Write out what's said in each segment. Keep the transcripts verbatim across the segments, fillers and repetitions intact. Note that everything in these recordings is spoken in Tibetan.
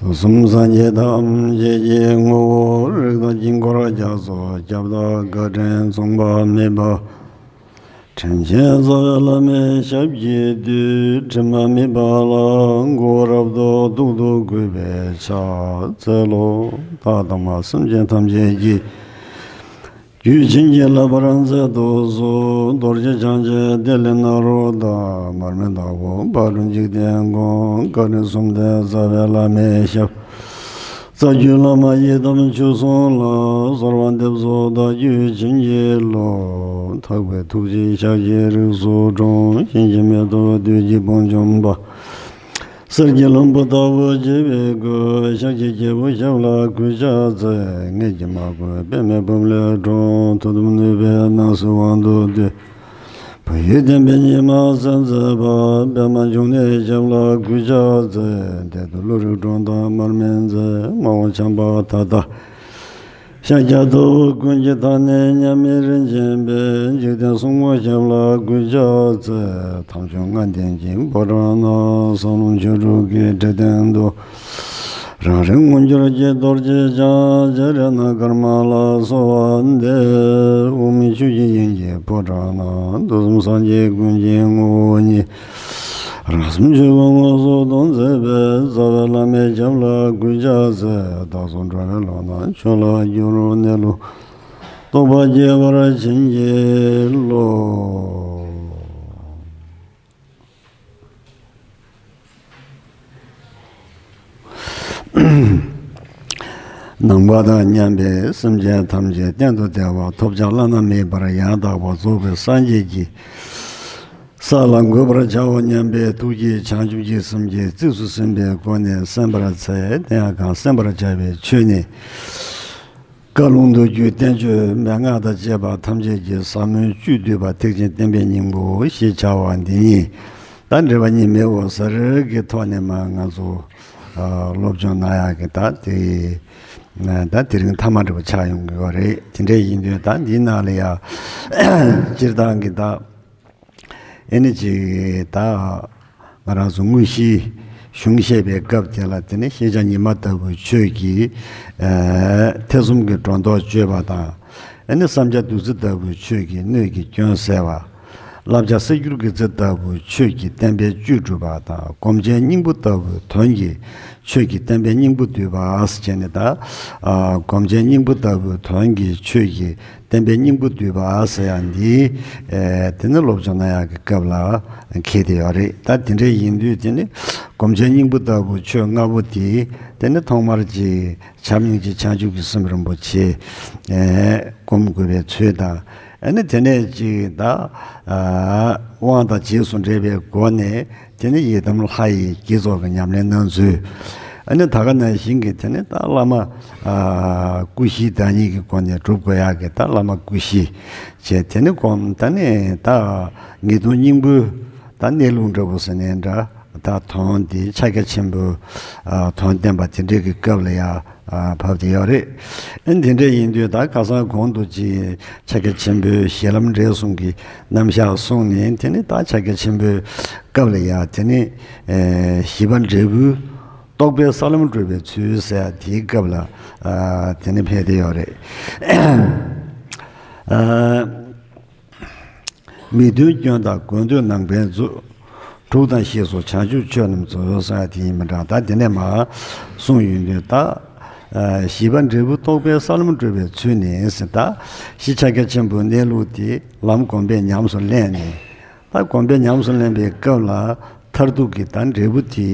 དུས་གསུམ་སངས་རྒྱས་ཐམས་ཅད་ཀྱི་ངོ་བོ། རིགས་དང་དཀྱིལ་འཁོར་རྒྱ་མཚོ་ཁྱབ་བདག་བཀའ་དྲིན་མཚུངས་པ་མེད་པ། དྲིན་ཅན་རྩ་བའི་བླ་མའི་ཞབས་ཀྱིས་བཏུད། དྲི་མ་མེད་པ་ལ་གུས་པ་རབ་ཏུ་ཐུགས་སུ་བསྐུལ་བས་ཕྱག་འཚལ་ལོ། ད་དང་མ་སེམས་ཅན་ཐམས་ཅད་ཀྱི་རྒྱུད་བྱིན་གྱིས་བརླབ་པར་མཛད་དུ་གསོལ། རྡོ་རྗེ་འཆང་ཆེན་ཏེ་ལི་ནཱ་རོ་དང་། མར་མི་དྭགས་པོ་དཔལ་འབྲུ་འཇིག་རྟེན་མགོན། བཀའ་དྲིན་གསུམ་ལྡན་རྩ་བའི་བླ་མའི་ཞབས། རྩ་བརྒྱུད་བླ་མ་ཡི་དམ་མཆོག་གསུམ་ལ། གསོལ་བ་འདེབས་སོ་བདག་རྒྱུད་བྱིན་གྱིས་རློབས། ཐེག་པའི་ཐུགས་རྗེས་ཕྱག་བགྱིས་རིགས་སུ་འཁྲུངས། གཤིན་རྗེ་མེ་ཏོག་བདུད་ཀྱི་དཔུང་འཇོམས་པ། གསེར་གྱི་ལྷུན་པོ་ལྟ་བུ་བརྗིད་པའི་སྐུ། ཤཱཀྱའི་རྒྱལ་པོའི་ཞབས་ལ་གུས་ཕྱག་འཚལ། གཉེན་གྱིས་མ་གོས་པདྨའི་སྦུབས་ལས་འཁྲུངས། མཐུ་སྟོབས་ནུས་པའི་སྣང་སྲིད་དབང་དུ་སྡུད། བོད་ཡུལ་བསྟན་པའི་ཉི་མ་གསལ་མཛད་པ། པདྨ་འབྱུང་གནས་ཞབས་ལ་གུས་ཕྱག་འཚལ། འདས་དུས་ཀླུ་རིགས་སྒྲོན་དང་མར་མེ་མཛད། མ་འོངས་བྱམས་པ་ད་ལྟ། ཤཱཀྱ་ཐུབ་པ་ཀུན་གྱི་མཐའ་ནས་མཉམ་མེད་རིན་ཆེན་པའི། འཇིག་རྟེན་སྲུང་མའི་ཞབས་ལ་གུས་ཕྱག་འཚལ། དམ་ཆོས་ལྔ་ལྡན་གྱི་ཕོ་བྲང་ན། ཟབ་ལམ་ཆོས་དྲུག་གི་འབྲས་སྟོན་དུ། རང་རིག་མངོན་གྱུར་གྱི་རྡོ་རྗེ་འཆང་། སྤྱན་རས་ནཱ་ཀརྨ་ལ་གསོལ་བ་འདེབས། དབུ་མའི་ཆོས་ཀྱི་དབྱིངས་ཀྱི་ཕོ་བྲང་ན། དུས་གསུམ་སངས་རྒྱས་ཀུན་གྱི་ངོ་བོ་ཉིད། རང་གསུམ་ཆོས་སྐུ་དངོས་སུ་སྟོན་མཛད་པའི། རྩ་བའི་བླ་མའི་ཞབས་ལ་གུས་ཕྱག་འཚལ། བདག་སོགས་འགྲོ་བའི་ལམ་སྣ་ཆོས་ལ་བསྒྱུར། གནས་ལུགས་རྟོགས་པ་སྐྱེ་བར་བྱིན་གྱིས་རློབས། ནང་པ་དང་མཉམ་པའི་སེམས་ཅན་ཐམས་ཅད་གཏན་དུ་བདེ་བ་ཐོབ་བྱ་བླ་ན་མེད་པར་ཡང་དག་པར་རྫོགས་པའི་སངས་རྒྱས་ཀྱི་ས་ལ་འགོད་པར་བྱའོ་སྙམ་པའི་ཐུགས་ཀྱིས་བྱང་ཆུབ་ཀྱི་སེམས་ཀྱིས་རྩིས་སུ་ཟིན་པའི་སྒོ་ནས་གསན་པར་འཚལ། དེ་ཡང་གང་གསན་པར་བྱ་བའི་ཆོས་ནི། བཀའ་ལུང་མདོ་རྒྱུད་བསྟན་བཅོས་མན་ངག་དང་བཅས་པ་ཐམས་ཅད་ཀྱི་ཟབ་མོའི་བཅུད་བསྡུས་པ་ཐེག་ཆེན་བསྟན་པའི་སྙིང་པོ་ཞེས་བྱ་བ་འདི་ཉིད། ད་འགྲེལ་པ་གཉིས་མེད་འོད་གསལ་གྱི་ཐོག་ནས་མར་ང་ཚོ་ཨ་སློབ་སྦྱོང་གནང་ཡག་གི་ད་དེ་ད་དེ་རིང་མཐའ་མ་འདྲ་པོ་ཆགས་ཡོང་གི་ཡོད་རེད། དེ་འདྲ་ཡིན་དུས་ད་འདིའི་ནང་ལ་ཡ་སྤྱིར་བཏང་གི་ད་ཨེ་ནི་ཅིག་ད་ང་རང་ཚོ་དངོས་གཞིའི་གཞུང་བཤད་པའི་སྐབས་དེ་ལ་དེ་ནི་ཤེས་བྱ་ཉི་མ་ལྟ་བུའི་ཆོས་ཀྱིས་ཨ་ཐེ་ཚོམ་གྱི་སྒྲོ་འདོགས་གཅོད་པ་དང་། ཨེ་ནི་བསམ་བྱ་བདུད་རྩི་ལྟ་བུའི་ཆོས་ཀྱིས་སྣོད་ཀྱི་སྐྱོན་སེལ་བ། བསླབ་བྱ་གསེར་འགྱུར་གྱི་རྩི་ལྟ་བུའི་ཆོས་ཀྱིས་བསྟན་པའི་བཅུད་སྒྲུབ་པ་དང་། སྒོམ་ཆེན་སྙིང་པོ་ལྟ་བུའི་དོན་གྱི་ཆོས་ཀྱིས་བསྟན་པའི་སྙིང་པོ་བསྡུས་པ་ཟེར་བྱས་ནས་ད། ཨ་སྒོམ་ཆེན་སྙིང་པོ་ལྟ་བུའི་དོན་གྱི་ཆོས་ཀྱིས་བསྟན་པའི་སྙིང་པོ་བསྡུས་པ་ཟེར་ཡག་འདི། ཨེ་དེ་ནི་སློབ་སྦྱོང་གནང་ཡག་གི་སྐབས་ལ་འཁེལ་བསྡད་ཡོད་རེད། ད་དེ་འདྲ་ཡིན་དུས་དེ་ནི་སྒོམ་ཆེན་སྙིང་པོ་ལྟ་བུའི་ཆོས་ལྔ་པོ་དེ་དེ་ནི་ཐོག་མར་གྱི་བྱམས་སྙིང་རྗེ་བྱང་ཆུབ་ཀྱི་སེམས་རིན་པོ་ཆེ་ཨེ་སྒོམ་དགོས་པའི་ཚུལ་དང་། ཨ་ནི་དེ་ནས་ཅིག་ད་ཨ་དབང་དང་རྗེས་སུ་འབྲེལ་བའི་སྒོ་ནས་དེ་ནི་ཡི་དམ་ལྷ་ཡི་བསྐྱེད་རྫོགས་ཀྱི་ཉམས་ལེན་གནང་ཚུལ། ཨ་ནི་ད་ག་ནང་བཞིན་གྱི་དེ་ནི་ད་བླ་མ་ཨ་སྐུ་བཞིའི་བདག་ཉིད་ཀྱི་སྒོ་ནས་སྒྲུབ་དགོས་ཡག་གི་ད་བླ་མ་སྐུ་བཞི་བྱས། དེ་ནི་སྒོམ་ད་ནི་ད་ངེས་དོན་སྙིང་པོའི་ད་གནས་ལུགས་འདྲ་པོ་ཟེར་ནའི་འདྲ། ད་དོན་དེ་ཕྱག་རྒྱ་ཆེན་པོའི་ཨ་དོན་བསྟན་པ་དེ་འདྲའི་གི་སྐབས་ལ་ཡ་ཨ་བབས་བསྡད་ཡོད་རེད། ཨ་འདི་འདྲ་ཡིན་དུས་ད་ཁ་སང་གོང་དུ་ཅིག་ཕྱག་རྒྱ་ཆེན་པོའི་ཞལ་ལམ་འབྲས་གསུམ་གྱི་རྣམ་གཞག་གསུངས་ནས། དེ་ནི་ད་ཕྱག་རྒྱ་ཆེན་པོའི་སྐབས་ལ་ཡ་དེ་ནི་ཨེ་བཞི་པ་འབྲས་བུ་རྟོགས་པའི་ས་ལམ་བགྲོད་པའི་ཚུལ་ཟེར་ཡ་དེའི་སྐབས་ལ་ཨ་དེ་ནི་ཕེབས་བསྡད་ཡོད་རེད། ཨ། མི་མཐུན་སྐྱོན་དང་དགོས་འདོད་ནང་པའི་མཛོད། དྲུག་དང་ཞེས་སོགས་བྱང་ཆུབ་ཆོས་རྣམས་མཛོད་ཟེར་དེ་ཡིན་མི་འདྲ། ད་དེ་ནས་མར་གསུངས་ཡོང་དུས་ད། ཨ་བཞི་པ་འབྲས་བུ་རྟོགས་པའི་ས་ལམ་བགྲོད་པའི་ཚུལ་ནི་ཟེར། ད་གཞི་ཕྱག་རྒྱ་ཆེན་པོའི་གནས་ལུགས་དེ་ལམ་གོམས་པས་ཉམས་སུ་ལེན་ནས། ད་གོམས་པས་ཉམས་སུ་ལེན་པའི་སྐབས་ལ་མཐར་ཐུག་གི་ད་འབྲས་བུ་དེ་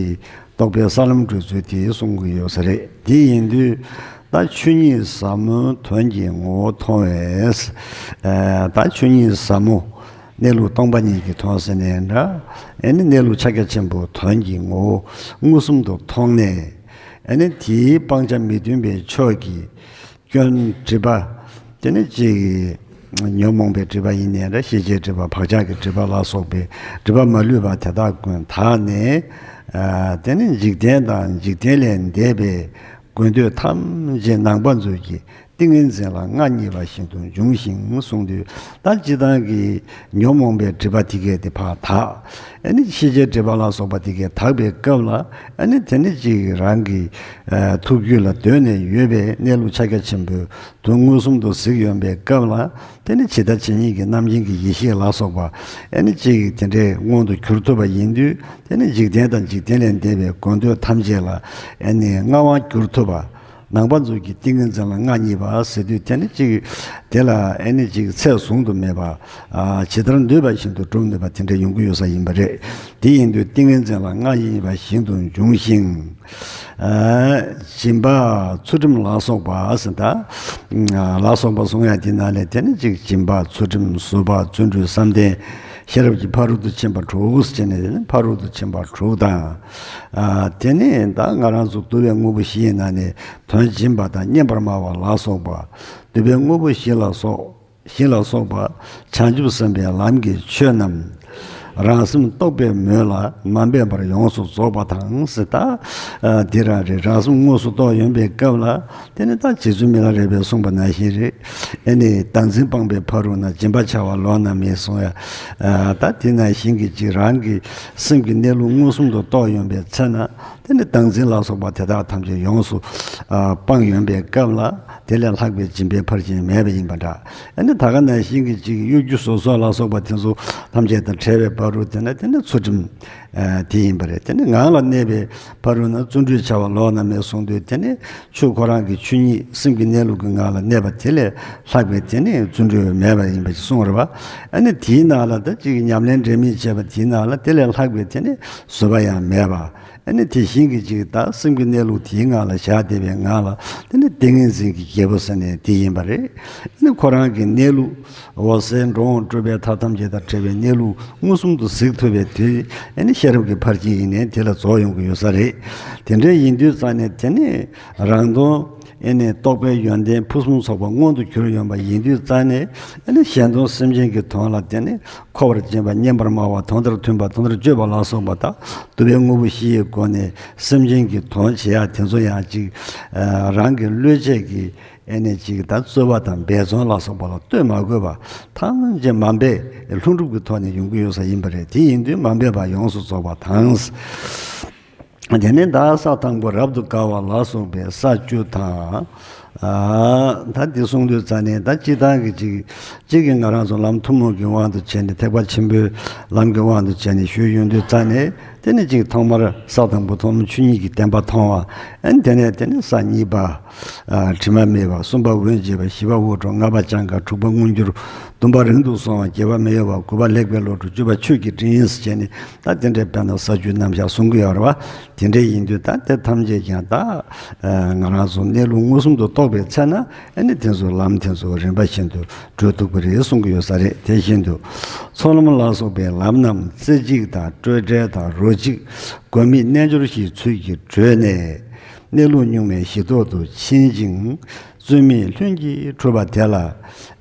རྟོགས་པའི་ས་ལམ་བགྲོད་ཚུལ་དེ་གསུང་གི་ཡོད་ས་རེད། དེ་ཡིན་དུས་ད་ཆོས་ཉིད་ཟབ་མོའི་དོན་གྱི་ངོ་བོ་མཐོང་བས། ཨ་ད་ཆོས་ཉིད་ཟབ་མོ་གནས་ལུགས་སྟོང་པ་ཉིད་ཀྱིས་མཐོང་ཟེར་ནའི་འདྲ། ཨ་ནི་གནས་ལུགས་ཕྱག་རྒྱ་ཆེན་པོའི་དོན་གྱི་ངོ་བོ་མངོན་སུམ་དུ་མཐོང་ནས། ཨ་ནི་དེའི་སྤང་བྱ་མི་མཐུན་པའི་ཕྱོགས་ཀྱི་སྐྱོན་སྒྲིབ་པ། དེ་ནི་གཅིག་ཉོན་མོངས་པའི་སྒྲིབ་པ་ཡིན་ནའི་འདྲ། ཤེས་བྱའི་སྒྲིབ་པ། བག་ཆགས་ཀྱི་སྒྲིབ་པ་ལ་སོགས་པའི་སྒྲིབ་པ་མ་ལུས་པ་དེ་དག་ཀུན་དག་ནས། ཨ་དེ་ནི་འཇིག་རྟེན་དང་འཇིག་རྟེན་ལས་འདས་པའི་དགོས་འདོད་ཐམས་ཅད་ནང་པ་མཛོད་ཀྱི་ ཏིང་ངེ་འཛིན་ལ་མངའ་བརྙེས་པ་བཞིན་དུ་འབྱུང་ཞིང་གསུངས་དུས། ད་སྤྱིར་བཏང་གི་ཉོན་མོངས་པའི་སྒྲིབ་པ་དེ་གས་དེ་ཕར་དག་ཨ་ནི་ཤེས་བྱའི་སྒྲིབ་པ་ལ་སོགས་པ་དེ་གས་དག་པའི་སྐབས་ལ། ཨ་ནི་དེ་ནི་ཅིག་རང་གི་ཨ་ཐུགས་རྒྱུད་ལ་སྡོད་ནས་ཡོད་པའི་གནས་ལུགས་ཕྱག་རྒྱ་ཆེན་པོའི་དོན་མངོན་སུམ་དུ་གཟིགས་ཡོང་པའི་སྐབས་ལ། དེ་ནི་ཇི་ལྟ་ཇི་སྙེད་ཀྱི་རྣམ་མཁྱེན་གྱི་ཡེ་ཤེས་ལ་སོགས་པ་ཨ་ནི་ཅིག་དེ་འདྲའི་མངོན་དུ་གྱུར་ཐུབ་པ་ཡིན་དུས། དེ་ནི་འཇིག་རྟེན་དང་འཇིག་རྟེན་ལས་འདས་པའི་དགོས་འདོད་ཐམས་ཅད་ལ་ཨ་ནི་མངའ་དབང་བསྒྱུར་ཐུབ་པ། ནང་པ་ཚོ་གི་ཏིང་ངེ་འཛིན་ལ་མངའ་བརྙེས་པ་ཟེར་དུས། དེ་ནི་ཅིག་དེ་ལ་ཨ་ནི་ཅིག་ཚད་བཟུང་དུ་མེད་པ། ཨ་ཇི་ལྟར་འདོད་པ་བཞིན་དུ་སྒྲུབ་ནུས་པ་དེ་འདྲ་ཡོང་གི་ཡོད་ས་ཡིན་པ་རེད། དེ་ཡིན་དུས་ཏིང་ངེ་འཛིན་ལ་མངའ་བརྙེས་པ་བཞིན་དུ་འབྱུང་ཞིང་། ཨ་སྦྱིན་པ་ཚུལ་ཁྲིམས་ལ་སོགས་པ་ཟེར་ད། ཨ་ལ་སོགས་པ་གསུང་ཡ་དེ་ནང་ལས་དེ་ནི་ཅིག་སྦྱིན་པ་ཚུལ་ཁྲིམས་ཟུར་པ་བརྩོན་འགྲུས་བསམ་གཏན་ཤེས་རབ་ཀྱི་ཕ་རོལ་ཏུ་ཕྱིན་པ་དྲུག་ཟེར་ནས། དེ་ནི་ཕ་རོལ་ཏུ་ཕྱིན་པ་དྲུག་དང་། ཨ་དེ་ནི་ད་ང་རང་ཚོ་བསྡུ་བའི་དངོས་པོ་བཞི་ཡི་ནང་ནས་དོན་སྦྱིན་པ་དང་སྙན་པར་སྨྲ་བ་ལ་སོགས་པ། བསྡུ་བའི་དངོས་པོ་བཞི་ལ་སོགས། བཞི་ལ་སོགས་པ་བྱང་ཆུབ་སེམས་དཔའི་ལམ་གྱི་ཆོས་རྣམས་རང་སེམས་རྟོགས་པའི་མོད་ལ་མ་འབད་པར་ཡོངས་སུ་རྫོགས་པ་དང་ཟེར་ད། ཨ་འདི་རང་རེད། རང་སེམས་དངོས་སུ་རྟོགས་ཡོང་པའི་སྐབས་ལ། དེ་ནི་ད་རྗེ་བཙུན་མི་ལ་རས་པས་གསུངས་པ་ནང་བཞིན་རེད། ཨེ་ནི་བདག་འཛིན་སྤངས་པའི་ཕ་རོལ་ན། སྦྱིན་པ་བྱ་བ་ལོག་ན་མེད་གསུང་ཡ། ཨ་ད་དེ་ནང་བཞིན་གྱི་ཅིག་རང་གི་སེམས་ཀྱི་གནས་ལུགས་མངོན་སུམ་དུ་རྟོགས་ཡོང་པའི་ཚེ་ན། དེ་ནི་བདག་འཛིན་ལ་སོགས་པ་དེ་དག་ཐམས་ཅད་ཡོངས་སུ་ཨ་སྤངས་ཡོང་པའི་སྐབས་ལ། དེ་ལས་ལྷག་པའི་སྦྱིན་པའི་ཕར་ཕྱིན་མེད་པ་ཡིན་པ་འདྲ། ཨ་ནི་ད་ག་ནང་བཞིན་གྱི་ཅིག་གཡོ་སྒྱུ་ཟོལ་ཟོག་ལ་སོགས་པ་དེ་ཚོ་ཐམས་ཅད་དང་བྲལ་བའི་བར་དུ། དེ་ནི་དེ་ནི་ཚུལ་ཁྲིམས་ཨ་དེ་ཡིན་པ་རེད། དེ་ནི་ངང་ལ་གནས་པའི་བར་དུ་ན་བརྩོན་འགྲུས་བྱ་བ་ལོག་ན་མེད་གསུངས་དུས། དེ་ནི་ཆོས་ཁོ་རང་གི་ཆོས་ཉིད་སེམས་ཀྱི་གནས་ལུགས་ཀྱི་ངང་ལ་གནས་པ་དེ་ལས་ལྷག་པའི་དེ་ནི་བརྩོན་འགྲུས་མེད་པ་ཡིན་པ་ཞིག་གསུངས་པ་རེད་བ། ཨ་ནི་དེའི་ནང་ལ་ད་ཅིག་ཉམས་ལེན་འབྲལ་མེད་བྱས་པ་དེའི་ནང་ལ་དེ་ལས་ལྷག་པའི་དེ་ནི་བཟོད་པ་ཡང་མེད་པ། ཨ་ནི་དེ་བཞིན་གྱི་ཅིག་ད་སེམས་ཀྱི་གནས་ལུགས་དེའི་ངང་ལ་བཞག་བསྡད་པའི་ངང་ལ། དེ་ནི་ཏིང་ངེ་འཛིན་གྱི་རྒྱལ་པོ་ཟེར་ནས་དེ་ཡིན་པ་རེད། ཨ་ནི་ཁོ་རང་གི་གནས་ལུགས་འོད་གསལ་འགྲོ་འོང་སྤྲོས་པའི་མཐའ་ཐམས་ཅད་དང་བྲལ་བའི་གནས་ལུགས་མངོན་སུམ་དུ་གཟིགས་ཐུབ་པའི་དུས། ཨ་ནི་ཤེས་རབ་ཀྱི་ཕར་ཕྱིན་ཡིན་ནའི་དེ་ལ་རྫོགས་ཡོང་གི་ཡོད་ས་རེད། དེ་འདྲ་ཡིན་དུས་ཙང་ནས་དེ་ནི་རང་དོན། ཨེ་ནི་རྟོགས་པའི་ཡོན་ཏན་ཕུན་སུམ་ཚོགས་པ་མངོན་དུ་གྱུར་ཡོང་པ་ཡིན་དུས་ཙང་ནས། ཨེ་ནི་གཞན་དོན་སེམས་ཅན་གྱི་དོན་ལ་དེ་ནི་མཁོ་བར་བྱེད་པ། སྙན་པར་སྨྲ་བ། དོན་དང་མཐུན་པ། དོན་དང་སྤྱོད་པ་ལ་སོགས་པ་དང་། བསྡུ་བའི་དངོས་པོ་བཞི་ཡི་སྒོ་ནས་སེམས་ཅན་གྱི་དོན་བྱེད་ཡ་དེ་ཚོ་ཡང་ཅིག་ཨ་རང་གི་བློས་བྱས་ཀྱི་ཨེ་ནི་ཅིག་ད་རྩོལ་བ་དང་འབད་བརྩོན་ལ་སོགས་པ་ལ་ལྟོས་མ་དགོས་པ། ཐམས་ཅད་མ་འབད་ལྷུན་གྲུབ་ཀྱི་ཐོག་ནས་ཡོང་གི་ཡོད་ས་ཡིན་པ་རེད། དེ་ཡིན་དུས་མ་འབད་པ་ཡོངས་སུ་རྫོགས་པ་དང་། དེ་ནས་ད་ས་དང་པོ་རབ་ཏུ་དགའ་བ་ལ་སོགས་པའི་ས་བཅུ་དང་། ཨ་ད་འདི་གསུངས་དུས་ཙང་ནས་ད་སྤྱིར་བཏང་གི་ཅིག་ཅིག་གིས་ང་རང་ཚོ་ལམ་ཐུན་མོང་གི་དབང་དུ་བྱས་ནས། ཐེག་པ་ཆེན་པོའི་ལམ་གྱི་དབང་དུ་བྱས་ནས་ཞུས་ཡོང་དུས་ཙང་ནས། དེ་ནས་ཅིག་ཐོག་མར་ས་དང་པོ་ཐོག་མར་ཆོས་ཉིད་ཀྱི་བདེན་པ་མཐོང་བ། ཨ་ནི་དེ་ནས་དེ་ནས་ས་གཉིས་པ། ཨ་དྲི་མ་མེད་པ། གསུམ་པ་འོད་འཇིགས་པ། བཞི་པ་འུར་སྒྲོགས། ལྔ་པ་སྤྱང་ཀ། དྲུག་པ་མངོན་གྱུར། བདུན་པ་རིང་དུ་སོང་བ། བརྒྱད་པ་མི་གཡོ་བ། དགུ་པ་ལེགས་པའི་བློ་གྲོས། བཅུ་པ་ཆོས་ཀྱི་སྤྲིན་ཟེར་བྱས་ནས། ད་དེ་འདྲའི་དཔེར་ན་ས་བཅུ་རྣམ་གཞག་གསུང་གི་ཡོད་རེད་བ། དེ་འདྲ་ཡིན་དུས་ད་དེ་ཐམས་ཅད་ཀྱང་ད་ཨ་ང་རང་ཚོ་གནས་ལུགས་མངོན་སུམ་དུ་རྟོགས་པའི་ཚེ་ན། ཨ་ནི་དེ་ཚོ་ལམ་དེ་ཚོ་རིམ་པ་བཞིན་དུ་བགྲོད་ཐུབ་ཀྱི་རེད་གསུང་གི་ཡོད་ས་རེད། དེ་བཞིན་དུ་ཚོགས་ལམ་ལ་སོགས་པའི་ལམ་རྣམས་རྩེ་གཅིག་དང་སྤྲོས་བྲལ་དང་རོ་གཅིག་སྒོམ་མེད་རྣལ་འབྱོར་བཞིའི་ཚུལ་གྱིས་བགྲོད་ནས། གནས་ལུགས་གཉུག་མའི་གཞི་ཐོག་ཏུ་ཕྱིན་ཅིང་། རྩོལ་མེད་ལྷུན་གྱིས་གྲུབ་པ་དེ་ལ་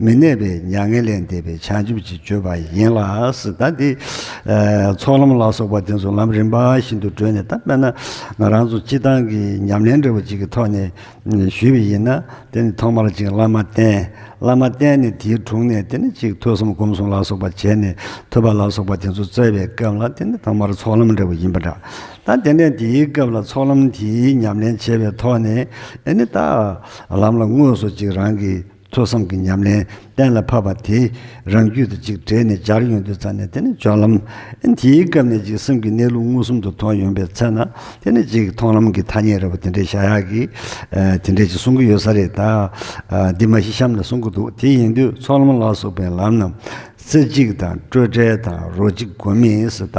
མི་གནས་པའི་མྱ་ངན་ལས་འདས་པའི་བྱང་ཆུབ་ཀྱི་སྤྱོད་པ་ཡིན་ལ་ཟེར། ད་འདི་ཨ་ཚོགས་ལམ་ལ་སོགས་པ་དེ་ཚོ་ལམ་རིམ་པ་བཞིན་དུ་བགྲོད་ནས། ད་དཔེར་ན་ང་རང་ཚོ་སྤྱིར་བཏང་གི་ཉམས་ལེན་འདྲ་བོ་ཅིག་གི་ཐོག་ནས་ཞུས་པ་ཡིན་ན། དེ་ནི་ཐོག་མར་ཅིག་བླ་མ་བསྟེན། བླ་མ་བསྟེན་ནས་དེའི་དྲུང་ནས་དེ་ནི་ཅིག་ཐོས་བསམ་སྒོམ་གསུམ་ལ་སོགས་པ་བྱས་ནས། ཐོས་པ་ལ་སོགས་པ་དེ་ཚོ་རྩོད་པའི་སྐབས་ལ། དེ་ནི་ཐོག་མར་ཚོགས་ལམ་འདྲ་བོ་ཡིན་པ་འདྲ། ད་དེ་ནས་དེའི་སྐབས་ལ་ཚོགས་ལམ་དེའི་ཉམས་ལེན་བྱས་པའི་ཐོག་ནས། ཨེ་ནི་ད་ལམ་ལ་དངོས་སུ་ཅིག་རང་གི་ཐོས་བསམ་གྱི་ཉམས་ལེན་གཏན་ལ་ཕབ་པ་དེ་རང་རྒྱུད་དུ་ཅིག་འདྲེས་ནས་སྦྱར་ཡོང་དུས་ཙང་ནས། དེ་ནི་སྦྱོར་ལམ། ཨེ་ནི་དེའི་སྐབས་ནས་ཅིག་སེམས་ཀྱི་གནས་ལུགས་མངོན་སུམ་དུ་མཐོང་ཡོང་པའི་ཚེ་ན། དེ་ནི་ཅིག་མཐོང་ལམ་གྱི་ཐ་སྙད་འདྲ་བོ་དེ་འདྲའི་བཞག་ཡག་གི་ཨ་དེ་འདྲའི་ཅིག་གསུང་གི་ཡོད་ས་རེད། ད་ཨ་འདི་མ་གཞི་གཤམ་ལ་གསུང་གི་འདུག། དེ་ཡིན་དུས་ཚོགས་ལམ་ལ་སོགས་པའི་ལམ་རྣམས་རྩེ་གཅིག་དང་སྤྲོས་བྲལ་དང་རོ་གཅིག་སྒོམ་མེད་ཟེར། ད་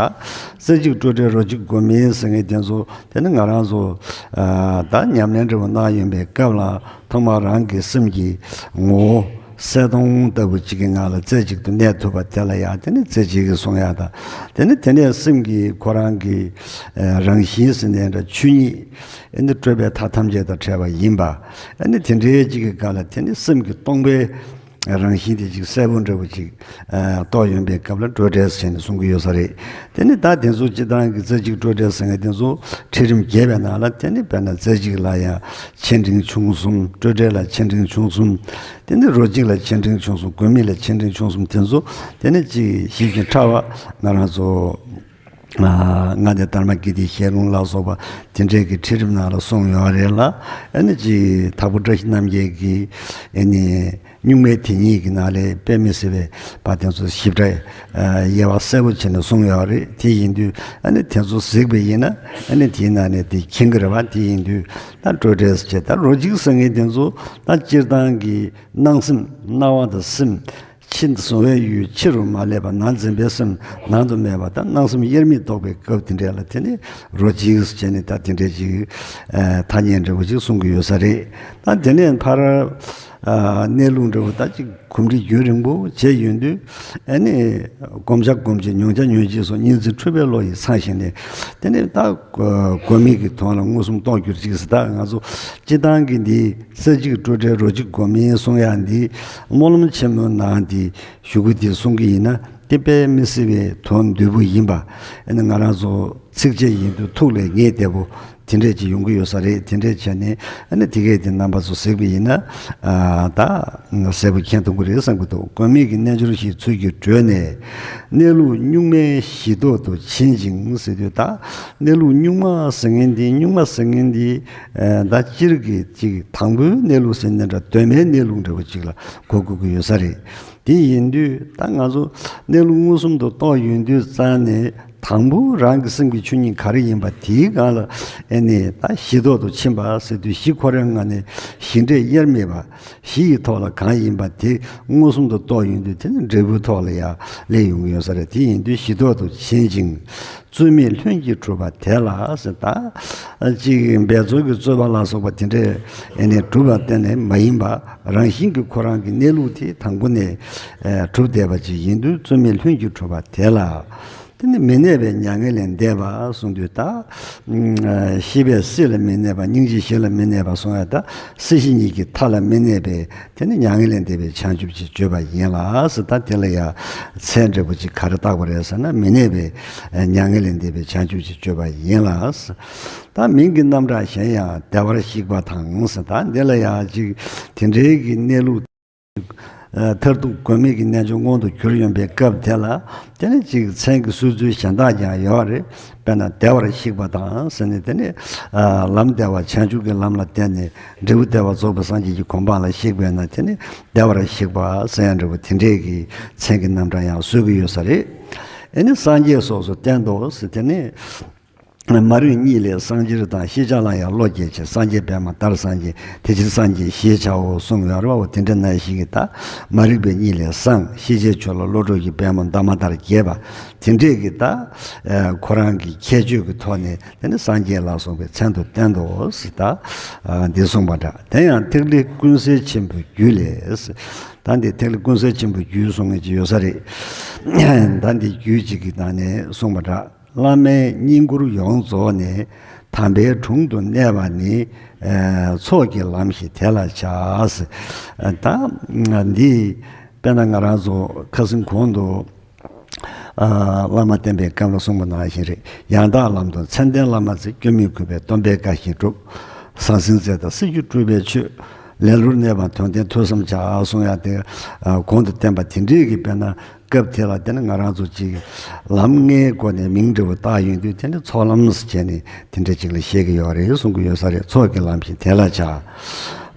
རྩེ་གཅིག་སྤྲོས་བྲལ་རོ་གཅིག་སྒོམ་མེད་ཟེར་མཁན་དེ་ཚོ། དེ་ནི་ང་རང་ཚོ་ཨ་ད་ཉམས་ལེན་འདྲ་བོ་གནང་ཡོང་པའི་སྐབས་ལ། ཐོག་མར་རང་གི་སེམས་ཀྱི་ངོ་བོ་གསལ་སྟོང་ལྟ་བུ་ཅིག་གི་ངང་ལ་རྩེ་གཅིག་ཏུ་གནས་ཐུབ་པ་དེ་ལ་ཡང་དེ་ནི་རྩེ་གཅིག་གི་གསུང་ཡག་དང་། དེ་ནི་དེ་ནས་སེམས་ཀྱི་ཁོ་རང་གི་ཨ་རང་བཞིན་ཟེར་ནའི་འདྲ། ཆོས་ཉིད་ཨེ་ནི་སྤྲོས་པའི་མཐའ་ཐམས་ཅད་དང་བྲལ་བ་ཡིན་པ། ཨེ་ནི་དེ་འདྲའི་ཅིག་གི་སྒང་ལ་དེ་ནི་སེམས་ཀྱིས་སྟོང་པའི་ རང་བཞིན་དེ་ཅིག་གསལ་པོ་འདྲ་བོ་ཅིག་ཨ་རྟོགས་ཡོང་པའི་སྐབས་ལ་སྤྲོས་བྲལ་ཟེར་ནས་གསུང་གི་ཡོད་ས་རེད། དེ་ནི་ད་དེ་ཚོ་སྤྱིར་བཏང་གི་རྩེ་གཅིག་སྤྲོས་བྲལ་ཟེར་མཁན་དེ་ཚོ་ཁྲིད་རིམ་བརྒྱད་པའི་ནང་ལ་དེ་ནི་དཔེར་ན་རྩེ་གཅིག་ལ་ཡང་ཆེ་འབྲིང་ཆུང་གསུམ། སྤྲོས་བྲལ་ལ་ཆེ་འབྲིང་ཆུང་གསུམ། དེ་ནི་རོ་གཅིག་ལ་ཆེ་འབྲིང་ཆུང་གསུམ། དགོས་མེད་ལ་ཆེ་འབྲིང་ཆུང་གསུམ། དེ་ཚོ་དེ་ནི་ཅིག་ཞིབ་ཅིང་ཕྲ་བ་ང་རང་ཚོ་ཨ་མངའ་སྡེ་དར་མ་དགེ་ལྡན་ཞལ་ལུང་ལ་སོགས་པ་དེ་འདྲའི་གི་ཁྲིད་རིམ་ནང་ལ་གསུངས་ཡོད་རེད་ལ། ཨ་ནི་ཅིག་དྭགས་པོ་བཀྲ་ཤིས་རྣམ་རྒྱལ་གྱི་ཨ་ནི་གཉུག་མའི་དེ་ཉིད་ཀྱི་ནང་ལས་དཔེ་མི་སྲིད་པའི་བ་དེ་ཚོ་ཞིབ་ཕྲ་ཨ་དབྱེ་བ་གསལ་པོ་བྱས་ནས་གསུངས་ཡོད་རེད། དེ་ཡིན་དུས་ཨ་ནི་དེ་ཚོ་གཟིགས་པ་ཡིན་ན་ཨ་ནི་དེའི་ནང་ནས་དེ་མཁྱེན་གྱི་རེད་བ། དེ་ཡིན་དུས་ད་སྤྲོས་བྲལ་ཟེར་བྱས་ད་རོ་གཅིག་ཟེར་མཁན་དེ་ཚོ་ད་སྤྱིར་བཏང་གི་སྣང་སེམས་སྣང་བ་དང་སེམས། ཕྱི་གཟུང་བའི་ཡུལ་ཕྱི་རུ་མ་སླེབས་པ། ནང་འཛིན་པའི་སེམས་ནང་དུ་མེད་པ་དང་། སྣང་སེམས་དབྱེར་མེད་རྟོགས་པའི་སྐབས་དེ་འདྲ་ལ་དེ་ནི་རོ་གཅིག་ཟེར་ནས་ད་དེ་འདྲའི་ཅིག་ཨ་ཐ་སྙད་འདྲ་བོ་ཅིག་གསུང་གི་ཡོད་ས་རེད། ད་དེ་ནས་ཕར་ཨ་གནས་ལུགས་འདྲ་བོ་ད་ཅིག་གོམས་འདྲིས་རྒྱུན་རིང་པོ་བྱས་ཡོང་དུས་ཨ་ནི་བསྒོམ་བྱ་བསྒོམ་བྱེད་མྱོང་བྱ་མྱོང་བྱེད་སོགས་གཉིས་འཛིན་འཁྲུལ་པའི་བློ་ཡིས་ཚང་ཞིང་ནས། དེ་ནི་ད་དགོས་མེད་ཀྱི་དོན་ལ་མངོན་སུམ་རྟོགས་གྱུར་ཅིག་ཟེར། ད་ང་ཚོ་སྤྱིར་བཏང་གི་འདི་རྩེ་གཅིག་སྤྲོས་བྲལ་རོ་གཅིག་སྒོམ་མིན་གསུང་ཡག་འདི་སྨོན་ལམ་ཆེན་མོའི་ནང་འདི་གཞུག་གུ་འདི་གསུང་གི་ཡིན་ན། དེ་དཔེ་མི་སྲིད་པའི་དོན་བསྡུས་པོ་ཡིན་པ། ཨ་ནི་ང་རང་ཚོ་ཚིགས་བཅད་ཡིན་དུས་ཐུགས་ལ་ངེས་བདེ་པོ་དེ་འདྲས་ཅིག་ཡོང་གི་ཡོད་ས་རེད། དེ་འདྲས་བྱས་ནས་ཨ་ནི་དེ་གས་དེ་རྣམ་པ་ཚོ་གཟིགས་པ་ཡིན་ན་ཨ་ད་གསལ་པོ་མཁྱེན་ཐུབ་ཀྱི་རེད་བསམ་གྱི་འདུག་དགོས་མེད་ཀྱི་རྣལ་འབྱོར་ཞིག་ཚུལ་གྱིས་གྲོལ་ནས། གནས་ལུགས་གཉུག་མའི་གཞི་ལྡོག་ཏུ་ཕྱིན་ཅིང་ཟེར་དུས། ད་གནས་ལུགས་གཉུག་མ་ཟེར་མཁན་འདི་གཉུག་མ་ཟེར་མཁན་འདི་ཨ་ད་སྤྱིར་གྱི་ཅིག་དང་པོའི་གནས་ལུགས་ཟེར་ནའི་འདྲ། གདོད་མའི་གནས་ལུགས་འདྲ་བོ་ཅིག་ལ་གོ་དགོས་ཀྱི་ཡོད་ས་རེད། དེ་ཡིན་དུས་ད་ང་ཚོ་གནས་ལུགས་མངོན་སུམ་དུ་རྟོགས་ཡོང་དུས་ཙང་ནས་དང་པོ་རང་གི་སེམས་ཀྱི་ཆོས་ཉིད་ག་རེ་ཡིན་པ་དེའི་སྒང་ལ་ཨེ་ནས་ད་གཞི་ལྡོག་ཏུ་ཕྱིན་པ་ཟེར་དུས། གཞི་ཁོ་རང་ངོས་ནས་གཞི་འབྲས་དབྱེར་མེད་པ། གཞི་ཡི་ཐོག་ལ་གང་ཡིན་པ་དེ་མངོན་སུམ་དུ་རྟོགས་ཡོང་དུས་དེ་ནི་འབྲས་བུའི་ཐོག་ལ་ཡང་སླེབས་ཡོང་གི་ཡོད་ས་རེད། དེ་ཡིན་དུས་གཞི་ལྡོག་ཏུ་ཕྱིན་ཅིང་། རྩོལ་མེད་ལྷུན་གྱིས་གྲུབ་པ་དེ་ལ་ཟེར། ད་ཅིག་འབད་རྩོལ་གྱི་རྩོལ་བ་ལ་སོགས་པ་དེ་འདྲས་ཨེ་ནས་གྲུབ་པ་གཏན་ནས་མ་ཡིན་པ། རང་བཞིན་གྱིས་ཁོ་རང་གི་གནས་ལུགས་དེ་དང་པོ་ནས་ཨེ་གྲུབ་བསྡད་པ་ཅིག་ཡིན་དུས། རྩོལ་མེད་ལྷུན་གྱིས་གྲུབ་པ་དེ་ལ། དེ་ནི་མི་གནས་པའི་མྱ་ངན་ལས་འདས་པ་གསུངས་དུས། ད་ཨ་ཤེས་པས་སྲིད་ལ་མི་གནས་པ། སྙིང་རྗེས་གཞི་ལ་མི་གནས་པ་གསུང་ཡག་ད་སྲིད་ཞི་གཉིས་ཀྱི་མཐའ་ལ་མི་གནས་པའི་དེ་ནི་མྱ་ངན་ལས་འདས་པའི་བྱང་ཆུབ་ཅེས་བརྗོད་པ་ཡིན་ལ་ཟེར། ད་དེ་ལ་ཡང་མཚན་འདྲ་བོ་ཅིག་ག་རེ་བཏགས་པ་རེད་ཟེར་ན། མི་གནས་པའི་མྱ་ངན་ལས་འདས་པའི་བྱང་ཆུབ་ཅེས་བརྗོད་པ་ཡིན་ལ་ཟེར། ད་མིང་གི་རྣམ་གྲངས་གཞན་ཡང་བདེ་བར་གཤེགས་པ་དང་ཟེར། ད་འདི་ལ་ཡང་ཅིག་དེ་འདྲའི་གི་གནས་ལུགས་ཨ་མཐར་ཐུག་དགོས་མེད་ཀྱི་རྣལ་འབྱོར་མངོན་དུ་གྱུར་ཡོང་པའི་སྐབས་དེ་ལ། དེ་ནི་ཅིག་མཚན་གྱི་གསོལ་ཚུལ་གཞན་དག་ཀྱང་ཡོད་རེད། དཔེར་ན་བདེ་བར་གཤེགས་པ་དང་ཟེར་ནས། དེ་ནི་ཨ་ལམ་བདེ་བ་བྱང་ཆུབ་ཀྱི་ལམ་ལ་བརྟེན་ནས་འབྲས་བུ་བདེ་བ་རྫོགས་པའི་སངས་རྒྱས་ཀྱི་གོ་འཕང་ལ་གཤེགས་པས་ན། དེ་ནི་བདེ་བར་གཤེགས་པ་ཟེར་ཡག་འདྲ་བོ་དེ་འདྲས་ཀྱི་མཚན་གྱི་རྣམ་གྲངས་ཡང་གསོལ་གྱི་ཡོད་ས་རེད། ཨེ་ནི་སངས་རྒྱས་སོ་སོར་བསྟན་ཏོ་ཟེར། དེ་ནི་མ་རིག་གཉིད་ལས་སངས་རྒྱས་དང་། ཤེས་བྱ་ལ་ཡང་བློ་སྐྱེད་ཅིང་། སངས་རྒྱས་པདྨ་ལྟར་སངས་རྒྱས། དེ་ཕྱིར་སངས་རྒྱས་ཞེས་བྱའོ་གསུངས་ཡོད་རེད་བ། འོ་དེ་འདྲ་ནང་བཞིན་གྱི་ད་མ་རིག་པའི་གཉིད་ལས་སངས། ཤེས་བྱའི་ཆོས་ལ་བློ་གྲོས་ཀྱིས། པདྨ་འདབ་མ་ལྟར་རྒྱས་པ། དེ་འདྲས་ཀྱི་ད་ཨ་ཁོ་རང་གི་ཁྱད་ཆོས་ཀྱི་ཐོག་ནས་དེ་ནི་སངས་རྒྱས་ལ་སོགས་པའི་མཚན་དུ་བསྟན་ཏོ་ཟེར། ད་ཨ་འདི་གསུངས་པ་འདྲ། དེ་ཡང་ཐིག་ལེ་ཀུན་གསལ་ཆེན་པོའི་རྒྱུད་ལས་ཟེར། ད་འདི་ཐིག་ལེ་ཀུན་གསལ་ཆེན་པོའི་རྒྱུད་གསུང་མཁན་ཅིག་ཡོད་ས་རེད། ད་འདི་རྒྱུད་ཅིག་གི་ནང་ནས་གསུངས་པ་འདྲ། བླ་མའི་བསྙེན་བཀུར་ཡོངས་རྫོགས་ནས། དམ་པའི་དྲུང་དུ་གནས་པ་ནི། ཨ་ཚོགས་ཀྱི་ལམ་ཞེས་དེ་ལ་བྱ། ད་འདི་དཔེར་ན་ང་རང་ཚོ་ཁ་སང་གོང་དུ་ཨ་བླ་མ་བསྟེན་པའི་སྐབས་ལ་གསུངས་པ་ནང་བཞིན་རེད། ཡང་དག་ལམ་དུ་མཚན་ལྡན་བླ་མ་ཚེ། སྐྱོན་མེད་གུས་པས་སྟོན་པའི་བཀའ་བཞིན་སྒྲུབ། ཟང་ཟིང་རྩེ་དང་སྲིད་རྒྱུ་སྤྲུལ་པའི་ཆོས། ལེ་ལོར་གནས་པའང་དོན་ལྡན་ཐོས་བསམ་བྱ་གསུང་ཡག་དེ་ཨ་གོང་དུ་བསྟན་པ་དེ་འདྲའི་གི་དཔེར་ན་སྐབས་དེ་ལ་དེ་ནི་ང་རང་ཚོ་ཅིག་ལམ་ལྔའི་སྒོ་ནས་མིང་འདྲ་བོ་བཏགས་ཡོང་དུས། དེ་ནི་ཚོགས་ལམ་ཟེར་བྱས་ནས་དེ་འདྲ་ཅིག་ལ་བཤད་ཀྱི་ཡོད་རེད་གསུང་གི་ཡོད་ས་རེད། ཚོགས་ཀྱི་ལམ་བཞིན་དེ་ལ་བྱ།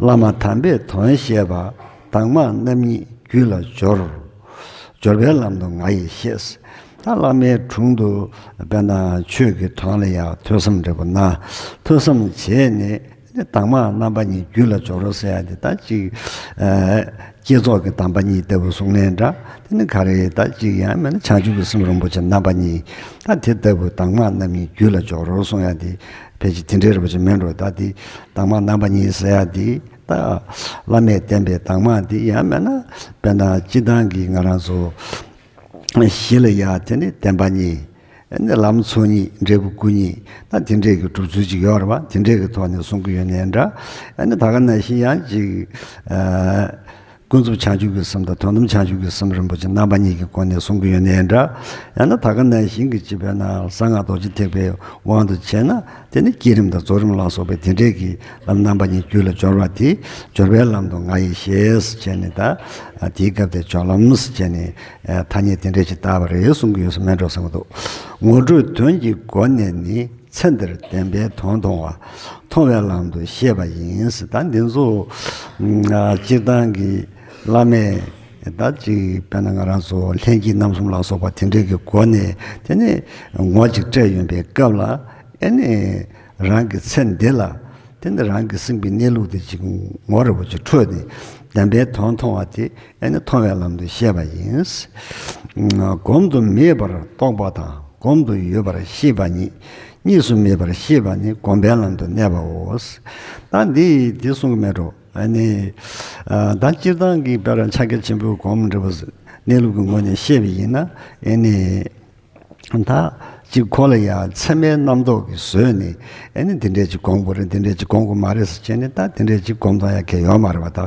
བླ་མ་དམ་པས་དོན་བཤད་པ། དྭངས་མ་རྣམ་གཉིས་རྒྱུད་ལ་སྦྱོར། སྦྱོར་བའི་ལམ་དུ་ང་ཡིས་བཤད། ད་བླ་མའི་དྲུང་དུ་དཔེར་ན་ཆོས་ཀྱི་དོན་ལ་ཡང་ཐོས་བསམ་འདྲ་བོ་གནང་། ཐོས་བསམ་བྱས་ནས། དེ་ནི་དྭངས་མ་རྣམ་པ་གཉིས་རྒྱུད་ལ་སྦྱོར་རོ་ཟེར་ཡག་དེ་ད་ཅིག་ཨ་བསྐྱེད་རྫོགས་ཀྱི་དམ་པ་གཉིས་ལྟ་བུ་གསུང་ནའི་འདྲ། དེ་ནི་ག་རེ་ད་ཅིག་ཡང་མིན་ན་བྱང་ཆུབ་ཀྱི་སེམས་རིན་པོ་ཆེ་རྣམ་པ་གཉིས། ད་དེ་ལྟ་བུ་དྭངས་མ་རྣམ་གཉིས་རྒྱུད་ལ་སྦྱོར་རོ་གསུང་ཡག་དེ་ཕལ་ཆེར་དེ་འདྲའི་རིན་པོ་ཆེ་མིན་འགྲོ། ད་དེ་དྭངས་མ་རྣམ་པ་གཉིས་ཟེར་ཡག་དེ་ད་བླ་མས་བསྟན་པའི་དྭངས་མ་དེ་ཡང་མིན་ན་དཔེར་ན་སྤྱིར་བཏང་གི་ང་རང་ཚོ་གཞི་ལ་ཡ་དེ་ནི་བདེན་པ་གཉིས། ཨ་ནི་ལམ་ཚོགས་གཉིས། འབྲས་བུ་སྐུ་གཉིས། ད་དེ་འདྲས་ཀྱི་གྲུབ་ཚུལ་ཅིག་ཡོད་རེད་བ། དེ་འདྲས་ཀྱི་ཐོག་ནས་གསུང་གི་ཡོད་ནའི་འདྲ། ཨ་ནི་ད་ག་ནང་བཞིན་ཡང་ཅིག་ཨ་ ཀུན་རྫོབ་བྱང་ཆུབ་ཀྱི་སེམས་དང་དོན་དམ་བྱང་ཆུབ་ཀྱི་སེམས་རིན་པོ་ཆེ་རྣམ་པ་གཉིས་ཀྱི་སྒོ་ནས་གསུང་གི་ཡོད་ནའི་འདྲ། ཡང་ན་ད་ག་ནང་བཞིན་གྱི་སྤྱི་དཔེར་ན་གསང་སྔགས་རྡོ་རྗེ་ཐེག་པའི་དབང་དུ་བྱས་ན། དེ་ནི་བསྐྱེད་རིམ་དང་རྫོགས་རིམ་ལ་སོགས་པའི་དེ་འདྲའི་གི་ལམ་རྣམ་པ་གཉིས་རྒྱུད་ལ་སྦྱོར་བ་དེ། སྦྱོར་བའི་ལམ་དུ་ང་ཡི་ཞེས་བྱས་ནས། ད་དེའི་སྐབས་དེ་སྦྱོར་ལམ་ཟེར་བྱས་ནས་ཐ་སྙད་དེ་འདྲ་ཞིག་བཏགས་པ་རེད་གསུང་གི་ཡོད་ས་མེད་འགྲོ་བསམ་གྱི་འདུག། ངོ་སྤྲོད་དོན་གྱི་སྒོ་ནས་ནི། ཚེ་འདིར་བདེན་པའི་དོན་མཐོང་བ། མཐོང་བའི་ལམ་དུ་ཤེས་པ་ཡིན། ད་འདི་ཚོ་སྤྱིར་བཏང་གི་བླ་མས་ད་ཅིག་དཔེར་ན་ང་རང་ཚོ་ལྷན་སྐྱེས་རྣམ་གསུམ་ལ་སོགས་པ་དེ་འདྲའི་གི་སྒོ་ནས། དེ་ནས་ངོ་ཅིག་སྤྲད་ཡོང་པའི་སྐབས་ལ། ཨེ་ནས་རང་གི་ཚེ་འདི་ལ། དེ་ནས་རང་གི་སེམས་ཀྱི་གནས་ལུགས་དེ་ཅིག་ངོ་རེ་བོ་ཅིག་འཕྲོད་ནས། བདེན་པའི་དོན་མཐོང་བ་དེ་ཨེ་ནས་མཐོང་བའི་ལམ་དུ་ཤེས་པ་ཡིན། སྒོམ་དུ་མེད་པར་རྟོགས་པ་དང་། སྒོམ་དུ་ཡོད་པར་ཤེས་པ་ཉིད། གཉིས་སུ་མེད་པར་ཤེས་པ་ནི་སྒོམ་པའི་ལམ་དུ་གནས་པའོ། ད་འདི་དེ་གསུང་གི་མེད་འགྲོ། ཨ་ནི། ཨ་ད་སྤྱིར་བཏང་གི་དཔེར་ན་ཕྱག་རྒྱ་ཆེན་པོའི་སྒོམ་འདྲ་བོ་གནས་ལུགས་ཀྱི་ངོས་ནས་བཤད་པ་ཡིན་ན། ཨ་ནི། ད་ཅིག་ཁོ་ལ་ཡང་མཚན་མའི་རྣམ་རྟོག་གིས་བཟོས་ནས། ཨ་ནི་འདི་འདྲས་ཅིག་སྒོམ་དགོས་རེད། འདི་འདྲས་ཅིག་སྒོམ་དགོས་མ་རེད་ཟེར་བྱས་ནས། ད་དེ་འདྲས་ཅིག་སྒོམ་སྟངས་ཡང་གལ་ཡོད་མ་རེད་པ། ད་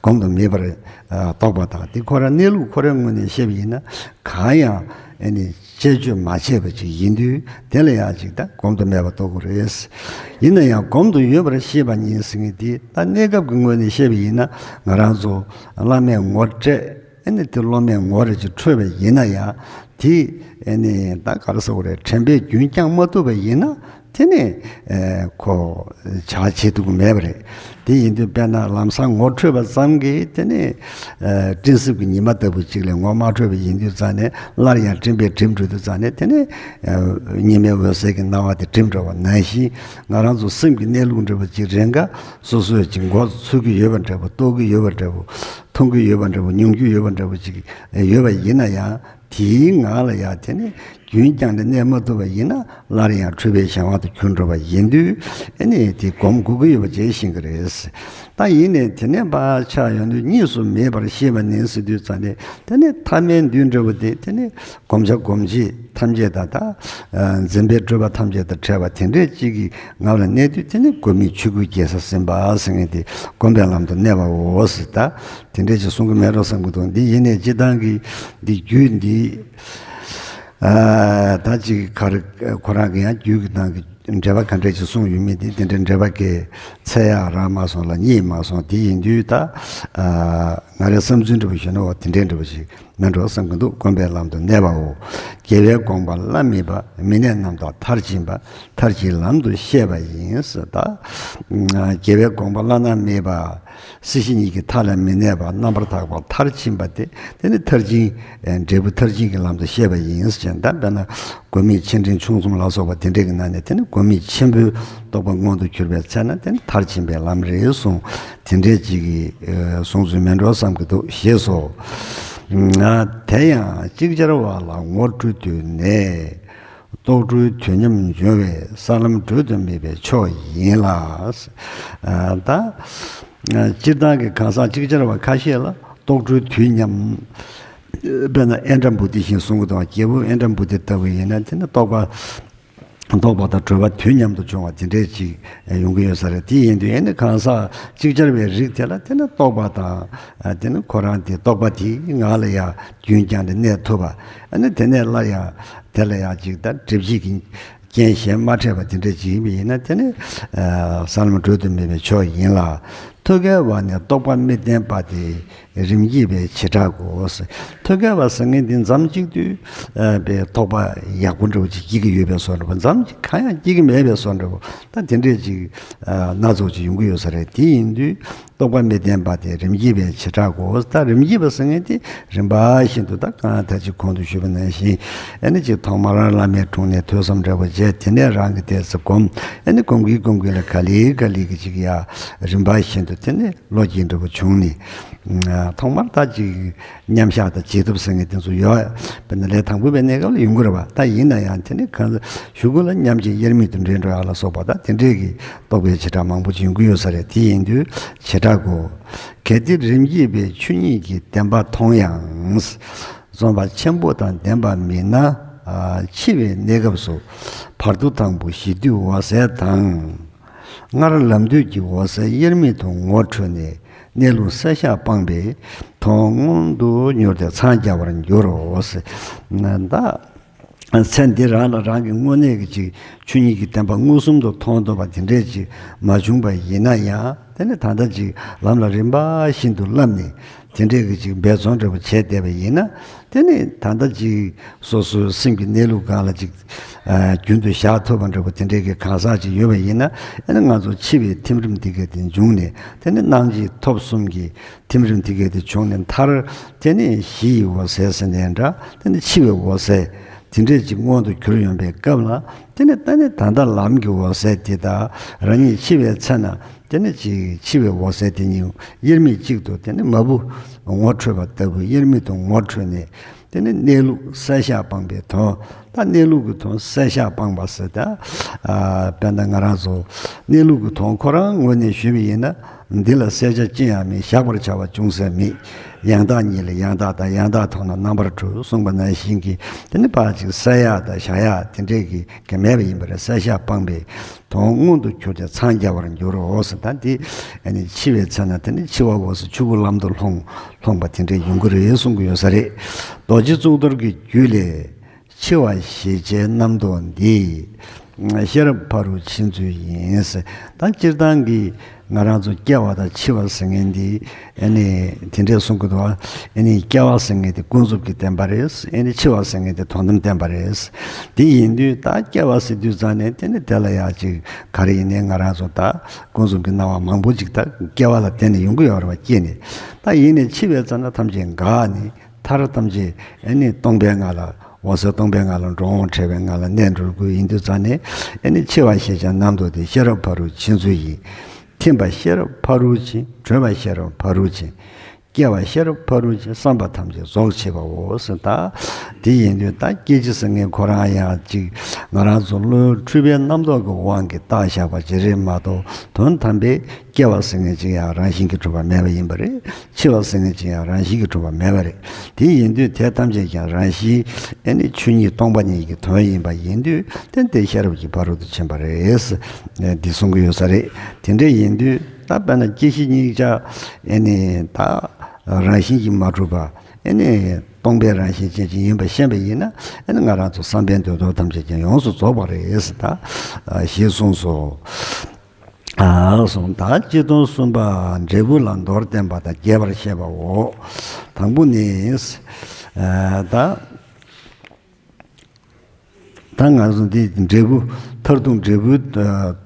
སྒོམ་དུ་མེད་པར་ཨ་རྟོགས་པ་དང་། དེ་ཁོ་རང་གནས་ལུགས་ཁོ་རའི་ངོས་ནས་བཤད་པ་ཡིན་ན། གང་ཡང་ཨ་ནི་བཅས་བཅོས་མ་བྱས་པ་ཅིག་ཡིན་དུས། དེ་ལ་ཡང་ཅིག་ད་སྒོམ་དུ་མེད་པར་རྟོགས་དགོས་རེད། ཡིན་ན་ཡང་སྒོམ་དུ་ཡོད་པར་ཤེས་པ་ཉིད་ཟེར་མཁན་དེ། ད་གནས་སྐབས་ཀྱི་ངོས་ནས་བཤད་པ་ཡིན་ན། ང་རང་ཚོ་བླ་མས་ངོ་སྤྲད། ཨ་ནི་དེ་སློབ་མས་ངོ་རེ་ཅིག་འཕྲོད་པ་ཡིན་ན་ཡང་། དེ་ཨ་ནི་ད་ག་རེ་ཟེར་དགོས་རེད། དྲན་པས་རྒྱུན་བསྐྱང་མ་ཐུབ་པ་ཡིན་ན། དེ་ནི་ཨེ་ཁོ་བྱ་བྱེད་ཐུབ་ཀྱི་མེད་པ་རེད། དེ་ཡིན་དུས་དཔེར་ན་ལམ་སང་ངོ་འཕྲོད་པ་ཙམ་གྱིས། དེ་ནི་ཨེ་སྤྲིན་གསེབ་ཀྱི་ཉི་མ་ལྟ་བུ་ཅིག་ལས་ངོ་མ་འཕྲོད་པ་ཡིན་དུས་ཙང་ནས། སླར་ཡང་སྤྲིན་པས་བསྒྲིབས་འགྲོ་དུས་ཙང་ནས། དེ་ནི་ཨེ་ཉི་མའི་འོད་ཟེར་གྱི་སྣང་བ་དེ་བསྒྲིབས་འགྲོ་བ་ནང་བཞིན། ང་རང་ཚོ་སེམས་ཀྱི་གནས་ལུགས་འདྲ་བོ་ཅིག་རེ་འགའ་སོ་སོས་ཅིག་མགོ་ཚོས་ཀྱི་ཡོད་པ་འདྲ་བོ། རྟོགས་ཀྱི་ཡོད་པ་འདྲ་བོ། མཐོང་གི་ཡོད་པ་འདྲ་བོ། མྱོང་རྒྱུ་ཡོད་པ་འདྲ་བོ་ཅིག་ཡོད་པ་ཡིན་ན་ཡང་། དེའི་ངང་ལ་ཡང་དེ་ནི་རྒྱུན་བསྐྱངས་ནས་གནས་མ་ཐུབ་པ་ཡིན་ན། སླར་ཡང་འཁྲུལ་པའི་གཞན་དབང་དུ་གྱུར་འགྲོ་བ་ཡིན་དུས། ཨ་ནི་དེ་སྒོམ་དགོས་ཀྱི་ཡོད་པ་བྱས་ཤེས་ཀྱི་རེད། ད་ཡིན་ནའི་དེ་ནས་ཕར་ཆགས་ཡོང་དུས། གཉིས་སུ་མེད་པར་ཤེས་པ་ནི་ཟེར་དུས་ཙང་ནས། དེ་ནི་ཐ་མལ་འདུས་འདྲ་བོ་དེ། དེ་ནི་བསྒོམ་བྱ་སྒོམ་བྱེད་ཐམས་ཅད་དང་། ད་འཛིན་པའི་སྤྲོས་པ་ཐམས་ཅད་དང་བྲལ་བ་དེ་འདྲས་ཅིག་གི་ངང་ལ་གནས་དུས། དེ་ནི་སྒོམ་མེད་ཆོས་སྐུའི་རྒྱལ་ས་ཟིན་པ་ཟེར་མཁན་དེ། སྒོམ་པའི་ལམ་དུ་གནས་པའོ་ཟེར། ད་དེ་འདྲས་ཅིག་གསུང་གི་མེད་འགྲོ་བསམ་གྱི་འདུག། འདི་ཡིན་ནའི་སྤྱིར་བཏང་གི་འདི་རྒྱུད་འདི། ཨ་ད་ཅིག་ག་རེ། ཁོ་རང་གི་ཡང་རྒྱུད་ཀྱི་ནང་གི་འགྲེལ་པ་ག་འདྲས་ཅིག་གསུངས་ཡོད་མེད་དེ། དེ་འདྲའི་འགྲེལ་པ་གི་ཚད་ཡང་རག་མ་སོང་ལ་རྙེད་མ་སོང་། དེ་ཡིན་དུས་ད་ཨ་ང་རའི་བསམ་ཚུལ་འདྲ་བོ་ཞུས་ན། འོ་དེ་འདྲའི་འདྲ་བོ་ཞིག་མིན་འགྲོ་བསམ་གྱི་འདུག། སྒོམ་པའི་ལམ་དུ་གནས་པའོ། རྒྱལ་བའི་དགོངས་པ་བླ་མེད་པ། མི་གནས་རྣམ་དག་མཐར་ཕྱིན་པ། མཐར་ཕྱིན་ལམ་དུ་ཤེས་པ་ཡིན་ཟེར། ད་རྒྱལ་བའི་དགོངས་པ་བླ་ན་མེད་པ། སྲིད་ཞི་གཉིས་ཀྱི་མཐའ་ལ་མི་གནས་པ། རྣམ་པར་དག་པ་མཐར་ཕྱིན་པ་དེ། དེ་ནི་མཐར་ཕྱིན། ཨེ་འབྲས་བུ་མཐར་ཕྱིན་གྱི་ལམ་དུ་ཤེས་པ་ཡིན་ཟེར་བྱས། ད་དཔེར་ན་སྒོམ་མེད་ཆེ་འབྲིང་ཆུང་གསུམ་ལ་སོགས་པ་དེ་འདྲས་ཀྱི་ནང་ནས། དེ་ནི་སྒོམ་མེད་ཆེན་པོའི་རྟོགས་པ་མངོན་དུ་གྱུར་པའི་ཚེ་ན། དེ་ནི་མཐར་ཕྱིན་པའི་ལམ་རེད་གསུངས། དེ་འདྲས་ཅིག་གི་ཨེ་གསུང་ཚུལ་མིན་འགྲོ་བསམ་གྱི་འདུག། ཞེས་སོ། ཨ་དེ་ཡང་ཅིག་ཅར་བ་ལ་ངོ་སྤྲོད་དུས་ནས། རྟོག་འཁྲུལ་དུས་མཉམ་འབྱུང་བས། ས་ལམ་བགྲོད་དུ་མེད་པའི་ཕྱོགས་ཡིན་ལ། ཨ་ད་སྤྱིར་བཏང་གི་གང་ཟག་ཅིག་ཅར་བ་ཁ་ཤས་ལ་རྟོག་འཁྲུལ་དུས་མཉམ། དཔེར་ན་ཨིནྡྲ་བྷུ་ཏི་བཞིན་གསུང་གི་འདུག། རྒྱལ་པོ་ཨིནྡྲ་བྷུ་ཏི་ལྟ་བུ་ཡིན་ན། དེ་ནི་རྟོགས་པ། རྟོགས་པ་དང་གྲོལ་བ་དུས་མཉམ་དུ་འབྱུང་བ་དེ་འདྲས་ཅིག་ཡོང་གི་ཡོད་ས་རེད། དེ་ཡིན་དུས་ཨ་ནི་གང་ཟག་ཅིག་ཅར་བའི་རིགས་དེ་ལ། དེ་ནི་རྟོགས་པ་དང་། ཨ་དེ་ནི་ཁོ་རང་དེ་རྟོགས་པ་དེའི་ངང་ལ་ཡང་རྒྱུན་བསྐྱངས་ཏེ་གནས་ཐུབ་པ། ཨ་ནི་དེ་ནས་སླར་ཡང་དེ་ལ་ཡང་ཅིག་ད་སྒྲིབ་བྱེད་ཀྱི་རྐྱེན་གཞན་མ་འཕྲད་པ་དེ་འདྲ་ཅིག་ཡིན་པ་ཡིན་ན། དེ་ནི་ཨ་ས་ལམ་བགྲོད་དུ་མེད་པའི་ཕྱོགས་ཡིན་ལ། ཐོད་རྒལ་བ་ནི་རྟོག་པ་མི་བརྟན་པ་སྟེ། རིམ་གྱིས་པའི་བྱེ་བྲག་གོ། ཐོད་རྒལ་བ་ཟེར་མཁན་འདི་མཚམས་གཅིག་ཏུ་ཨ་པའི་རྟོགས་པ་ཡག་པོ་འདྲ་བོ་ཅིག་སྐྱེ་གི་ཡོད་པའི་བཟོ་འདྲ་བོ། མཚམས་གཅིག་གང་ཡང་སྐྱེ་གི་མེད་པའི་བཟོ་འདྲ་བོ། ད་དེ་འདྲས་ཅིག་ཨ་སྣ་ཚོགས་ཅིག་ཡོང་གི་ཡོད་ས་རེད། དེ་ཡིན་དུས། རྟོག་པ་མི་བརྟན་པ་སྟེ། རིམ་གྱིས་པའི་བྱེ་བྲག་གོ། ད་རིམ་གྱིས་པ་ཟེར་མཁན་དེ་རིམ་པ་བཞིན་དུ། ད་གང་ད་ཅིག་གོང་དུ་ཞུས་པ་ནང་བཞིན། ཨ་ནི་ཅིག་ཐོག་མར་བླ་མའི་དྲུང་ནས་ཐོས་བསམ་འདྲ་བོ་བྱས། དེ་ནས་རང་གིས་ཏོག་ཙམ་སྒོམ། ཨ་ནི་སྒོམ་གྱིན་སྒོམ་གྱིན་ལ་ག་ལེ་ག་ལེ་གི་ཅིག་ཡ་རིམ་པ་བཞིན་དུ། དེ་ནས་བློ་སྐྱེད་འདྲ་བོ་བྱུང་ནས། ཨ་ཐོག་མར་ད་ཅིག་མཉམ་བཞག་དང་བྱེད་ཐབས་ཟེར་མཁན་དེ་ཚོ་ཡོད། དཔེར་ན་ལས་དང་པོ་པའི་གནས་སྐབས་ལ་ཡོང་གི་རེད་པ། ད་ཡིན་ན་ཡང་དེ་ནི་གང་ཟག་གཞུག་གུ་ལ་མཉམ་རྗེས་དབྱེར་མེད་དུ་འདྲེས་འགྲོ་ཡག་ལ་སོགས་པ། ད་དེ་འདྲས་ཀྱི་རྟོགས་པའི་བྱེ་བྲག་མང་པོ་ཅིག་ཡོང་གི་ཡོད་ས་རེད། དེ་ཡིན་དུས་བྱེ་བྲག་གོ། གལ་ཏེ་རིམ་གྱིས་པའི་ཆོས་ཉིད་ཀྱི་བདེན་པ་མཐོང་ཡང་། རྫོགས་པ་ཆེན་པོ་དང་ལྡན་པ་མིན་ན། ཨ་འཆི་བའི་གནས་སྐབས་སུ་བར་དོ་དང་པོ་གཞི་དུས་འོད་གསལ་དང་། སྔར་ལམ་དུས་ཀྱི་འོད་གསལ་དབྱེར་མེད་དུ་ངོ་འཕྲོད་ནས། གནས་ལུགས་གསལ་བཞག་སྤངས་པས་མཐོང་མངོན་དུ་གྱུར་ཏེ་འཚང་རྒྱ་བར་འགྱུར་རོ། ད་ཚེ་འདི་རང་ལ་རང་གི་དངོས་གནས་ཀྱི་ཅིག་ཆོས་ཉིད་ཀྱི་བདེན་པ་མངོན་སུམ་དུ་མཐོང་ཐུབ་པ་དེ་འདྲས་ཅིག་མ་བྱུང་པ་ཡིན་ན་ཡང་། དེ་ནི་ད་ལྟ་ཅིག་ལམ་ལ་རིམ་པ་བཞིན་དུ་བསླབས་ནས་དེ་འདྲས་ཀྱི་ཅིག་འབད་བརྩོན་འདྲ་པོ་བྱས་བསྡད་པ་ཡིན་ན། དེ་ནི་ད་ལྟ་ཅིག་སོ་སོའི་སེམས་ཀྱི་གནས་ལུགས་སྒང་ལ་ཅིག་ཨ་རྒྱུན་དུ་བཞག་ཐུབ་པ་འདྲ་པོ་དེ་འདྲས་ཀྱི་གང་ཟག་ཅིག་ཡོད་པ་ཡིན་ན། ཨ་ནི་ང་ཚོ་འཆི་བའི་ཐིམ་རིམ་དེ་ག་དེ་འབྱུང་ནས། དེ་ནི་སྣང་མཆེད་ཐོབ་གསུམ་གྱི་ཐིམ་རིམ་དེ་ག་དེ་བྱུང་ནས་མཐར་དེ་ནི་གཞི་ཡི་འོད་གསལ་ཟེར་ནའི་འདྲ། དེ་ནི་འཆི་བའི་འོད་གསལ་དེ་འདྲས་ཅིག་མངོན་དུ་གྱུར་ཡོང་པའི་སྐབས་ལ། དེ་ནི་ད་ནི་ད་ལྟ་ལམ་གྱི་འོད་གསལ་དེ་དང་། རང་ཉིད་འཆི་བའི་ཚེ་ན་དེ་ནི་ཅིག་འཆི་བའི་འོད་གསལ་དེ་གཉིས་དབྱེར་མེད་གཅིག་ཏུ་དེ་ནི་མ་བུ་ངོ་འཕྲོད་པ་ལྟ་བུ་དབྱེར་མེད་དུ་ངོ་འཕྲོད་ནས། དེ་ནི་གནས་ལུགས་གསལ་བཞག་སྤངས་པའི་དོན། ད་གནས་ལུགས་ཀྱི་དོན་གསལ་བཞག་སྤངས་པ་ཟེར་ད། ཨ་དཔེར་ན་ང་རང་ཚོ་གནས་ལུགས་ཀྱི་དོན་ཁོ་རང་ངོས་ནས་ཞུས་པ་ཡིན་ན། འདི་ལ་གསལ་ཆ་ཅི་ཡང་མེད། གཞག་པར་བྱ་བ་ཅུང་ཟད་མེད། ཡང་དག་ཉིད་ལ་ཡང་དག་དང་། ཡང་དག་མཐོང་ན་རྣམ་པར་གྲོལ་གསུངས་པ་ནང་བཞིན་གྱི། དེ་ནི་ཕར་ཅིག་གསལ་ཡག་དང་བཞག་ཡག་དེ་འདྲས་ཀྱི་ག་མེད་པ་ཡིན་པ་རེད། གསལ་བཞག་སྤངས་པས་མཐོང་མངོན་དུ་གྱུར་ཏེ་འཚང་རྒྱ་བར་འགྱུར་རོ་ཟེར། ད་འདི་ཨ་ནི་འཆི་བའི་ཚེ་ན་དེ་ནི་འཆི་བ་འོད་གསལ་ཆོས་སྐུ་ལམ་དུ་ལྷུང་ལྷུང་བ་དེ་འདྲས་ཡོང་གི་རེད་གསུང་གི་ཡོད་ས་རེད། རྡོ་རྗེ་གཙུག་ཏོར་གྱི་རྒྱུད་ལས། འཆི་བ་ཞེས་བྱའི་རྣམ་རྟོག་འདི་ཤེས་རབ་ཕ་རོལ་ཕྱིན་ཚུལ་ཡིན། ད་སྤྱིར་བཏང་གི་ང་རང་ཚོ་སྐྱེ་བ་དང་འཆི་བ་ཟེར་མཁན་འདི་ཨ་ནི་དེ་འདྲས་གསུང་གི་འདུག་ཨ་ནི་སྐྱེ་བ་ཟེར་མཁན་དེ་ཀུན་རྫོབ་ཀྱི་བདེན་པ་རེད། ཨ་ནི་འཆི་བ་ཟེར་མཁན་དེ་དོན་དམ་བདེན་པ་རེད། དེ་ཡིན་དུས་ད་སྐྱེ་བ་ཟེར་དུས་ཙང་ནས་དེ་ནི་དེ་ལ་ཡང་ཅིག་ག་རེ་ཡིན་ནའི་ང་རང་ཚོ་ད་ཀུན་རྫོབ་ཀྱི་སྣང་བ་མང་པོ་ཅིག་ད་སྐྱེ་བ་ལ་བརྟེན་ནས་ཡོང་གི་ཡོད་རེད་བ། སྐྱེས་ནས། ད་ཡིན་ནའི་འཆི་བའི་ཙ་ན་ཐམས་ཅད་འགག་ནས། མཐར་ཐམས་ཅད་ཨ་ནི་སྟོང་པའི་ངང་ལ། འོད་གསལ་སྟོང་པའི་ངང་ལ་འགྲོ་འོང་བྲལ་བའི་ངང་ལ་གནས་འགྲོ་དགོས་ཡིན་དུས་ཙང་ནས། ཨ་ནི་འཆི་བ་ཞེས་བྱ་རྣམ་རྟོག་དེ་ཤེས་རབ་ཕ་རོལ་ཕྱིན་ཚུལ་ཡིན། ཐིམ་པ་ཤེས་རབ་ཕ་རོལ་ཕྱིན། གྲོལ་བ་ཤེས་རབ་ཕ་རོལ་ཕྱིན། སྐྱེ་བ་ཤེས་རབ་ཕ་རོལ་ཕྱིན། བསམ་པ་ཐམས་ཅད་རྫོགས་བྱེད་པའོ་ཟེར། ད་དེ་ཡིན་དུས་ད་སྐྱེ་འཆི་ཟེར་མཁན་ཁོ་རང་ཡང་ཅིག་ང་རང་ཚོ་བློའི་འཁྲུལ་པའི་རྣམ་རྟོག་གི་དབང་གིས་བཏགས་བཞག་པ་ཅིག་རེད་མ་གཏོགས། དོན་དམ་པའི་སྐྱེ་བ་ཟེར་མཁན་ཅིག་ཡང་རང་བཞིན་གྱིས་གྲུབ་པ་མེད་པ་ཡིན་པ་རེད། འཆི་བ་ཟེར་མཁན་ཅིག་ཡང་རང་བཞིན་གྱིས་གྲུབ་པ་མེད་པ་རེད། དེ་ཡིན་དུས་དེ་ཐམས་ཅད་ཀྱང་རང་བཞིན་ཨ་ནི་ཆོས་ཉིད་སྟོང་པ་ཉིད་ཀྱི་དོན་ཡིན་པ་ཡིན་དུས། དེ་དེ་ཤེས་རབ་ཀྱི་ཕ་རོལ་ཏུ་ཕྱིན་པ་རེད། འདི་གསུང་གི་ཡོད་ས་རེད། དེ་འདྲ་ཡིན་དུས་ད་དཔེར་ན་སྐྱེ་ཤི་གཉིས་ཆ་ཨ་ནི་ད་རང་བཞིན་གྱིས་མ་གྲུབ་པ། ཨ་ནི་སྟོང་པའི་རང་བཞིན་ཅན་ཅིག་ཡིན་པ་ཤེས་པ་ཡིན་ན། ཨ་ནི་ང་རང་ཚོ་བསམ་པའི་འདོད་རྟོག་ཐམས་ཅད་ཀྱང་ཡོངས་སུ་རྫོགས་པ་རེད་ཟེར། ད་ཞེས་གསུངས་སོ། ཨ་གསུངས། ད་སྤྱི་དོན་གསུམ་པ་འབྲས་བུ་ལ་མདོར་བསྟན་པ་དང་རྒྱས་པར་བཤད་པའོ། དང་པོ་ནི། ཨ་ད། ད་ང་ཚོ་འདི་འབྲས་བུ། མཐར་ཐུག་འབྲས་བུའི་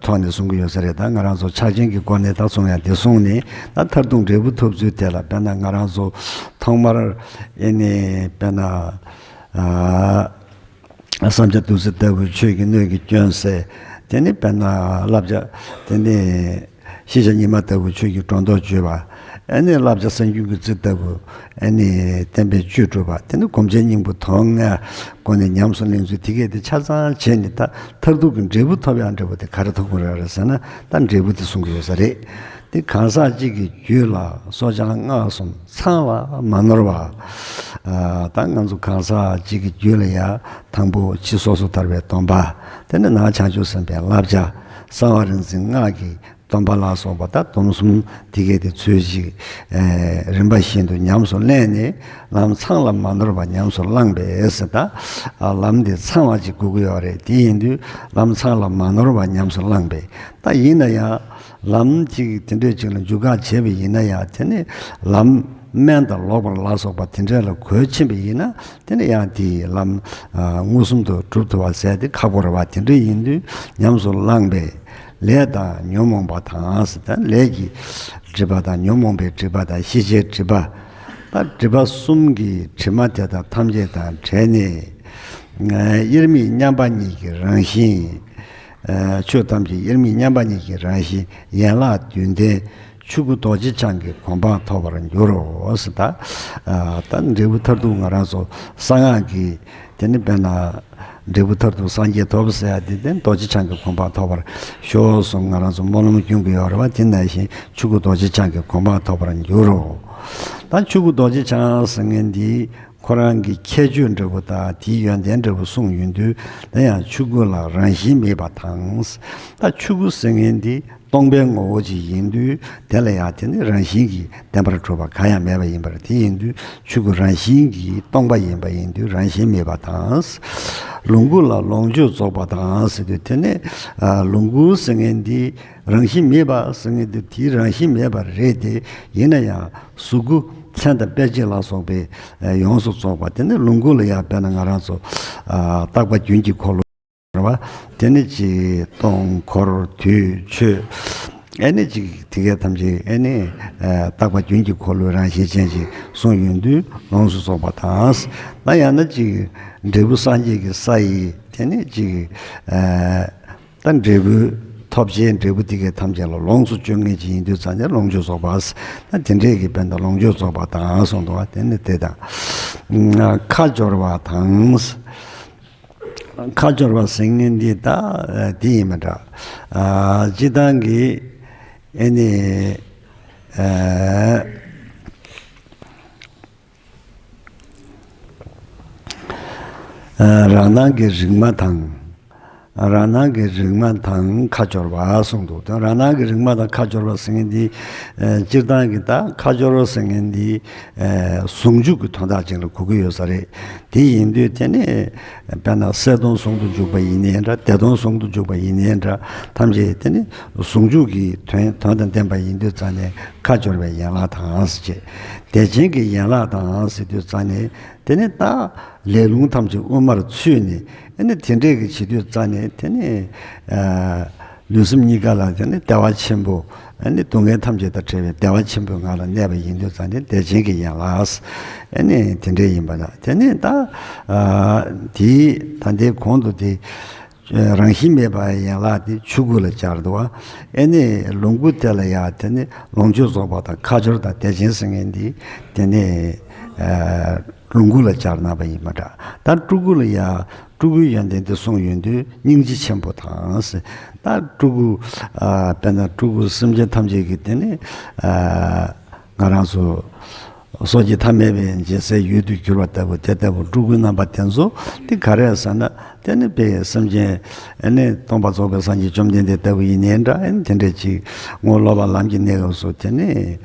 ཐོག་ནས་གསུང་གི་ཡོད་ས་རེད། ད་ང་རང་ཚོ་ཕྱག་ཆེན་གྱི་སྒོ་ནས་ད་གསུང་ཡ་འདི་གསུངས་ནས། ད་མཐར་ཐུག་འབྲས་བུ་ཐོབ་ཚུལ་དེ་ལ། དཔེར་ན་ང་རང་ཚོ་ཐོག་མར་ཨེ་ནི་དཔེར་ན་ཨ་བསམ་བྱ་བདུད་རྩི་ལྟ་བུའི་ཆོས་ཀྱི་སྣོད་ཀྱི་སྐྱོན་བསལ། དེ་ནི་དཔེར་ན་བསླབ་བྱ་དེ་ནི། ཤེས་བྱ་ཉི་མ་ལྟ་བུ་ཆོས་ཀྱི་སྒྲོ་འདོགས་གཅོད་པ། ཨ་ནི་བསླབ་བྱ་གསར་འགྱུར་གྱི་རྩི་ལྟ་བུ། ཨ་ནི་བསྟན་པའི་བཅུད་སྒྲུབ་པ། དེ་ནི་སྒོམ་བྱེད་སྙིང་པོ་དོན་ལྔའི་སྒོ་ནས་ཉམས་སུ་ལེན་ཚུལ་དེ་གས་དེ་ཆ་ཚང་བྱས་ནས། ད་མཐར་ཐུག་གི་འབྲས་བུ་ཐོབ་ཡག་འབྲས་བུ་དེ་ག་རེ་ཐོབ་དགོས་རེད་ཟེར་ན། ད་འབྲས་བུ་དེ་གསུང་གི་ཡོད་ས་རེད། དེ་གང་ཟག་གཅིག་གི་རྒྱུད་ལ་སོ་བྱང་སྔགས་གསུམ་ཚང་ལ་མ་ནོར་བ། ཨ་ད་ང་ཚོ་གང་ཟག་གཅིག་གི་རྒྱུད་ལ་ཡ་དང་པོ་ཕྱི་སོ་སོར་ཐར་པའི་སྡོམ་པ། དེ་ནི་ནང་བྱང་ཆུབ་སེམས་དཔའི་བསླབ་བྱ། གསང་བ་རིག་འཛིན་སྔགས་ཀྱི་སྡོམ་པ་ལ་སོགས་པ་ད་སྡོམ་གསུམ་དེ་གས་དེ་ཚུལ་བཞིན་རིམ་པ་བཞིན་དུ་ཉམས་སུ་ལེན་ནས། ལམ་ཚང་ལ་མ་ནོར་བ་ཉམས་སུ་བླངས་པས་ཟེར། ད་ལམ་དེ་ཚང་བ་ཅིག་དགོས་ཀྱི་ཡོད་རེད། དེ་ཡིན་དུས་ལམ་ཚང་ལ་མ་ནོར་བ་ཉམས་སུ་བླངས་པས། ད་ཡིན་ན་ཡང་ལམ་ཅིག་དེ་འདྲ་ཅིག་ལ་འཇུག་ག་བྱས་པ་ཡིན་ན་ཡང་། དེ་ནི་ལམ་དམན་དང་ལོག་པ་ལ་སོགས་པ་དེ་འདྲ་ལ་གོས་ཕྱིན་པ་ཡིན་ན། དེ་ནི་ཡང་དེའི་ལམ་མངོན་སུམ་དུ་གྲུབ་ཐུབ་པ་ཟེར་དེ་ཁག་པོ་རེད་བ། དེ་འདྲ་ཡིན་དུས་ཉམས་སུ་བླངས་པས། ལས་དང་ཉོན་མོངས་པ་དང་ཟེར། ད་ལས་ཀྱི་སྒྲིབ་པ་དང་། ཉོན་མོངས་པའི་སྒྲིབ་པ་དང་། ཤེས་བྱའི་སྒྲིབ་པ། ད་སྒྲིབ་པ་གསུམ་གྱི་དྲི་མ་དེ་དག་ཐམས་ཅད་དང་བྲལ་ནས། དབྱེར་མེད་མཉམ་པ་ཉིད་ཀྱི་རང་བཞིན། ཆོས་ཐམས་ཅད་དབྱེར་མེད་མཉམ་པ་ཉིད་ཀྱི་རང་བཞིན། ཡན་ལག་བདུན་ལྡན་ཆོས་སྐུ་རྡོ་རྗེ་འཆང་གི་གོ་འཕང་ཐོབ་པར་འགྱུར་རོ་ཟེར། ད་ད་འབྲས་བུ་མཐར་ཐུག་ང་རང་ཚོ་གསང་སྔགས་ཀྱི། དེ་ནི་དཔེར་ན་འབྲས་བུ་མཐར་ཐུག་སངས་རྒྱས་ཐོབ་ཟེར་ཡ་དེ། དེ་རྡོ་རྗེ་འཆང་གི་གོ་འཕང་ཐོབ་པར་ཤོག་གསུངས། ང་རང་ཚོ་སྨོན་ལམ་སྐྱོན་གྱི་ཡོད་རེད་བ། དེ་ནང་བཞིན་ཆོས་སྐུ་རྡོ་རྗེ་འཆང་གི་གོ་འཕང་ཐོབ་པར་འགྱུར་རོ། ད་ཆོས་སྐུ་རྡོ་རྗེ་འཆང་ཟེར་མཁན་འདི་ཁོ་རང་གི་ཁྱད་ཆོས་འདྲ་པོ་དང་དེའི་ཡོན་ཏན་འདྲ་པོ་གསུངས་ཡོང་དུས། དེ་ཡང་ཆོས་སྐུ་ལ་རང་བཞིན་མེད་པ་དང་། ད་ཆོས་སྐུ་ཟེར་མཁན་འདི་ སྟོང་པའི་ངོ་བོ་ཅིག་ཡིན་དུས། དེ་ལ་ཡང་དེ་ནི་རང་བཞིན་གྱིས་བརྟེན་པར་གྲུབ་པ་གང་ཡང་མེད་པ་ཡིན་པར། དེ་ཡིན་དུས་ཆོས་སྐུ་རང་བཞིན་གྱིས་སྟོང་པ་ཡིན་པ་ཡིན་དུས་རང་བཞིན་མེད་པ་དང་། ལོངས་སྐུ་ལ་ལོངས་སྤྱོད་རྫོགས་པ་དང་ཟེར་དུས། དེ་ནི་ཨ་ལོངས་སྐུ་ཟེར་མཁན་འདི་རང་བཞིན་མེད་པ་ཟེར་མཁན་འདི་དེའི་རང་བཞིན་མེད་པ་རེད་དེ། ཡིན་ན་ཡང་གཟུགས་སྐུ་མཚན་དང་དཔེ་བྱད་ལ་སོགས་པའི་ཨ་ཡོངས་སུ་རྫོགས་པ། དེ་ནི་ལོངས་སྐུ་ལ་ཡང་དཔེར་ན་ང་རང་ཚོ་ཨ་རྟག་པ་རྒྱུན་གྱི་འཁོར་ལོ། རེད་བ། དེ་ནི་ཅིག་སྟོང་། འཁོར། དུས། ཆོས། ཨེ་ནི་ཅིག་དེ་གའི་ཐམས་ཅད་ཨེ་ནི་ཨ་རྟག་པ་རྒྱུན་གྱི་འཁོར་ལོའི་རང་བཞིན་ཅན་ཅིག་གསུངས་ཡོང་དུས་ལོངས་སུ་རྫོགས་པ་དང་། ད་ཡང་ན་ཅིག་འབྲས་བུ་སངས་རྒྱས་ཀྱི་ས་ཡི་དེ་ནི་ཅིག་ཨ་ད་འབྲས་བུ་ཐོབ་བྱའི་འབྲས་བུ་དེ་གའི་ཐམས་ཅད་ལ་ལོངས་སུ་སྤྱོད་མཁན་ཅིག་ཡིན་དུས་ཙང་ནས་ལོངས་སྤྱོད་རྫོགས་པ། ད་དེ་འདྲས་ཀྱི་དཔེ་འདི་ལོངས་སྤྱོད་རྫོགས་པ་དང་གསུངས་འདུག་བ། དེ་ནི་དེ་དང་། ཁ་སྦྱོར་བ་དང་། ཁ་སྦྱོར་བ་ཟེར་མཁན་འདི་ད་ཨ་འདི་ཡིན་མ་འདྲ། ཨ་སྤྱིར་བཏང་གི་ཨེ་ནི་ཨ་ཨ་རང་སྣང་གི་རིག་མ་དང་། རང་སྣང་གི་རིག་མ་དང་ཁ་སྦྱོར་བ་གསུངས་འདུག། ད་རང་སྣང་གི་རིག་མ་དང་ཁ་སྦྱོར་བ་ཟེར་མཁན་འདི་ཨ་སྤྱིར་བཏང་གི་ད་ཁ་སྦྱོར་བ་ཟེར་མཁན་འདི་ཨ་ཟུང་འཇུག་གི་དོན་དག་ཅིག་ལ་གོ་གི་ཡོད་ས་རེད། དེ་ཡིན་དུས་དེ་ནི་དཔེར་ན་གསལ་སྟོང་ཟུང་དུ་འཇུག་པ་ཡིན་ནའི་འདྲ། བདེ་སྟོང་ཟུང་དུ་འཇུག་པ་ཡིན་ནའི་འདྲ། ཐམས་ཅད་དེ་ནི་ཟུང་འཇུག་གི་དོན་དོན་དང་ལྡན་པ་ཡིན་དུས་ཙང་ནས་ཁ་སྦྱོར་བའི་ཡན་ལག་དང་ཟེར་བྱས། བདེ་ཆེན་གྱི་ཡན་ལག་དང་ཟེར་དུས་ཙང་ནས་དེ་ནི་ད་ལས་རླུང་ཐམས་ཅད་དབུ་མར་ཚུད་ནས་ཨ་ནི་དེ་འདྲས་ཀྱི་བྱེད་དུས་ཙང་ནས་དེ་ནི་ཨ། ལུས་སེམས་གཉིས་ཀ་ལ་དེ་ནི་བདེ་བ་ཆེན་པོ། ཨ་ནི་སྡུག་བསྔལ་ཐམས་ཅད་དང་བྲལ་བའི་བདེ་བ་ཆེན་པོའི་ངང་ལ་གནས་པ་ཡིན་དུས་ཙང་ནས་བདེ་ཆེན་གྱི་ཡན་ལག། ཨ་ནི་དེ་འདྲས་ཡིན་པ་དང་། དེ་ནི་ད་ཨ་དེའི་ད་ལྟའི་གོང་དུ་དེ་རང་བཞིན་མེད་པའི་ཡན་ལག་དེ་ཆོས་སྐུ་ལ་སྦྱར་འདུག་བ། ཨ་ནི་ལོངས་སྐུ་དེ་ལ་ཡང་དེ་ནི་ལོངས་སྤྱོད་རྫོགས་པ་དང་ཁ་སྦྱོར་དང་བདེ་ཆེན་ཟེར་མཁན་འདི་དེ་ནི་ཨ་ལོངས་སྐུ་ལ་སྦྱར་གནང་བ་ཡིན་པ་འདྲ། ད་སྤྲུལ་སྐུ་ལ་ཡང་སྤྲུལ་སྐུའི་ཡོན་ཏན་དེ་གསུངས་ཡོང་དུས་སྙིང་རྗེ་ཆེན་པོ་དང་ཟེར། ད་སྤྲུལ་སྐུ་ཨ་དཔེར་ན་སྤྲུལ་སྐུ་སེམས་ཅན་ཐམས་ཅད་ཀྱི་དེ་ནི་ཨ་ང་རང་ཚོ་སོ་སྐྱེ་ཐ་མལ་པའི་འཇིག་རྟེན་ཡུལ་དུ་གྱུར་པ་ལྟ་བུ་དེ་ལྟ་བུ་སྤྲུལ་སྐུའི་རྣམ་པ་དེ་ཚོ་དེ་ག་རེ་ཟེར་ན། དེ་ནི་དཔེ་སེམས་ཅན་ཨ་ནི་སྟོང་པ་རྫོགས་པའི་སངས་རྒྱས་བཅོམ་ལྡན་འདས་ལྟ་བུ་ཡིན་ནའི་འདྲ། ཨ་ནི་དེ་འདྲས་ཅིག་དངོས་སློབ་པ་ལམ་གྱི་གནས་སྐབས་སུ་དེ་ནི།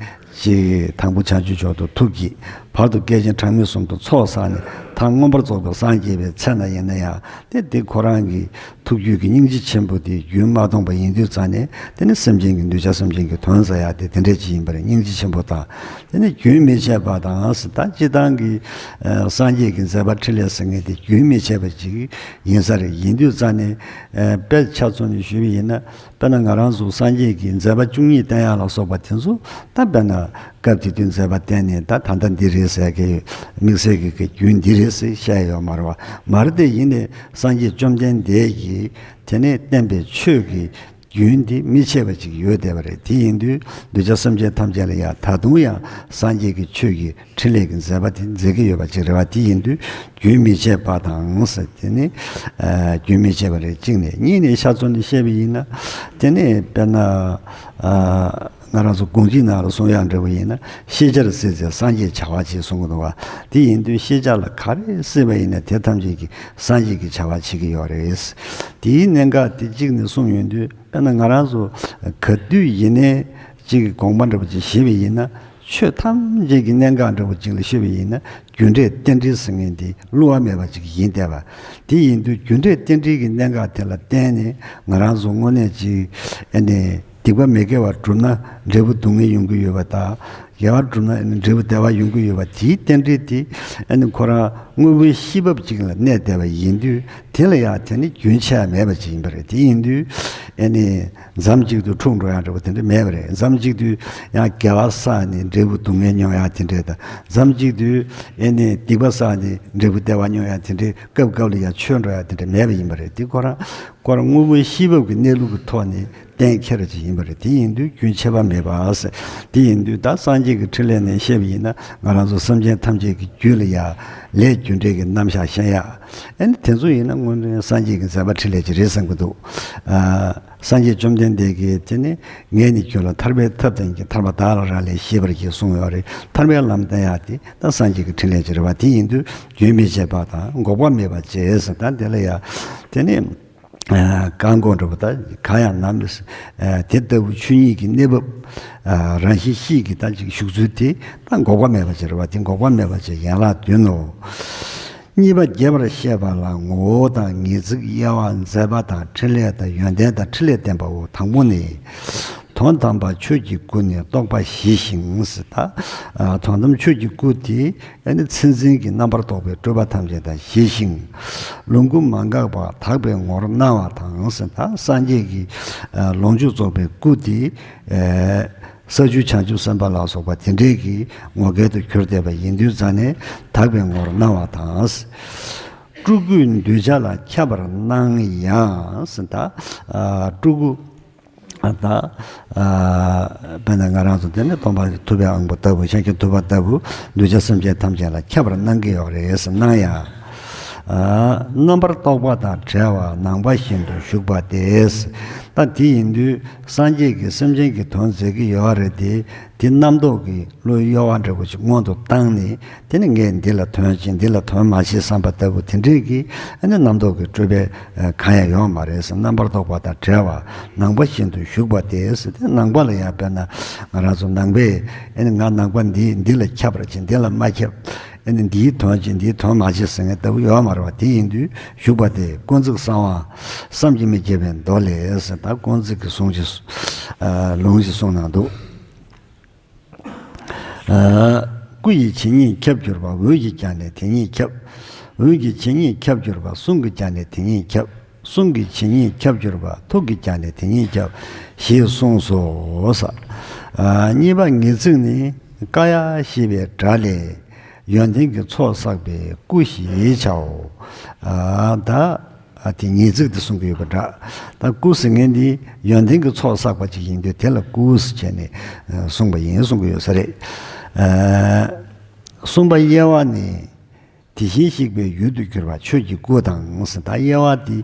ཅིག་དང་པོ་བྱང་ཆུབ་མཆོག་ཏུ་ཐུགས་བསྐྱེད། བར་དུ་བསྐལ་ཆེན་གྲངས་མེད་གསུམ་དུ་ཚོགས་བསགས་ནས་མཐར་མངོན་པར་རྫོགས་པར་སངས་རྒྱས་པའི་ཚེ་ན་ཡིན་ན་ཡང་དེ་དེ་ཁོ་རང་གི་ཐུགས་རྒྱུད་ཀྱི་སྙིང་རྗེ་ཆེན་པོ་དེ་རྒྱུན་མ་སྟོངས་པ་ཡིན་དུས་ཙང་ནས་དེ་ནི་སེམས་ཅན་གྱི་གདུལ་བྱ་སེམས་ཅན་གྱི་དོན་མཛད་ཡག་དེ་དེ་འདྲས་ཅིག་ཡིན་པར་སྙིང་རྗེ་ཆེན་པོ་དང་། དེ་ནི་རྒྱུན་མི་འཆད་པ་དང་ཟེར། ད་སྤྱིར་བཏང་གི་ཨ་སངས་རྒྱས་ཀྱི་མཛད་པ་འཕྲིན་ལས་ཟེར་མཁན་དེ་རྒྱུན་མི་འཆད་པ་ཅིག་ཡིན་ས་རེད། ཡིན་དུས་ཙང་ནས་ཨ་དཔེ་ཆ་མཚོན་ནས་ཞུས་པ་ཡིན་ན། དཔེར་ན་ང་རང་ཚོ་སངས་རྒྱས་ཀྱི་མཛད་པ་བཅུ་གཉིས་བསྟན་ཡག་ལ་སོགས་པ་དེ་ཚོ་ད་དཔེར་ན་སྐབས་དེ་དུས་མཛད་པ་བསྟན་ནས་ད་ད་ལྟ་འདི་རེད་ཟེར་གི་དམིགས་བསལ་གྱི་གི་རྒྱུན་འདི་རེད་ཟེར་བཤད་ཡོད་མ་རེད་བ། མ་རེད་དེ། ཡིན་ནའི་སངས་རྒྱས་བཅོམ་ལྡན་འདས་ཀྱིས་དེ་ནས་བསྟན་པའི་ཆོས་ཀྱི་རྒྱུན་འདི་མི་ཆད་པ་ཅིག་ཡོད་བསྡད་པ་རེད། དེ་ཡིན་དུས་གདུལ་བྱ་སེམས་ཅན་ཐམས་ཅད་ལ་ཡང་ད་དུང་ཡང་སངས་རྒྱས་ཀྱི་ཆོས་ཀྱི་འཕྲིན་ལས་ཀྱི་མཛད་པ་དེ་མཛད་ཀྱི་ཡོད་པ་ཅིག་རེད་བ། དེ་ཡིན་དུས་རྒྱུན་མི་འཆད་པ་དང་ཟེར། དེ་ནི་ཨ་རྒྱུན་མི་འཆད་པ་རེད། གཅིག་ནས། གཉིས་ནས་ཆ་མཚོན་ནས་བཤད་པ་ཡིན་ན། དེ་ནི་དཔེར་ན་ཨ་ང་རང་ཚོ་དགོངས་གཅིག་ནང་ལ་གསུང་ཡག་འདྲ་བོ་ཡིན་ན། ཤེས་བྱར་སྲིད་ཚེ་སངས་རྒྱས་བྱ་བ་བྱེད་གསུང་གི་འདུག་བ། དེ་ཡིན་དུས་ཤེས་བྱ་ལ་ག་རེ་སྲིད་པ་ཡིན་ན་དེ་ཐམས་ཅད་ཀྱིས་སངས་རྒྱས་ཀྱི་བྱ་བ་བྱེད་ཀྱི་ཡོད་རེད། དེའི་གནད་འགག་དེ་གཅིག་ནས་གསུངས་ཡོང་དུས། དཔེར་ན་ང་རང་ཚོ་ག་དུས་ཡིན་ནའི་གཅིག་གི་དགོངས་པ་འདྲ་བོ་ཅིག་བཞེས་པ་ཡིན་ན། ཆོས་ཐམས་ཅད་ཀྱི་གནད་འགག་འདྲ་བོ་ཅིག་ལ་བཤད་པ་ཡིན་ན། རྒྱུ་འབྲས་རྟེན་འབྲེལ་ཟེར་མཁན་དེ་བསླུ་བ་མེད་པ་ཅིག་ཡིན་བསྡད་པ། དེ་ཡིན་དུས་རྒྱུ་འབྲས་རྟེན་འབྲེལ་གྱི་གནད་འགག་དེ་ལ་བརྟེན་ནས་ང་རང་ཚོ་དངོས་གནས་ཅིག་ཨ་ནི་སྡིག་པ་མི་དགེ་བ་བསྒྲུབས་ན་འབྲས་བུ་སྡུག་བསྔལ་ཡོང་གི་ཡོད་པ་དང་། དགེ་བ་བསྒྲུབས་ན་ཨ་ནི་འབྲས་བུ་བདེ་བ་ཡོང་གི་ཡོད་པ། དེའི་རྟེན་འབྲེལ་དེ་ཨ་ནི་ཁོ་རང་དངོས་པོའི་ཤེས་བབ་ཅིག་ལ་གནས་བསྡད་པ་ཡིན་དུས། དེ་ལ་ཡང་དེ་ནི་རྒྱུན་ཆད་ཡ་མེད་པ་ཅིག་ཡིན་པ་རེད། དེ་ཡིན་དུས་ཨ་ནི་མཚམས་གཅིག་ཏུ་འཁྲུག་འགྲོ་ཡག་འདྲ་བོ་དེ་འདྲ་མེད་པ་རེད། མཚམས་གཅིག་ཏུ་ཡང་དགེ་བ་བསགས་ནས་འབྲས་བུ་སྡུག་བསྔལ་མྱོང་ཡག་དེ་འདྲས་དང་། མཚམས་གཅིག་ཏུ་ཨ་ནི་སྡིག་པ་བསགས་ནས་འབྲས་བུ་བདེ་བ་མྱོང་ཡག་དེ་འདྲས་སྐབས་སྐབས་ལ་ཡང་ཆོད་འགྲོ་ཡག་དེ་འདྲ་མེད་པ་ཡིན་པ་རེད། དེ་ཁོ་རང་ཁོ་རང་དངོས་པོའི་ཤེས་བབ་ཀྱི་གནས་ལུགས་ཀྱི་ཐོག་ནས་གཏན་འཁེལ་བ་ཅིག་ཡིན་པ་རེད། དེ་ཡིན་དུས་རྒྱུན་ཆད་པ་མེད་པ་ཟེར། དེ་ཡིན་དུས་ད་སངས་རྒྱས་ཀྱི་འཕྲིན་ལས་ནས་བཤད་པ་ཡིན་ན། ང་རང་ཚོ་སེམས་ཅན་ཐམས་ཅད་ཀྱི་རྒྱུད་ལ་ཡང་ལས་རྒྱུ་འབྲས་ཀྱི་རྣམ་གཞག་ཤེས་ཡག་ཨ་ནི་དེ་ཚོ་ཡིན་ན་དངོས་གནས་སངས་རྒྱས་ཀྱི་མཛད་པ་འཕྲིན་ལས་ཅིག་རེད་བསམ་གྱི་འདུག། ཨ་སངས་རྒྱས་བཅོམ་ལྡན་འདས་ཀྱིས་དེ་ནི་ངས་ནི་ཁྱོད་ལ་ཐར་པའི་ཐབས་བསྟན་གྱི། ཐར་པ་བདག་ལ་རག་ལས་ཤེས་པར་གྱིས་གསུངས་ཡོད་རེད། ཐར་པའི་ལམ་བསྟན་ཡག་དེ་ད་སངས་རྒྱས་ཀྱི་འཕྲིན་ལས་ཅིག་རེད་བ། དེ་ཡིན་དུས་རྒྱུན་མི་འཆད་པ་དང་འགོག་པ་མེད་པ་བྱས་ཟེར། ད་དེ་ལ་ཡང་དེ་ནི་ བཀའ་བསྒོ་འདྲ་པོ་ད་གང་ཡང་ནམ་མེད། དེ་ལྟ་བུ་ཆོས་ཉིད་ཀྱི་གནས་བབ། རང་བཞིན་གཤིས་ཀྱི་ད་ཅིག་བཞུགས་ཚུལ་དེ་ད་འགོག་པ་མེད་པ་ཅིག་རེད་བ། དེ་འགོག་པ་མེད་པ་ཅིག་ཡན་ལག་བདུན་ནོ། གཉིས་པ་རྒྱས་པར་བཤད་པ་ལ་ངོ་བོ་དང་ངེས་ཚིག་དབྱེ་བ་མཛད་པ་དང་འཕྲིན་ལས་དང་ཡོན་ཏན་དང་འཕྲིན་ལས་བསྟན་པའོ། དང་པོ་ནི། དོན་དམ་པ་ཆོས་ཀྱི་སྐུ་ནི་རྟོགས་པ་ཞི་ཞིང་ཟེར་ད། དོན་དམ་ཆོས་ཀྱི་སྐུ་དེ་ཨ་ནི་མཚན་འཛིན་གྱི་རྣམ་པར་རྟོག་པའི་སྤྲོས་པ་ཐམས་ཅད་དང་ཞི་ཞིང་། ལོངས་སྐུ་མ་འགགས་པ་དག་པའི་ངོར་སྣང་བ་དང་ཟེར་ད། སངས་རྒྱས་ཀྱི་ལོངས་སྤྱོད་རྫོགས་པའི་སྐུ་དེ། ས་བཅུ་བྱང་ཆུབ་སེམས་དཔའ་ལ་སོགས་པ་དེ་འདྲས་ཀྱི་ངོ་སྐལ་དུ་གྱུར་བསྡད་པ་ཡིན་དུས་ཙང་ནས་དག་པའི་ངོར་སྣང་བ་དང་། སྤྲུལ་སྐུའི་གདུལ་བྱ་ལ་ཁྱབ་པར་སྣང་ཡང་ཟེར་ད། སྤྲུལ་སྐུ་ད། དཔེར་ན་ང་རང་ཚོ་དེ་ནི་སྟོན་པ་ཐུབ་པའི་དབང་པོ་ལྟ་བུ་ཤཱཀྱ་ཐུབ་པ་ལྟ་བུ་གདུལ་བྱ་སེམས་ཅན་ཐམས་ཅད་ལ་ཁྱབ་པར་སྣང་གི་ཡོད་རེད་ཟེར་སྣང་ཡང་། རྣམ་པར་རྟོག་པ་དང་བྲལ་བ་ནང་པ་བཞིན་དུ་བཞུགས་པ་སྟེ། ད་དེ་ཡིན་དུས་སངས་རྒྱས་ཀྱིས་སེམས་ཅན་གྱི་དོན་མཛད་ཀྱི་ཡོད་རེད་དེ། དེ་རྣམ་རྟོག་གི་བློའི་གཡོ་བ་འདྲ་པོ་ཅིག་སྔོན་དུ་བཏང་ནས། དེ་ནི་ངས་འདི་ལ་དོན་བྱེད། འདི་ལ་དོན་མ་བྱེད་བསམ་པ་ལྟ་བུ་དེ་འདྲས་ཀྱི་ཨ་ནི་རྣམ་རྟོག་གི་སྤྲོས་པ་གང་ཡང་ཡོད་མ་རེད་ཟེར། རྣམ་པར་རྟོག་པ་དང་བྲལ་བ་ནང་པ་བཞིན་དུ་བཞུགས་པ་སྟེ་ཟེར། དེ་ནང་པ་ལ་ཡང་དཔེར་ན་ང་རང་ཚོ་ནང་པས་ཨ་ནི་ང་ནང་པ་འདི་འདི་ལ་ཁྱབ་པར་བྱེད། འདི་ལ་མ་ཁྱབ། ཨ་ནི་འདིའི་དོན་བྱེད། འདིའི་དོན་མ་བྱེད་ཟེར་མཁན་ལྟ་བུ་ཡོད་མ་རེད་བ། དེ་ཡིན་དུས་བཞུགས་པ་སྟེ། དཀོན་བརྩེགས་གསང་བ་བསམ་གྱིས་མི་ཁྱབ་པའི་མདོ་ལས་ཟེར། ད་དཀོན་བརྩེགས་ཀྱི་གསུང་ཅིག་ལུང་ཅིག་གསུངས་གནང་འདུག་སྐུ་ཡི་ཇི་སྙེད་ཁྱབ་གྱུར་པ། འོད་ཀྱི་ཀྱང་ནི་དེ་སྙེད་ཁྱབ། འོད་ཀྱི་ཇི་སྙེད་ཁྱབ་གྱུར་པ། གསུང་གི་ཀྱང་ནི་དེ་སྙེད་ཁྱབ། གསུང་གི་ཇི་སྙེད་ཁྱབ་གྱུར་པ། ཐུགས་ཀྱི་ཀྱང་ནི་དེ་སྙེད་ཁྱབ། ཞེས་གསུངས་སོ། ས། གཉིས་པ་ངེས་ཚིག་ནི། ཀ་ཡ་ཞེས་པའི་སྒྲ་ལས་ཡོན་ཏན་གྱི་ཚོགས་བསགས་པའི་སྐུ་ཞེས་བྱའོ། ད། ཨ་དེ་ངེས་ཚིག་དེ་གསུང་གི་ཡོད་པ་འདྲ། ད་སྐུ་ཟེར་མཁན་འདི་ཡོན་ཏན་གྱི་ཚོགས་བསགས་པ་ཅིག་ཡིན་དུས་དེ་ལ་སྐུ་ཟེར་བྱས་ནས་ཨ་གསུངས་པ་ཡིན་གསུང་གི་ཡོད་ས་རེད། ཨ་གསུམ་པ་དབྱེ་བ་ནི། དེ་བཞིན་གཤེགས་པའི་ཡུལ་དུ་གྱུར་པ་ཆོས་ཀྱི་སྐུ་དང་ཟེར། ད་དབྱེ་བ་འདི་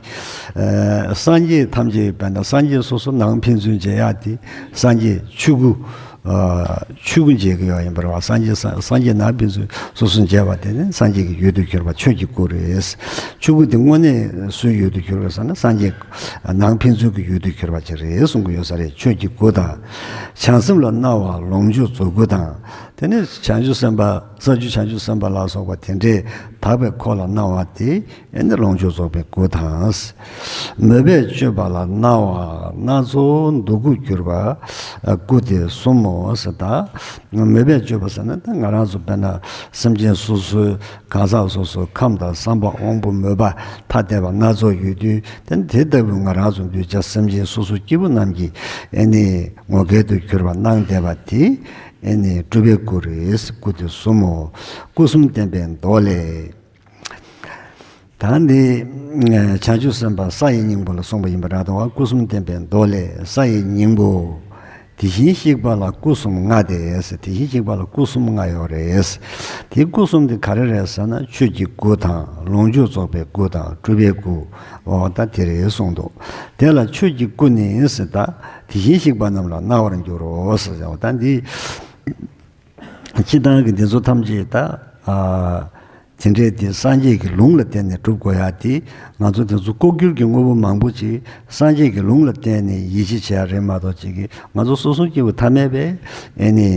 ཨ་སངས་རྒྱས་ཐམས་ཅད་བས་ན་སངས་རྒྱས་སོ་སོ་ནང་ཕན་ཚུན་མཇལ་ཡག་དེ་སངས་རྒྱས་ཆོས་སྐུ། ཆོས་སྐུ་མཇལ་གྱི་ཡོད་ཡིན་པ་རེད་བ། སངས་རྒྱས་སངས་རྒྱས་ནང་ཕན་ཚུན་སོ་སོ་མཇལ་བ་དེ་ནི་སངས་རྒྱས་ཀྱི་ཡུལ་དུ་གྱུར་པ་ཆོས་ཀྱི་སྐུ་རེད། ཆོས་སྐུ་དེ་དངོས་གནས་སུའི་ཡུལ་དུ་གྱུར་བ་ཟེར་ན་སངས་རྒྱས་ནང་ཕན་ཚུན་གྱི་ཡུལ་དུ་གྱུར་པ་ཅིག་རེད་གསུང་གི་ཡོད་ས་རེད། ཆོས་ཀྱི་སྐུ་དང་། བྱང་སེམས་ལ་སྣང་བ་ལོངས་སྤྱོད་རྫོགས་སྐུ་དང་། དེ་ནི་བྱང་ཆུབ་སེམས་དཔའ་ས་བཅུ་བྱང་ཆུབ་སེམས་དཔའ་ལ་སོགས་པ་དེ་འདྲའི་དག་པའི་འཁོར་ལ་སྣང་བ་དེ། ཨེ་ནི་ལོངས་སྤྱོད་རྫོགས་པའི་སྐུ་དང་། མོས་པས་སྤྱོད་པ་ལ་སྣང་བ་སྣ་ཚོགས་འདོད་དགུར་གྱུར་པ་སྐུ་སྟེ་གསུམ་མོ་ཟེར་ད། མོས་པས་སྤྱོད་པ་ཟེར་ན་ད་ང་རང་ཚོ་དཔེར་ན་སེམས་ཅན་སོ་སོའི་གང་ཟག་སོ་སོའི་ཁམས་དང་བསམ་པ་དབང་པོ་མོས་པ་ཐ་དད་པ་སྣ་ཚོགས་ཡོད་དུས། དེ་དེ་ལྟ་བུའི་ང་རང་ཚོ་གདུལ་བྱ་སེམས་ཅན་སོ་སོ་སྐྱེ་བོ་རྣམས་ཀྱི་ཨེ་ནི་ངོ་སྐལ་དུ་གྱུར་པ་སྣང་བསྡད་པ་དེ་ཨེ་ནི་སྤྲུལ་པའི་སྐུ་རེད། སྐུ་སྟེ་གསུམ་མོ། སྐུ་གསུམ་བསྟན་པའི་མདོ་ལས། ད་འདི་བྱང་ཆུབ་སེམས་དཔའ་ས་ཡི་སྙིང་པོ་ལ་གསུངས་པ་ཡིན་པ་འདྲ་འདུག་བ། སྐུ་གསུམ་བསྟན་པའི་མདོ་ལས་ས་ཡི་སྙིང་པོ། དེ་བཞིན་གཤེགས་པ་ལ་སྐུ་གསུམ་མངའ་སྟེ། དེ་བཞིན་གཤེགས་པ་ལ་སྐུ་གསུམ་མངའ་ཡོད་རེད། དེ་སྐུ་གསུམ་དེ་ག་རེ་རེད་ཟེར་ན་ཆོས་ཀྱི་སྐུ་དང་ལོངས་སྤྱོད་རྫོགས་པའི་སྐུ་དང་སྤྲུལ་པའི་སྐུ། འོ་ད་དེ་རེད་གསུངས་འདུག་དེ་ལ་ཆོས་ཀྱི་སྐུ་ནི་ཟེར་ད། དེ་བཞིན་གཤེགས་པ་རྣམས་ལ་སྣང་བར་འགྱུར་རོ་ཟེར། འོ་ད་འདི། སྤྱིར་བཏང་གི་འདི་ཚོ་ཐམས་ཅད་ད། ཨ་དེ་འདྲའི་དེ་སངས་རྒྱས་ཀྱི་ལུང་ལ་བརྟེན་ནས་སྒྲུབ་དགོས་ཡ་དེ། ང་ཚོ་དེ་ཚོ་ལྐོག་གྱུར་གྱི་དངོས་པོ་མང་པོ་ཅིག་སངས་རྒྱས་ཀྱི་ལུང་ལ་བརྟེན་ནས་ཡིད་ཆེས་བྱེད་ཡ་རེད་མ་གཏོགས། ཅིག་གིས་ང་ཚོ་སོ་སོ་སྐྱེ་བོ་ཐ་མལ་པས་ཨེ་ནི་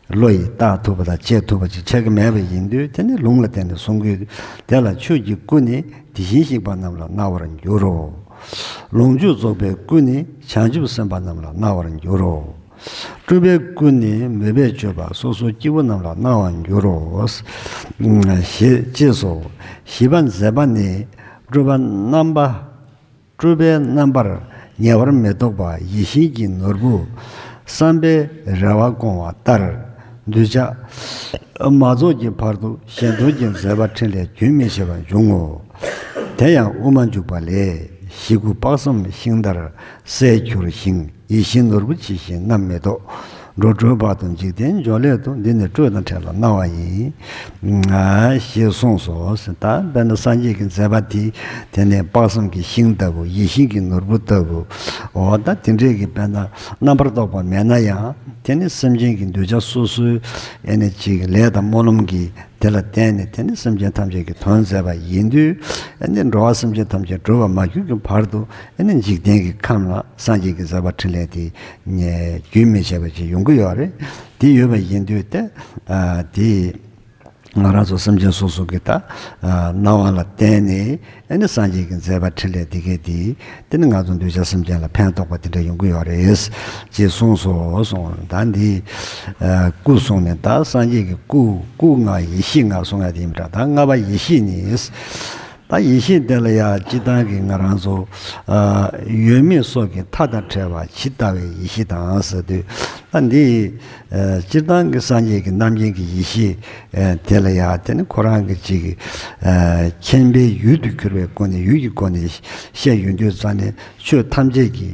བློ་ཡིས་བརྟག་ཐུབ་པ་དང་དཔྱད་ཐུབ་པ་ཅིག་ཆགས་ཀྱི་མེད་པ་ཡིན་དུས། དེ་ནི་ལུང་ལ་བརྟེན་ནས་གསུང་དགོས། དེ་ལ་ཆོས་ཀྱི་སྐུ་ནི་དེ་བཞིན་གཤེགས་པ་རྣམས་ལ་སྣང་བར་འགྱུར་རོ། ལོངས་སྤྱོད་རྫོགས་པའི་སྐུ་ནི་བྱང་ཆུབ་སེམས་དཔའ་རྣམས་ལ་སྣང་བར་འགྱུར་རོ། སྤྲུལ་པའི་སྐུ་ནི་མོས་པས་སྤྱོད་པ་སོ་སོ་སྐྱེ་བོ་རྣམས་ལ་སྣང་བར་འགྱུར་རོ། ཞེས་ཅེས་སོ། བཞི་པ་མཛད་པ་ནི། སྤྲུལ་པ་རྣམ་པ། སྤྲུལ་པའི་རྣམ་པར་ཉེ་བར་མི་རྟོག་པ་ཡིད་བཞིན་གྱི་ནོར་བུ། བསམ་པའི་རེ་བ་སྐོང་བ་ལྟར། གདུལ་བྱ་མ་རྫོགས་ཀྱི་བར་དུ་གཞན་དོན་གྱི་མཛད་པ་འཕྲིན་ལས་རྒྱུན་མི་ཆད་པར་འབྱུང་ངོ་། དེ་ཡང་དབུ་མ་འཇུག་པ་ལས། གཞི་དགུ་དཔག་བསམ་ཤིང་ལྟར་གསལ་གྱུར་ཞིང་། ཡིད་བཞིན་ནོར་བུ་ཇི་བཞིན་རྣམ་མི་རྟོག་འགྲོ་གྲོལ་བར་དུ་འཇིག་རྟེན་འབྱོར་སླད་དུ། འདི་ནི་སྤྲོས་དང་བྲལ་ལ་སྣང་བ་ཡིན། ཞེས་གསུངས་སོ། ད་དཔེར་ན་སངས་རྒྱས་ཀྱི་མཛད་པ་དེ། དེ་ནི་དཔག་བསམ་གྱི་ཤིང་ལྟ་བུ། ཡིད་བཞིན་གྱི་ནོར་བུ་ལྟ་བུ། འོ་ད་དེ་འདྲས་ཀྱི་དཔེར་ན་རྣམ་པར་རྟོག་པ་མེད་ན་ཡང་། དེ་ནི་སེམས་ཅན་གྱི་གདུལ་བྱ་སོ་སོའི་ཨེ་ནི་ཅིག་ལས་དང་སྨོན་ལམ་གྱི་ དེ་ལ་བརྟེན་ནས་དེ་ནི་སེམས་ཅན་ཐམས་ཅད་ཀྱི་དོན་མཛད་པ་ཡིན་དུས། ཨ་ནི་འགྲོ་བ་སེམས་ཅན་ཐམས་ཅད་འགྲོ་བར་མ་གྱུར་གྱི་བར་དུ། ཨ་ནི་འཇིག་རྟེན་གྱི་ཁམས་ལ་སངས་རྒྱས་ཀྱི་མཛད་པ་འཕྲིན་ལས་དེ་རྒྱུན་མི་ཆད་པ་ཅིག་ཡོང་གི་ཡོད་རེད། དེ་ཡོད་པ་ཡིན་དུས་ཏེ། ཨ་དེ་ང་རང་ཚོ་སེམས་ཅན་སོ་སོ་གི་ད་ཨ་སྣང་བ་ལ་བརྟེན་ནས། ཨ་ནི་སངས་རྒྱས་ཀྱི་མཛད་པ་འཕྲིན་ལས་དེ་གས་དེ། དེ་ནི་ང་ཚོ་གདུལ་བྱ་སེམས་ཅན་ལ་ཕན་ཐོགས་པ་དེ་འདྲ་ཡོང་གི་ཡོད་རེད། ཅེས་གསུངས་སོ་གསུངས། ད་འདི་ཨ་སྐུ་གསུངས་ནས། ད་སངས་རྒྱས་ཀྱི་སྐུ། སྐུ་ལྔ་ཡེ་ཤེས་ལྔ་གསུང་ཡ་དེ་ཡིན་པ་འདྲ། ད་ལྔ་པ་ཡེ་ཤེས་ནི། ད་ཡེ་ཤེས་དེ་ལ་ཡང་སྤྱིར་བཏང་གི་ང་རང་ཚོ་ཨ་ཡོད་མེད་སོགས་ཀྱི་མཐའ་དང་བྲལ་བ་ཇི་ལྟ་བའི་ཡེ་ཤེས་དང་ཟེར་དུས། ད་འདི་ཨ་སྤྱིར་བཏང་གི་སངས་རྒྱས་ཀྱི་རྣམ་མཁྱེན་གྱི་ཡེ་ཤེས་ཨ་དེ་ལ་ཡང་དེ་ནི་ཁོ་རང་གི་ཅིག་ཨ་མཁྱེན་པའི་ཡུལ་དུ་གྱུར་པའི་སྒོ་ནས། ཡུལ་གྱི་སྒོ་ནས་བཤད་ཡོང་དུས་ཙང་ནས། ཆོས་ཐམས་ཅད་ཀྱི་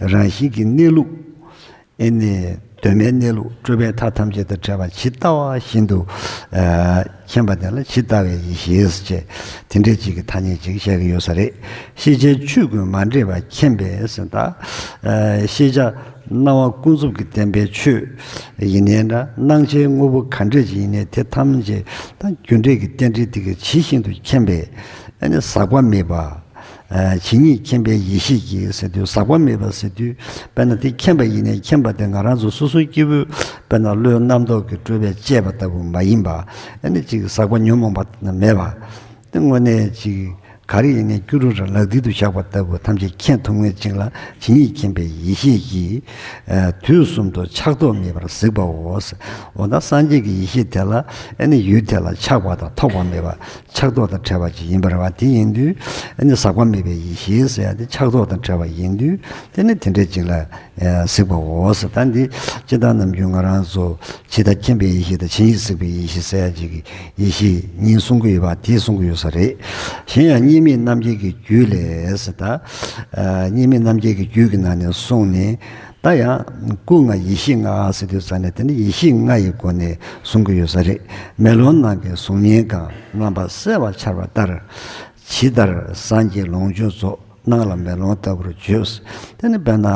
རང་བཞིན་གྱི་གནས་ལུགས། ཨེ་ནི་གདོད་མའི་གནས་ལུགས། སྤྲོས་པའི་མཐའ་ཐམས་ཅད་དང་བྲལ་བ་ཇི་ལྟ་བ་བཞིན་དུ་ཨ་མཁྱེན་པ་དེ་ལ་ཇི་ལྟ་བའི་ཡེ་ཤེས་ཅེས། དེ་འདྲའི་ཅིག་གི་ཐ་སྙད་ཅིག་བཤད་ཀྱི་ཡོད་ས་རེད། ཤེས་བྱའི་ཆོས་ཀུན་མ་འདྲེས་པ་མཁྱེན་པས་ཟེར། ད་ཨ་ཤེས་བྱ་སྣང་བ་ཀུན་རྫོབ་ཀྱི་བདེན་པའི་ཆོས་ཡིན་ནའི་འདྲ། སྣང་བྱའི་དངོས་པོ་ག་འདྲ་ཅིག་ཡིན་ནའི་དེ་ཐམས་ཅད་ད་རྒྱུ་འབྲས་ཀྱི་རྟེན་འབྲེལ་དེ་ག་ཇི་བཞིན་དུ་མཁྱེན་པས། ཨ་ནི་ཟག་པ་མེད་པ། ཨ་ཇི་སྙེད་མཁྱེན་པའི་ཡེ་ཤེས་ཀྱིས་ཟེར་དུས། ཟག་པ་མེད་པ་ཟེར་དུས། དཔེར་ན་དེ་མཁྱེན་པ་ཡིན་ནའི། མཁྱེན་པ་དེ་ང་རང་ཚོ་སོ་སོའི་སྐྱེ་བོའི་དཔེར་ན་བློའི་རྣམ་རྟོག་གི་སྤྲོས་པས་བཅད་པ་ལྟ་བུ་མ་ཡིན་པ། ཨ་ནི་ཅིག་ཟག་པ་ཉོན་མོངས་པ་མེད་པ། དེ་དངོས་གནས་ཅིག་ག་རེ་ཡིན་ནའི་སྐྱུ་རུ་ར་ལག་མཐིལ་དུ་བཞག་པ་ལྟ་བུ་ཐམས་ཅད་མཁྱེན་ཐུབ་མཁན་ཅིག་ལ་ཇི་སྙེད་མཁྱེན་པའི་ཡེ་ཤེས་ཀྱིས་ཨ་དུས་གསུམ་དུ་ཆགས་ཐོགས་མེད་པར་གཟིགས་པའོ། འོ་ད་སངས་རྒྱས་ཀྱི་ཡེ་ཤེས་དེ་ལ་ཨ་ནི་ཡུལ་དེ་ལ་ཆགས་པ་དང་ཐོགས་པ་མེད་པ། ཆགས་ཐོགས་དང་བྲལ་བ་ཅིག་ཡིན་པ་རེད་བ། དེ་ཡིན་དུས་ཨ་ནི་ཟག་པ་མེད་པའི་ཡེ་ཤེས་ཟེར་ཡ་དེ་ཆགས་ཐོགས་དང་བྲལ་བ་ཡིན་དུས། དེ་ནི་དེ་འདྲ་ཅིག་ལ་ཨ་གཟིགས་པའོ་ཟེར། ད་འདི་སྤྱིར་བཏང་ནམ་རྒྱུན་ང་རང་ཚོ་ཇི་ལྟར་མཁྱེན་པའི་ཡེ་ཤེས་དང་ཇི་སྙེད་གཟིགས་པའི་ཡེ་ཤེས་ཟེར་ཡ་ཅིག་གི་ཡེ་ཤེས་གཉིས་གསུང་གི་ཡོད་པ་དེ་གསུང་གི་ཡོད་ས་རེད། གཞན་ཡང་གཉིས་མེད་རྣམ་རྒྱལ་གྱི་རྒྱུད་ལས་ཟེར། ད་ཨ་གཉིས་མེད་རྣམ་རྒྱལ་གྱི་རྒྱུད་ཀྱི་ནང་ནས་གསུངས་ནས། ད་ཡང་སྐུ་ལྔ་ཡེ་ཤེས་ལྔ་ཟེར་དུས་ཙང་ནས། དེ་ནི་ཡེ་ཤེས་ལྔ་ཡི་སྒོ་ནས་གསུང་གི་ཡོད་ས་རེད། མེ་ལོང་ནང་གི་གཟུགས་བརྙན་གང་། རྣམ་པ་གསལ་བར་འཆར་བ་ལྟར། ཇི་ལྟར་སངས་རྒྱས་ལོངས་སྤྱོད་རྫོགས། སྣང་ལ་མེ་ལོང་ལྟ་བུར་བརྗོད། དེ་ནི་དཔེར་ན་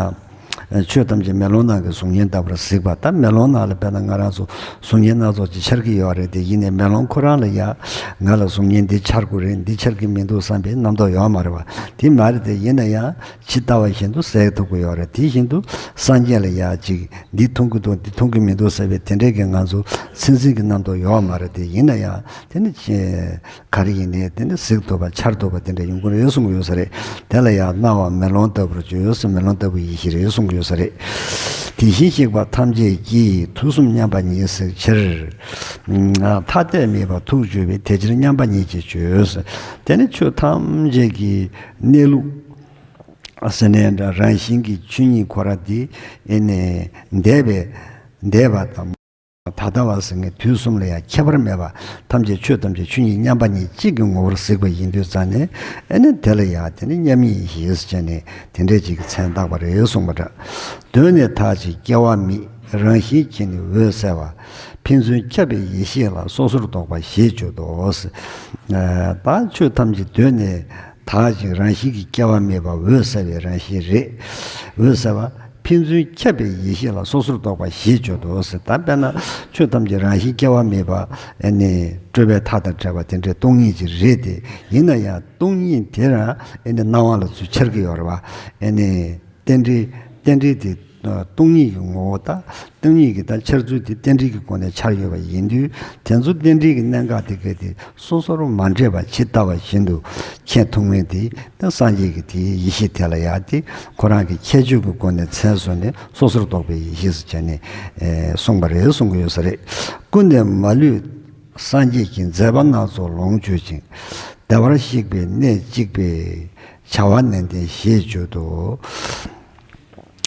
ཆོས་ཐམས་ཅད་མེ་ལོང་ནང་གི་གཟུགས་བརྙན་ལྟ་བུར་གཟིགས་པ། ད་མེ་ལོང་ནང་ལ་དཔེར་ན་ང་རང་ཚོ་གཟུགས་བརྙན་སྣ་ཚོགས་ཅིག་འཆར་གྱི་ཡོད་རེད་དེ། ཡིན་ནའི་མེ་ལོང་ཁོ་རང་ལ་ཡ་ང་ལ་གཟུགས་བརྙན་འདི་འཆར་དགོས་རེད། འདི་འཆར་གྱི་མི་འདུག་བསམ་པའི་རྣམ་རྟོག་ཡོད་མ་རེད་བ། དེ་མ་རེད་དེ། ཡིན་ན་ཡང་ཇི་ལྟ་བ་བཞིན་དུ་གཟིགས་ཐུབ་ཀྱི་ཡོད་རེད། དེ་བཞིན་དུ་སངས་རྒྱས་ལ་ཡ་ཅིག་འདི་མཐོང་གི་འདུག་འདི་མཐོང་གི་མི་འདུག་ཟེར་བའི་དེ་འདྲའི་གི་ང་ཚོ་ཚིག་འཛིན་གྱི་རྣམ་རྟོག་ཡོད་མ་རེད་དེ། ཡིན་ན་ཡང་དེ་ནི་ག་རེ་ཡིན་ནའི་དེ་ནི་གཟིགས་ཐུབ་པ་འཆར་ཐུབ་པ་དེ་འདྲ་ཡོང་གི་རེད་གསུང་གི་ཡོད་ས་རེད། དེ་ལ་ཡང་སྣང་བ་མེ་ལོང་ལྟ་བུར་བརྗོད་ཟེར། མེ་ལོང་ལྟ་བུའི་ཡེ་ཤེས་རེད་གསུང་གི་ཡོད་ས་རེད། དེ་བཞིན་གཤེགས་པ་ཐམས་ཅད་ཀྱིས། དུས་གསུམ་མཉམ་པ་ཉིད་གཟིགས་ཕྱིར། ཐ་དད་མེད་པར་ཐུགས་བརྗོད་པས། དེ་ཕྱིར་མཉམ་པ་ཉིད་ཅེས་བརྗོད། དེ་ནི་ཆོས་ཐམས་ཅད་ཀྱི་གནས་ལུགས་ཟེར་ནའི་འདྲ། རང་བཞིན་གྱི་ཆོས་ཉིད་ཁོ་རང་དེ་ཨེ་ནི་འདས་པའི་འདས་པ་དང་ད་ལྟ་བ་ཟེར་མཁན་དུས་གསུམ་ལ་ཡང་ཁྱད་པར་མེད་པ། ཐམས་ཅད་ཆོས་ཐམས་ཅད་ཆོས་ཉིད་མཉམ་པ་ཉིད་གཅིག་གི་ངོ་བོར་གཟིགས་པ་ཡིན་དུས་ཙང་ནས། ཨེ་ནི་དེ་ལ་ཡང་དེ་ནི་མཉམ་ཉིད་ཡེ་ཤེས་ཟེར་བྱས་ནས་དེ་འདྲའི་ཅིག་གི་མཚན་བཏགས་པ་རེད་གསུངས་པ་འདྲ། གདོད་ནས་མཐའ་གཅིག་སྐྱེ་བ་མེད། རང་བཞིན་གྱིས་ནི་འོད་གསལ་བ། ཕན་ཚུན་ཁྱབ་པའི་ཡེ་ཤེས་ལ། སོ་སོར་རྟོག་པ་ཞེས་བརྗོད་དོ། ད་ཆོས་ཐམས་ཅད་གདོད་ནས་མཐའ་གཅིག་རང་བཞིན་གྱིས་སྐྱེ་བ་མེད་པ། འོད་གསལ་བའི་རང་བཞིན་རེད། འོད་གསལ་བ། ཕན་ཚུན་ཁྱབ་པའི་ཡེ་ཤེས་ལ། སོ་སོར་རྟོག་པ་ཞེས་བརྗོད་དོ་ཟེར། ད་དཔེར་ན་ཆོས་ཐམས་ཅད་རང་བཞིན་སྐྱེ་བ་མེད་པ། ཨེ་ནི་སྤྲོས་པའི་མཐའ་དང་བྲལ་བ་དེ་འདྲའི་སྟོང་ཉིད་ཅིག་རེད་དེ། ཡིན་ན་ཡང་སྟོང་ཉིད་དེ་རང་ཨེ་ནི་སྣང་བ་ལ་ཚུར་འཆར་གྱི་ཡོད་རེད་བ། ཨེ་ནི་རྟེན་འབྲེལ། རྟེན་འབྲེལ་དེ་སྟོང་ཉིད་ཀྱི་ངོ་བོ་དང་། སྟོང་ཉིད་ཀྱི་ད་འཆར་ཚུལ་དེ་རྟེན་འབྲེལ་གྱི་སྒོ་ནས་འཆར་ཡོད་པ་ཡིན་དུས། དེ་ཚོ་རྟེན་འབྲེལ་གྱི་གནད་འགག་དེ་གས་དེ་སོ་སོར་མ་འདྲེས་པ་ཇི་ལྟ་བ་བཞིན་དུ་མཁྱེན་ཐུབ་མཁན་དེ། ད་སངས་རྒྱས་ཀྱི་དེའི་ཡེ་ཤེས་དེ་ལ་ཡང་དེ་ཁོ་རང་གི་ཁྱད་ཆོས་ཀྱི་སྒོ་ནས་མཚན་གསོལ་ནས། སོ་སོར་རྟོག་པའི་ཡེ་ཤེས་ཟེར་བྱས་ནས་ཨེ་གསུངས་པ་རེད་གསུང་གི་ཡོད་ས་རེད། ཀུན་ནས་མ་ལུས་སངས་རྒྱས་ཀྱི། མཛད་པ་སྣ་ཚོགས་ལོངས་སྤྱོད་ཅིང་། བདེ་བར་གཤེགས་པའི་གནས་གཅིག་པའི། བྱ་བ་ནན་ཏན་ཞེས་བརྗོད་དོ།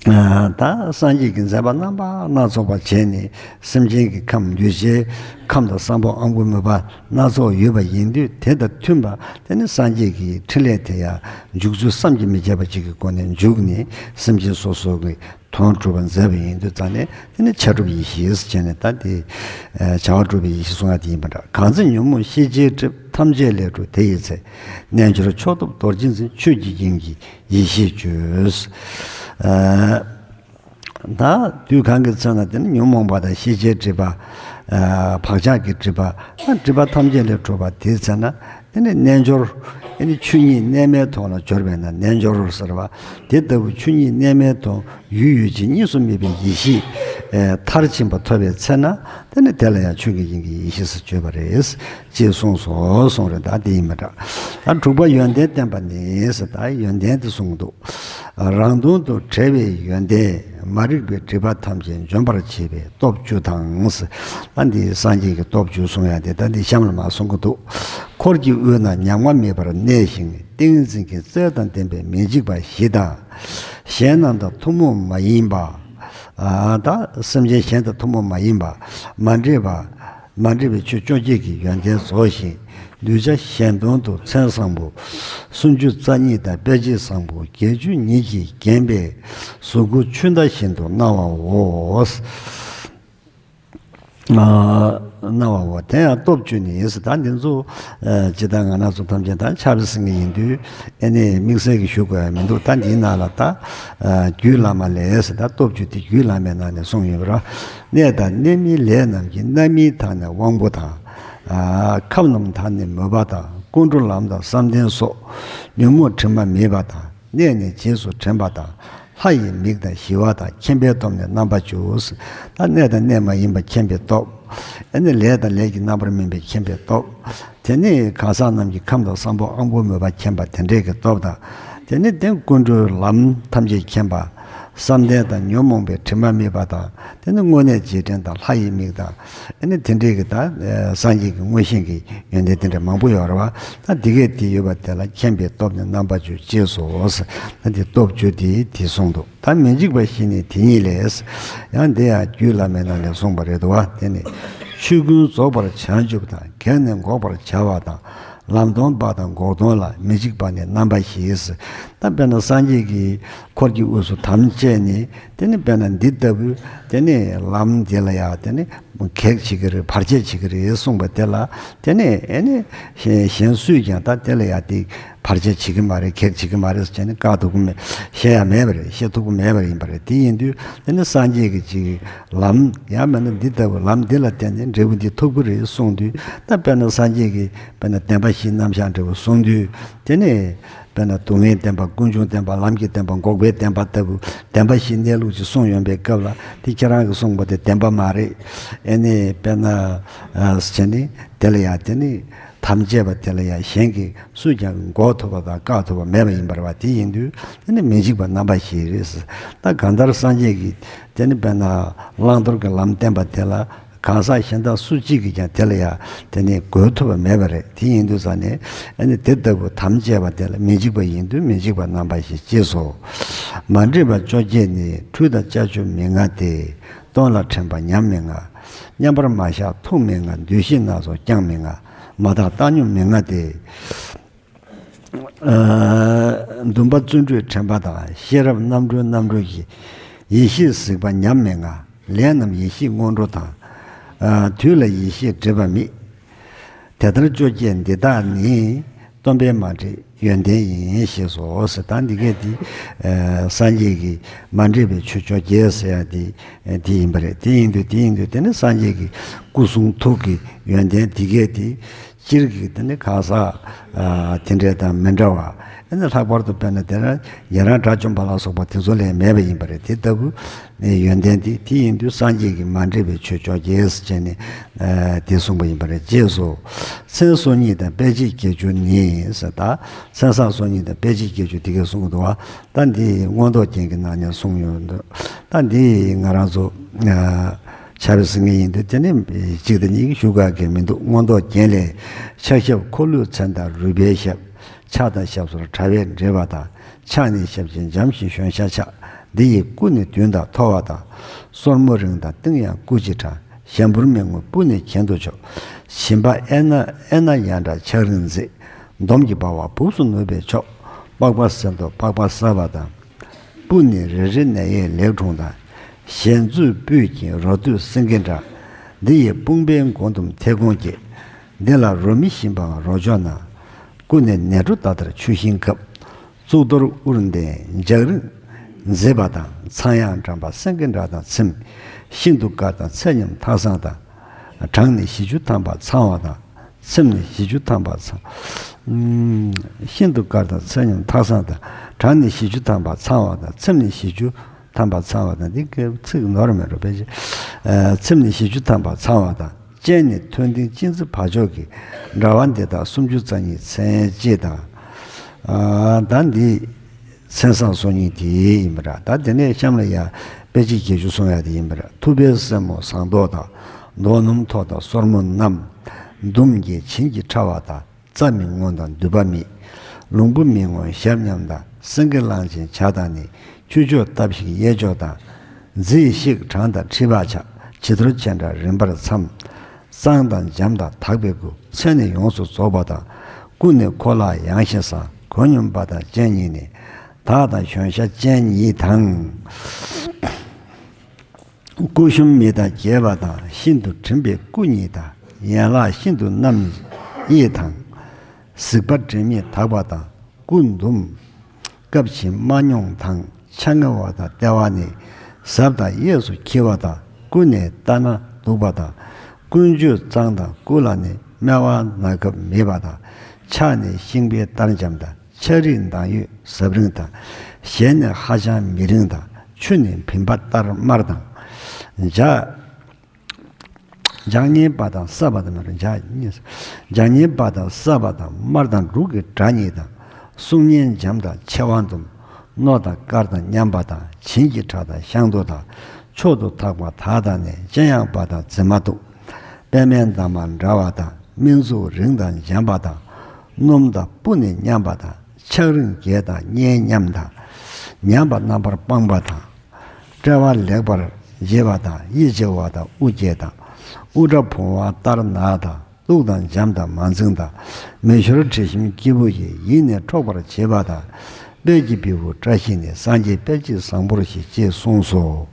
ད་སངས་རྒྱས་ཀྱི་མཛད་པ་རྣམ་པ་སྣ་ཚོགས་པ་བྱས་ནས། སེམས་ཅན་གྱི་ཁམས་གདུལ་བྱའི་ཁམས་དང་། སམ་བྷོ་ཨ་མགུ་མུ་པ་སྣ་ཚོགས་ཡོད་པ་ཡིན་དུས། དེ་དང་མཐུན་པ་དེ་ནི་སངས་རྒྱས་ཀྱི་འཕྲིན་ལས་དེ་ཡང་འཇུག་ཚུལ་བསམ་གྱིས་མི་ཁྱབ་པ་ཅིག་གི་སྒོ་ནས་འཇུག་ནས། སེམས་ཅན་སོ་སོ་གི་དོན་གྲུབ་པ་མཛད་པ་ཡིན་དུས་ཙང་ནས། དེ་ནི་བྱ་གྲུབ་ཡེ་ཤེས་ཟེར་བྱས་ནས། ད་དེ་བྱ་བ་གྲུབ་པའི་ཡེ་ཤེས་གསུང་ཡ་དེ་ཡིན་པ་འདྲ། གང་ཚེ་ཉོན་མོངས་ཤེས་བྱའི་གྲིབ། ཐམས་ཅད་ལས་གྲོལ་དེ་ཡི་ཚེ། རྣལ་འབྱོར་མཆོག་ཐོབ་རྡོ་རྗེ་འཛིན། ཆོས་ཀྱི་དབྱིངས་ཀྱི་ཡེ་ཤེས་བརྗོད། ཨ་ ད་དུས་གང་གི་ཚེ་ན་དེ་ནི་ཉོན་མོངས་པ་དང་ཤེས་བྱའི་སྒྲིབ་པ། ཨ་བག་ཆགས་ཀྱི་སྒྲིབ་པ། ཨ་སྒྲིབ་པ་ཐམས་ཅད་ལས་གྲོལ་བ་དེའི་ཚེ་ན་དེ་ནི་རྣལ་འབྱོར། དེ་ནི་ཆོས་ཉིད་རྣལ་མའི་དོན་ལ་སྦྱོར་བས་ན་རྣལ་འབྱོར་ཟེར་བ། དེ་ལྟ་བུ་ཆོས་ཉིད་རྣལ་མའི་དོན་ཡུལ་ཡུལ་ཅན་གཉིས་སུ་མེད་པའི་ཡེ་ཤེས། ཨེ་མཐར་ཕྱིན་པ་ཐོབ་པའི་ཚེ་ན་དེ་ནི་དེ་ལ་ཡང་ཆོས་ཀྱི་དབྱིངས་ཀྱི་ཡེ་ཤེས་སུ་བརྗོད་པ་རེད། ཅེས་གསུངས་སོ། གསུངས་རེད། ད་དེ་ཡིན་མི་འདྲ། ད་དྲུག་པ་ཡོན་ཏན་བསྟན་པ་ནི་ཟེར། ད་ཡོན་ཏན་དེ་གསུངས་འདུག། རང་དོན་དུ་བྲལ་བའི་ཡོན་ཏན་མ་རིག་པའི་སྒྲིབ་པ་ཐམས་ཅད་འཇོམས་པར་བྱེད་པའི་སྟོབས་བཅུ་དང་། ད་འདི་སངས་རྒྱས་ཀྱི་སྟོབས་བཅུ་གསུང་ཡ་དེ་ད་འདི་གཤམ་ལ་མ་གསུང་གི་འདུག། འཁོར་གྱི་དབུས་ན་ཉམ་ང་མེད་པར་གནས་ཤིང་ཏིང་ངེ་འཛིན་གྱི་རྩལ་དང་ལྡན་པའི་མི་འཇིགས་པ་བཞི་དང་། གཞན་རྣམས་དང་ཐུན་མོང་མ་ཡིན་པ། ཨ་ད་སེམས་ཅན་གཞན་དང་ཐུན་མོང་མ་ཡིན་པ། མ་འདྲེས་པ། མ་འདྲེས་པའི་ཆོས་བཅོ་བརྒྱད་ཀྱི་ཡོན་ཏན་རྫོགས་ཤིང་། གདུལ་བྱ་གཞན་དོན་དུ་མཚན་བཟང་པོ། སུམ་ཅུ་རྩ་གཉིས་དང་དཔེ་བྱད་བཟང་པོ་བརྒྱད་ཅུ་ཉིད་ཀྱིས་བརྒྱན་པའི་གཟུགས་སྐུ་ཆུ་ཟླ་བཞིན་དུ་སྣང་བའོ། ཨ་སྣང་བའོ། དེ་ཡང་སྟོབས་བཅུ་ནི་ཡིན་ཟེར། ད་འདི་ཚོ་ཨ་ཇི་ལྟར་ང་རང་ཚོ་ཐམས་ཅད་ད་ཆགས་པའི་སེམས་ཀྱི་ཡིན་དུས་ཨེ་ནི་དམིགས་བསལ་གྱི་ཞུ་དགོས་ཡ་མི་འདུག། ད་འདིའི་ནང་ལ་ད་ཨ་རྒྱུད་བླ་མ་ལས་ཟེར། ད་སྟོབས་བཅུ་དེ་རྒྱུད་བླ་མའི་ནང་ནས་གསུངས་ཡོད་པ་རེད། གནས་དང་གནས་མིན་ལས་རྣམས་ཀྱིས། རྣམ་སྨིན་དག་ནས་དབང་པོ་དང་། ཨ་ཁམས་རྣམས་དག་ནས་མོས་པ་དང་། ཀུན་འགྲོ་ལམ་དང་བསམ་གཏན་སོགས། ཉོན་མོངས་དྲི་མ་མེད་པ་དང་། གནས་ནས་རྗེས་སུ་དྲན་པ་དང་། ལྷ་ཡི་མིག་དང་ཞི་བ་དང་། མཁྱེན་པའི་སྟོབས་ནི་རྣམ་པ་བཅུ། ད་གནས་དང་གནས་མ་ཡིན་པ་མཁྱེན་པའི་སྟོབས། ཨ་ནི་ལས་དང་ལས་ཀྱི་རྣམ་པར་སྨིན་པའི་མཁྱེན་པའི་སྟོབས། དེ་ནས་གང་ཟག་རྣམས་ཀྱི་ཁམས་དང་བསམ་པ་དབང་པོ་མོས་པ་མཁྱེན་པ་དེ་འདྲས་ཀྱི་སྟོབས་དང་། དེ་ནས་དེ་ཀུན་འགྲོའི་ལམ་ཐམས་ཅད་མཁྱེན་པ། བསམ་གཏན་དང་ཉོན་མོངས་པའི་དྲི་མ་མེད་པ་དང་། དེ་ནས་དངོས་གནས་རྗེས་དྲན་དང་ལྷ་ཡི་མིག་དང་། ཨ་ནི་དེ་འདྲས་ཀྱི་ད་ཨ་སངས་རྒྱས་ཀྱི་མངོན་ཤེས་ཀྱི་ཡོན་ཏན་དེ་འདྲ་མང་པོ་ཡོད་རེད་བ། ད་འདི་གས་དེ་ཡོད་པ་དེ་ལ་མཁྱེན་པའི་སྟོབས་ནི་རྣམ་པ་བཅུ། ཅེས་སོ། ད་འདི་སྟོབས་བཅུ་དེ་དེ་གསུངས་འདུག། ད་མི་འཇིགས་པ་བཞི་ནི་དེ་ཉིད་ལས། ཡང་འདི་ཡང་རྒྱུད་བླ་མའི་ནང་ནས་གསུངས་པ་རེད་འདུག་བ། དེ་ནི་ཆོས་ཀུན་རྫོགས་པར་བྱང་ཆུབ་དང་། བགེགས་ནི་འགོག་པར་བྱ་བ་དང་། ལམ་སྟོན་པ་དང་འགོག་སྟོན་ལ། མི་འཇིགས་པ་ནི་རྣམ་པ་བཞི། ད་དཔེར་ན་སངས་རྒྱས་ཀྱིས་འཁོར་གྱི་དབུས་སུ་དམ་བཅས་ནས། དེ་ནི་དཔེར་ན་འདི་ལྟ་བུའི་དེ་ནི་ལམ་འདི་ལ་ཡང་དེ་ནི་གེགས་བྱེད་ཀྱི་རེད། བར་ཆད་བྱེད་ཀྱི་རེད་གསུངས་པ་དེ་ལ། དེ་ནི་ཨེ་ནི་གཞན་གཞན་སུས་ཀྱང་ད་དེ་ལ་ཡང་དེ་བར་ཆད་བྱེད་ཀྱི་མ་རེད། གེགས་བྱེད་ཀྱི་མ་རེད་ཟེར་ནས་བཀག་ཐུབ་ཀྱི་མེད། བཤད་ཡ་མེད་པ་རེད། བཤད་ཐུབ་ཀྱི་མེད་པ་ཡིན་པ་རེད། དེ་ཡིན་དུས་དེ་ནི་སངས་རྒྱས་ཀྱི་ཅིག་ལམ། ཡང་མིན་ན་འདི་ལྟ་བུ་ལམ་འདི་ལ་བརྟེན་ནས་འབྲས་བུ་འདི་ཐོབ་ཀྱི་རེད་གསུངས་དུས། ད་དཔེར་ན་སངས་རྒྱས་ཀྱིས་དཔེར་ན་བདེན་པ་བཞིའི་རྣམ་གཞག་འདྲ་བོ་གསུངས་དུས། དེ་ནི་དཔེར་ན་སྡུག་བསྔལ་བདེན་པ། ཀུན་འབྱུང་བདེན་པ། ལམ་གྱི་བདེན་པ། འགོག་པའི་བདེན་པ་ལྟ་བུ། བདེན་པ་བཞི་གནས་ལུགས་ཀྱི་གསུང་ཡོང་པའི་སྐབས་ལ། དེ་ཁྱེད་རང་གིས་གསུངས་པ་དེ་བདེན་པ་མ་རེད། ཨེ་ནི་དཔེར་ན་ཨ་བྱས་ནས་དེ་ལ་ཡང་དེ་ནི་དམ་བཅས་པ་དེ་ལ་ཡང་གཞན་གྱིས་སུས་ཀྱང་འགོག་ཐུབ་པ་དང་བཀག་ཐུབ་པ་མེད་པ་ཡིན་པ་རེད་བ། དེ་ཡིན་དུས་དེ་ནི་མི་འཇིགས་པ་རྣམ་པ་བཞི་རེད། ད་གང་ལྟར་སངས་རྒྱས་ཀྱིས་དེ་ནི་དཔེར་ན་བླང་དོར་གྱི་ལམ་བསྟན་པ་དེ་ལ། གང་ཟག་གཞན་དག་སུ་གཅིག་གིས་ཀྱང་དེ་ལ་ཡང་དེ་ནི་འགོད་ཐུབ་པ་མེད་པ་རེད། དེ་ཡིན་དུས་ཙང་ནས་ཨ་ནི་དེ་ལྟ་བུ་དམ་བཅས་པ་དེ་ལ་མི་འཇིགས་པ་ཡིན་དུས་མི་འཇིགས་པ་རྣམ་པ་བཞི། ཅེས་སོ། མ་འདྲེས་པ་བཅོ་བརྒྱད་ནི། འཁྲུལ་དང་ཅ་ཆས་མི་མངའ་སྟེ། སྟོན་ལ་དྲན་པ་ཉམས་མི་མངའ། མཉམ་པར་མ་བཞག་ཐུགས་མི་མངའ། འདུ་ཤེས་སྣ་ཚོགས་ཀྱང་མི་མངའ། མ་དག་བཏང་སྙོམས་མི་མངའ་སྟེ། ཨ་འདུན་པ་བརྩོན་འགྲུས་དྲན་པ་དང་། ཤེས་རབ་རྣམ་གྲོལ་རྣམ་གྲོལ་གྱི། ཡེ་ཤེས་གཟིགས་པ་ཉམས་མི་མངའ། ལས་རྣམས་ཡེ་ཤེས་སྔོན་འགྲོ་དང་། ཨ་དུས་ལ་ཡེ་ཤེས་སྒྲིབ་པ་མེད། དེ་ལྟར་བཅོ་བརྒྱད་འདི་དག་ནི། སྟོན་པས་མ་འདྲེས་ཡོན་ཏན་ཡིན། ཞེས་སོ། ཟེར། ད་འདི་གས་འདི་ཨ་སངས་རྒྱས་ཀྱིས་མ་འདྲེས་པའི་ཆོས་བཅོ་བརྒྱད་ཟེར་ཡ་འདི་འདི་ཡིན་པ་རེད། དེ་ཡིན་དུས་དེ་ཡིན་དུས་དེ་ནི་སངས་རྒྱས་ཀྱི་སྐུ་གསུང་ཐུགས་ཀྱི་ཡོན་ཏན་འདི་གས་འདི། སྤྱིར་གྱི་དེ་ནི་གང་ཟག་ཨ་དེ་འདྲས་དང་མི་འདྲ་བ། ཨ་ནི་ལྷག་པར་དུ་དཔེར་ན་དེ་རང་ཉན་རང་དགྲ་བཅོམ་པ་ལ་སོགས་པ་དེ་ཚོ་ལས་མེད་པ་ཡིན་པ་རེད། དེ་ལྟ་བུ་ནི་ཡོན་ཏན་དེ། དེ་ཡིན་དུས་སངས་རྒྱས་ཀྱིས་མ་འདྲེས་པའི་ཆོས་བཅོ་བརྒྱད་ཟེར་བྱས་ནས་ཨ་དེ་གསུངས་པ་ཡིན་པ་རེད། ཅེས་སོ། མཚན་སོ་གཉིས་དང་དཔེ་བྱད་བརྒྱད་ཅུ་ནི་ཟེར། ད་མཚན་བཟང་སོ་གཉིས་དང་དཔེ་བྱད་བརྒྱད་ཅུ་དེ་གས་གསུངས་འདུག་བ། ད་འདི་མངོན་རྟོགས་རྒྱན་གྱི་ནང་ནས་གསུངས་ཡོད་འདུག། ད་འདི་ང་རང་ཚོ་ཨ་ཆ་བའི་སེང་གེ་ཡིན་དུས་དེ་ནི་གཅིག་དང་གཉིས་ཀྱི་ཞུ་དགོས་ཀྱི་མི་འདུག། མངོན་རྟོགས་རྒྱན་ལས། ཕྱག་ཞབས་འཁོར་ལོའི་མཚན་དང་རུས་པའི་ཞབས། ཕྱག་དང་ཞབས་སོར་དྲ་བས་འབྲེལ་བ་དང་། ཕྱག་ནི་ཞབས་ཀྱིས་འཇམ་ཞིང་གཞོན་ཤ་ཆག། འདི་ཡི་སྐུ་ནི་བདུན་དང་མཐོ་བ་དང་། སོར་མོ་རིང་དང་སྟེང་ཡང་སྐུ་ཅི་འདྲ། ཞལ་འབུར་མི་མངོན་སྤུ་ནི་གྱེན་དུ་ཕྱོགས། བཞིན་པ་ཨེ་ན་ཨེ་ན་ཡ་འདྲ་ཆག་རིང་མཛེས། འདོམ་གྱི་འབར་བ་སྦུབས་སུ་ནུབ་པས་ཆོག། པགས་པ་སེར་མདོག་པགས་པ་སྲབ་པ་དང་། སྤུ་ནི་རེ་རེ་ནད་ཡམས་ལེགས་འཁྲུངས་དང་། ཞལ་མཛུབ་སྤུས་ཀྱིས་རོ་སྟོད་སེང་གེ་འདྲ། འདི་ཡི་དཔུང་པའི་མགོ་ཟླུམ་མཐེ་གོང་བརྒྱད། འདི་ལ་རོ་མི་ཞིམ་པའང་རོ་མཆོག་ན། སྐུ་ནི་ནས་འབྲུ་ཟླ་ལྟར་ཆུ་ཤིང་ཁབ། གཙུག་ཏོར་དབུར་ལྡན་ལྗགས་རིང་ མཛེས་པ་དང་། ཚངས་དབྱངས་བཀྲམ་པ་སེང་གེ་འདྲ་དང་། ཚེམས་ཤིན་ཏུ་དཀར་དང་། ཚེ་ཉམས་ཐགས་བཟང་དང་། གྲངས་ནི་བཞི་བཅུ་ཐམ་པ་ཚང་བ་དང་། ཚེམས་ནི་བཞི་བཅུ་ཐམ་པ་ཚང་། ཤིན་ཏུ་དཀར་དང་། ཚེ་ཉམས་ཐགས་བཟང་དང་། གྲངས་ནི་བཞི་བཅུ་ཐམ་པ་ཚང་བ་དང་། ཚེམས་ནི་བཞི་བཅུ་ཐམ་པ་ཚང་བ་དང་། འདི་སྐད་ཚིག་ནོར་མེད་རོ་པེ་ཅི། ཚེམས་ནི་བཞི་བཅུ་ཐམ་པ་ཚང་བ་དང་། སྤྱན་ནི་མཐོན་མཐིང་གཅན་གཟན་བ་ཕྱོགས་ཀྱི། འདྲ་བ་འདི་དག་སུམ་ཅུ་རྩ་གཉིས་ཚན་གཅིག་དང་། ད་འདི་མཚན་བཟང་སོ་གཉིས་དེ་ཡིན་པ་ར། ད་དེ་ནས་གཤམ་ལ་ཡ་དཔེ་ཆ་བརྒྱད་ཅུ་གསུང་ཡ་དེ་ཡིན་པ་ར། ཐུབ་པའི་སེན་མོ་ཟངས་མདོག་དང་། མདོག་སྣུམ་ཐོག་དང་སོར་མོ་བསྣམས། དུམ་བརྒྱད་བྱིན་གྱིས་ཕྲ་བ་དང་། རྩ་མི་སྔོ་དང་མདུད་པ་མེད། ལོང་བུ་མི་སྔོ་ཞབས་མཉམ་དང་། སེང་གེ་གླང་ཆེན་བྱ་དང་ནི། ཁྱུ་མཆོག་སྟབས་ཤིག་གཡས་ཕྱོགས་དང་། མཛེས་ཤིག་གྲངས་དང་ཁྲི་ཕག་ཆག་བྱི་དོར་ཆེ་ཕྲ་རིམ་པར་འཚམ། གཙང་དང་འཇམ་དང་དག་པའི་སྐུ། མཚན་ནི་ཡོངས་སུ་རྫོགས་པ་དང་། སྐུ་ནི་ཁོ་ལག་ཡངས་ཤིང་བཟང་། གོས་སྙོམས་པ་དང་སྤྱན་གཉིས་ནི། དག་དང་གཞོན་ཤ་ཅན་ཉིད་དང་། སྐུ་ཞུམ་མི་དང་རྒྱས་པ་དང་། ཤིན་ཏུ་བྲིམ་པའི་སྐུ་ཉིད་དང་། ཡན་ལག་ཤིན་ཏུ་རྣམ་དབྱེ་དང་། གཟིག་པ་དྲི་མེད་དག་པ་དང་། སྐུ་འདུམ་སྐབས་ཕྱི་མ་མྱོང་དང་། ཕྱ་ངེ་བ་དང་ལྟེ་བ་ནི། ཟབ་དང་གཡས་སུ་འཁྱིལ་བ་དང་། ཀུན་ནས་ལྟ་ན་སྡུག་པ་དང་། ཀུན་སྤྱོད་གཙང་དང་སྐུ་ལ་ནི། སྨེ་བ་ན་རྒབ་མེད་པ་དང་། ཕྱག་ནི་ཤིང་པའི་ལྟར་འཇམ་དང་། ཕྱག་རིས་མདངས་ཡོད་ཟབ་རིང་དང་། ཞལ་ནི་ཧ་ཅང་མི་རིང་དང་། མཆུ་ནི་བིམ་པ་ལྟར་དམར་དང་། ལྗགས་ལྗགས་སྙན་པ་དང་སྲབ་པ་དང་མར། ལྗགས་སྙན། ལྗགས་སྙན་པ་དང་སྲབ་པ་དང་། དམར་དང་འབྲུག་གི་སྒྲ་ཉིད་དང་། གསུང་སྙན་འཇམ་དང་མཆེ་བ་འདུམ། རྣོ་དང་དཀར་དང་མཉམ་པ་དང་། བྱིན་གྱིས་ཕྲ་དང་ཤང་ཏོག་དང་། མཆོག་ཏུ་ཐག་པ་དག་དང་ནི། སྤྱན་ཡངས་པ་དང་མཛེས་མ་སྡུག་པདྨའི་འདབ་མ་འདྲ་བ་དང་། སྨིན་མཛུབ་རིང་དང་འཇམ་པ་དང་། སྣུམ་དང་སྤུ་ནི་མཉམ་པ་དང་། ཆག་རིང་རྒྱས་དང་སྙན་མཉམ་དང་། ཉམས་པ་རྣམ་པར་སྤངས་པ་དང་། དཔྲལ་བ་ལེགས་པར་འབྱེད་པ་དང་། གཡས་འཇའ་བ་དང་དབུ་སྐྱེས་དང་། དབུ་སྐྲ་བུང་བ་ལྟར་ནག་དང་། སྡུག་དང་འཇམ་དང་མ་འཛིངས་དང་། མེ་ཤོར་དྲི་ཞིམ་སྐྱེས་བུ་ཡི། ཡིད་ནི་འཕྲོག་པར་བྱེད་པ་དང་། དཔལ་གྱི་བེའུ་བཀྲ་ཤིས་ནི། སངས་རྒྱས་དཔལ་གྱི་བཟང་པོར་ཤིས། ཅེས་གསུངས་སོ།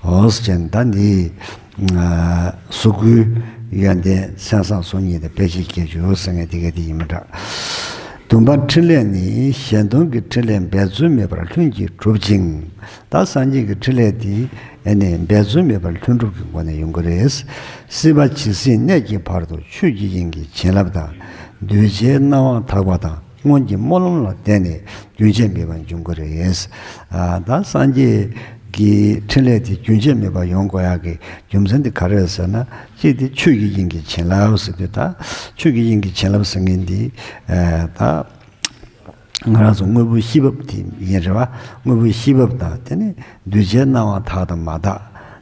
འོ་ཟེར་ད་འདི། གཟུགས་སྐུའི་ཡོན་ཏན་མཚན་བཟང་སོ་གཉིས་དང་དཔེ་བྱད་བརྒྱད་ཅུ་ཟེར་མཁན་དེ་ག་དེ་ཡིན་མི་འདྲ། བདུན་པ་ཕྲིན་ལས་ནི། གཞན་དོན་གྱི་ཕྲིན་ལས་འབད་རྩོལ་མེད་པར་ལྷུན་གྱིས་གྲུབ་ཅིང་། ད་སངས་རྒྱས་ཀྱི་ཕྲིན་ལས་དེ་ཨ་ནི་འབད་རྩོལ་མེད་པར་ལྷུན་གྲུབ་ཀྱི་སྒོ་ནས་ཡོང་གི་རེད། སྲིད་པ་ཇི་སྲིད་གནས་ཀྱི་བར་དུ་ཆོས་ཀྱི་དབྱིངས་ཀྱི་བྱིན་རླབས་དང་། གདུལ་བྱའི་སྣང་བ་དག་པ་དང་། སྔོན་གྱི་སྨོན་ལམ་ལ་བརྟེན་ནས་རྒྱུན་ཆད་མེད་པར་འབྱུང་གི་རེད། ཨ། ད་སངས་རྒྱས་ཀྱི་ཕྲིན་ལས་དེ་རྒྱུན་ཆད་མེད་པར་ཡོང་དགོས་ཡག་གི་རྒྱུ་མཚན་དེ་ག་རེ་རེད་ཟེར་ན། གཅིག་དེ་ཆོས་ཀྱི་དབྱིངས་ཀྱི་བྱིན་རླབས་ཟེར་དུས། ད་ཆོས་ཀྱི་དབྱིངས་ཀྱི་བྱིན་རླབས་ཟེར་མཁན་འདི། ཨ། ད་ང་རང་ཚོ་དངོས་པོའི་གཤིས་བབ་དེ་ཡིན་རེད་བ། དངོས་པོའི་གཤིས་བབ་དང་། དེ་ནས་གདུལ་བྱའི་སྣང་བ་དག་དང་མ་དག་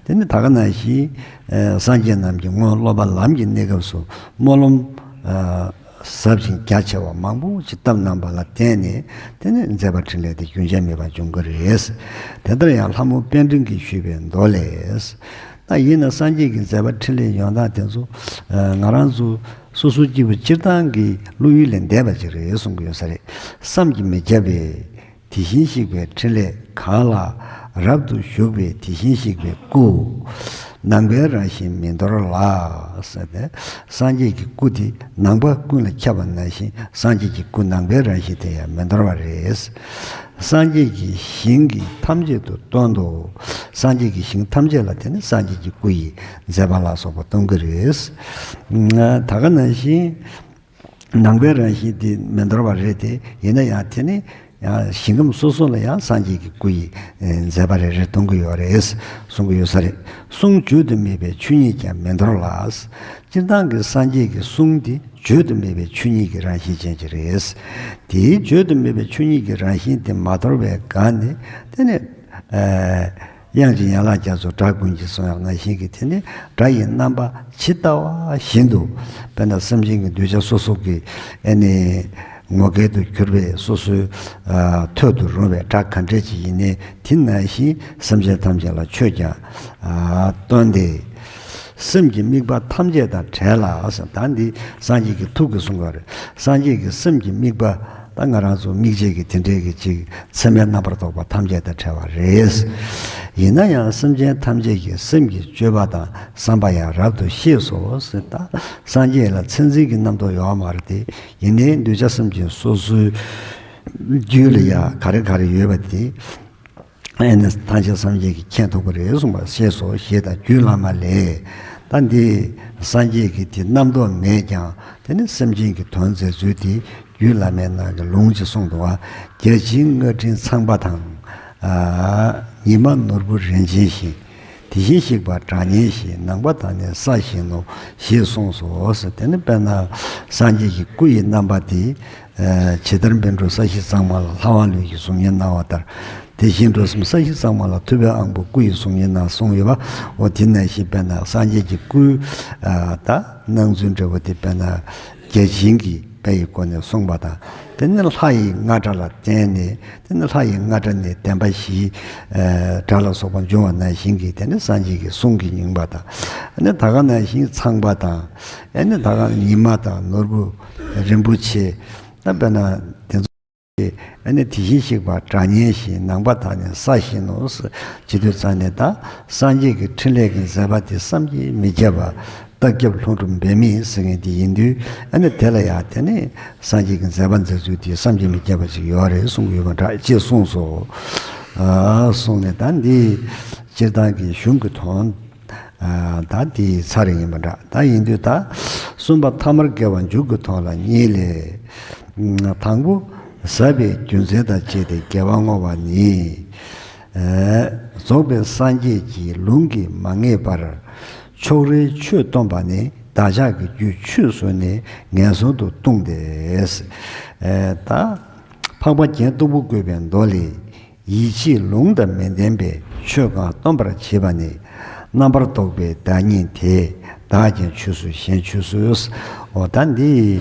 དེ་ནས་ད་ག་ནང་བཞིན། ཨ། སངས་རྒྱས་རྣམས་ཀྱིས་སྔོན་སློབ་པ་ལམ་གྱི་གནས་སྐབས་སུ་སྨོན་ལམ། ཨ། ཟབ་ཅིང་རྒྱ་ཆེ་བ་མང་པོ་ཞིག་བཏབ་གནང་བ་ལ་བརྟེན་ནས། དེ་ནས་མཛད་པ་ཕྲིན་ལས་དེ་རྒྱུན་ཆད་མེད་པར་འབྱུང་གི་རེད། དེ་ལྟར་ཡང་ལྷ་མོ་པཎ་ཌིང་གིས་ཞུས་པའི་མདོ་ལས། ད་ཡིན་ན་སངས་རྒྱས་ཀྱི་མཛད་པ་ཕྲིན་ལས་ཡོང་སྟངས་དེ་ཚོ། ཨ། ང་རང་ཚོ་སོ་སོ་སྐྱེ་བོ་སྤྱིར་བཏང་གི་བློ་ཡུལ་ལས་འདས་པ་ཅིག་རེད་གསུང་གི་ཡོད་ས་རེད། བསམ་གྱིས་མི་ཁྱབ་པའི་དེ་བཞིན་གཤེགས་པའི་ཕྲིན་ལས། གང་ལ་རབ་ཏུ་བཞུགས་པའི་དེ་བཞིན་གཤེགས་པའི་སྐུ། ནང་པའི་རང་བཞིན་མི་འདོར་ལ་ཟེར་ཏེ། སངས་རྒྱས་ཀྱི་སྐུ་དེ་ནང་པ་ཀུན་ལ་ཁྱབ་པ་ནང་བཞིན། སངས་རྒྱས་ཀྱི་སྐུ་ནང་པའི་རང་བཞིན་དེ་ཡང་མི་འདོར་བ་རེད། སངས་རྒྱས་ཀྱི་ཞིང་གི་ཐམས་ཅད་དུ་སྟོན་ཏོ། སངས་རྒྱས་ཀྱི་ཞིང་ཐམས་ཅད་ལ་དེ་ནི་སངས་རྒྱས་ཀྱི་སྐུ་ཡིས་མཛད་པ་ལ་སོགས་པ་སྟོན་གྱི་རེད། ད་ག་ནང་བཞིན། ནང་པའི་རང་བཞིན་དེ་མི་འདོར་བ་རེད་དེ། ཡིན་ན་ཡང་དེ་ནི་ཡང་ཞིང་ཁམས་སོ་སོ་ལ་ཡང་སངས་རྒྱས་ཀྱི་སྐུ་ཡིས་མཛད་པ་རེ་རེ་སྟོན་གྱི་ཡོད་རེད་གསུང་གི་ཡོད་ས་རེད། གསུང་བརྗོད་དུ་མེད་པའི་ཆོས་ཉིད་ཀྱང་མི་འདོར་ལ། སྤྱིར་བཏང་གི་སངས་རྒྱས་ཀྱི་གསུང་དེ་བརྗོད་དུ་མེད་པའི་ཆོས་ཉིད་ཀྱི་རང་བཞིན་ཅན་ཅིག་རེད། དེའི་བརྗོད་དུ་མེད་པའི་ཆོས་ཉིད་ཀྱི་རང་བཞིན་དེ་མ་དོར་བའི་སྒང་ནས། དེ་ནི། ཨ། དབྱངས་ཀྱི་ཡན་ལག་རྒྱ་མཚོ་སྒྲ་ཀུན་གྱིས་གསུངས་ཡག་ནང་བཞིན་གྱི། དེ་ནི་སྒྲ་ཡི་རྣམ་པ་ཇི་ལྟ་བ་བཞིན་དུ། དཔེར་ན་སེམས་ཅན་གྱི་གདུལ་བྱ་སོ་སོ་གི་ཨ་ནི་ངོ་སྐལ་དུ་གྱུར་པའི་སོ་སོའི། ཨ། ཐོས་དུ་རུང་བའི་སྒྲ་ག་འདྲས་ཅིག་ཡིན་ནའི། དེ་ནང་བཞིན་སེམས་ཅན་ཐམས་ཅད་ལ་ཆོས་ཀྱང་། ཨ། སྟོན་ཏེ། སེམས་ཀྱི་དམིགས་པ་ཐམས་ཅད་དང་བྲལ་ལ་ཟེར། ད་འདི་སངས་རྒྱས་ཀྱི་ཐུགས་ཀྱིས་གསུངས་པ་རེད། སངས་རྒྱས་ཀྱི་སེམས་ཀྱི་དམིགས་པ། ད་ང་རང་ཚོ་མིག་འབྱེད་ཀྱི་དེ་འདྲའི་གི་ཅིག་མཚན་མའི་རྣམ་པར་རྟོག་པ་ཐམས་ཅད་དང་བྲལ་བ་རེད། ཡིན་ན་ཡང་སེམས་ཅན་ཐམས་ཅད་ཀྱི་སེམས་ཀྱི་སྤྱོད་པ་དང་བསམ་པ་ཡང་རབ་ཏུ་ཤེས་སོ་ཟེར། ད་སངས་རྒྱས་ལ་མཚན་འཛིན་གྱི་རྣམ་རྟོག་ཡོད་མ་རེད་དེ། ཡིན་ནའི་གདུལ་བྱ་སེམས་ཅན་སོ་སོའི་རྒྱུད་ལ་ཡང་ག་རེ་ག་རེ་ཡོད་པ་དེ། ཨེ་ནི་ཐམས་ཅད་སངས་རྒྱས་ཀྱིས་མཁྱེན་ཐུབ་ཀྱི་རེད་གསུངས་པ། ཞེས་སོ། ཞེས་དང་རྒྱུད་བླ་མ་ལས། ད་འདི་སངས་རྒྱས་ཀྱིས་དེ་རྣམ་རྟོག་མེད་ཀྱང་དེ་ནི་སེམས་ཅན་གྱི་དོན་མཛད་ཚུལ་དེ་རྒྱུད་བླ་མའི་ནང་གི་ལུང་ཅིག་གསུངས་འདུག་བ། བརྒྱ་བྱིན་རྔ་སྤྲིན་ཚངས་པ་དང་། ཉི་མ་ནོར་བུ་རིན་ཆེན་བཞིན། དེ་བཞིན་གཤེགས་པ་གྲགས་སྙན་བཞིན། ནམ་མཁའ་དང་ནི་ས་བཞིན་ནོ། ཞེས་གསུངས་སོ། དེ་ནི་དཔེར་ན་སངས་རྒྱས་ཀྱི་སྐུ་ཡི་རྣམ་པ་དེ། ཇི་ལྟར་བཻ་ཌཱུརྱ་ས་གཞི་གཙང་མ་ལ་ལྷ་དབང་ལུས་ཀྱིས་གཟུགས་བརྙན་གནང་བ་ལྟར། དེ་བཞིན་འགྲོ་གསུམ་ས་གཞི་གཙང་མ་ལ་ཐུབ་པའི་དབང་པོ་སྐུ་ཡི་གཟུགས་བརྙན་གནང་གསུངས་ཡོད་པ། འོ་དེ་ནང་བཞིན་དཔེར་ན་སངས་རྒྱས་ཀྱི་སྐུའི་ད་སྣང་ཚུལ་འདྲ་བོ་དེ་དཔེར་ན་བརྒྱ་བྱིན་གྱིས་དཔེ་ཡི་སྒོ་ནས་གསུངས་པ་དང་། དེ་ནི་ལྷ་ཡི་རྔ་སྒྲ་ལ་བརྟེན་ནས། དེ་ནི་ལྷ་ཡི་རྔ་སྒྲ་ནས་བདེན་པ་བཞིའི་སྒྲ་ལ་སོགས་པ་འབྱུང་བ་ནང་བཞིན་གྱི་དེ་ནི་སངས་རྒྱས་ཀྱི་གསུང་གི་སྙིང་པོ་དང་། ཨ་ནི་ད་ག་ནང་བཞིན་ཚངས་པ་དང་། ཨ་ནི་ད་ག་ཉི་མ་དང་ནོར་བུ་རིན་པོ་ཆེ། ད་དཔེར་ན་དེ་ཚོ། ཨ་ནི་དེ་བཞིན་གཤེགས་པ་གྲགས་སྙན་བཞིན། ནམ་མཁའ་དང་ནི་ས་བཞིན་ནོ། ཟེར་བྱེད་དུས་ཙང་ནས་ད་སངས་རྒྱས་ཀྱི་འཕྲིན་ལས་ཀྱི་མཛད་པ་དེ་བསམ་གྱིས་མི་ཁྱབ་པ། རྟག་ཁྱབ་ལྷུན་གྲུབ་འབད་མེད་ཟེར་མཁན་དེ་ཡིན་དུས། ཨ་ནི་དེ་ལ་ཡང་དེ་ནི་སངས་རྒྱས་ཀྱི་མཛད་པ་མཛད་ཚུལ་དེ་བསམ་གྱིས་མི་ཁྱབ་པ་ཞིག་ཡོད་རེད་གསུང་གི་ཡོད་པ་འདྲ་ཅེས་གསུངས་སོ། ཨ་གསུངས་ནས་ད་འདི་སྤྱིར་བཏང་གི་གཞུང་གི་དོན་ད་དེའི་ཚར་ཡིན་པ་འདྲ། ད་ཡིན་དུས་ད་གསུམ་པ་ཐ་མར་དགེ་བ་མཇུག་གི་དོན་ལ་གཉིས་ལས། དང་པོ་ཟབ་པའི་རྒྱུ་མཚན་དང་བཅས་ཏེ་དགེ་བ་བསྔོ་བ་ནི། རྫོགས་པའི་སངས་རྒྱས་ཀྱི་ལུང་གིས་མ་ངེས་པར། ཕྱོགས་རེའི་ཆོས་སྟོན་པ་ནི། བདག་ཅག་གི་རྒྱུད་ཆོས་སུ་ནི། ངན་སོང་དུ་ལྟུང་སྟེ། ད་འཕགས་པ་རྒྱན་སྟུག་པོ་བཀོད་པའི་མདོ་ལས། ཡིད་ཆེས་ལུང་དང་མི་ལྡན་པའི། ཆོས་གང་སྟོན་པར་བྱེད་པ་ནི། རྣམ་པར་རྟོག་པའི་བདག་ཉིད་དེ། བདག་ཀྱང་ཆོས་སོ་གཞན་ཆོས་སོ། འོ་ད་འདི་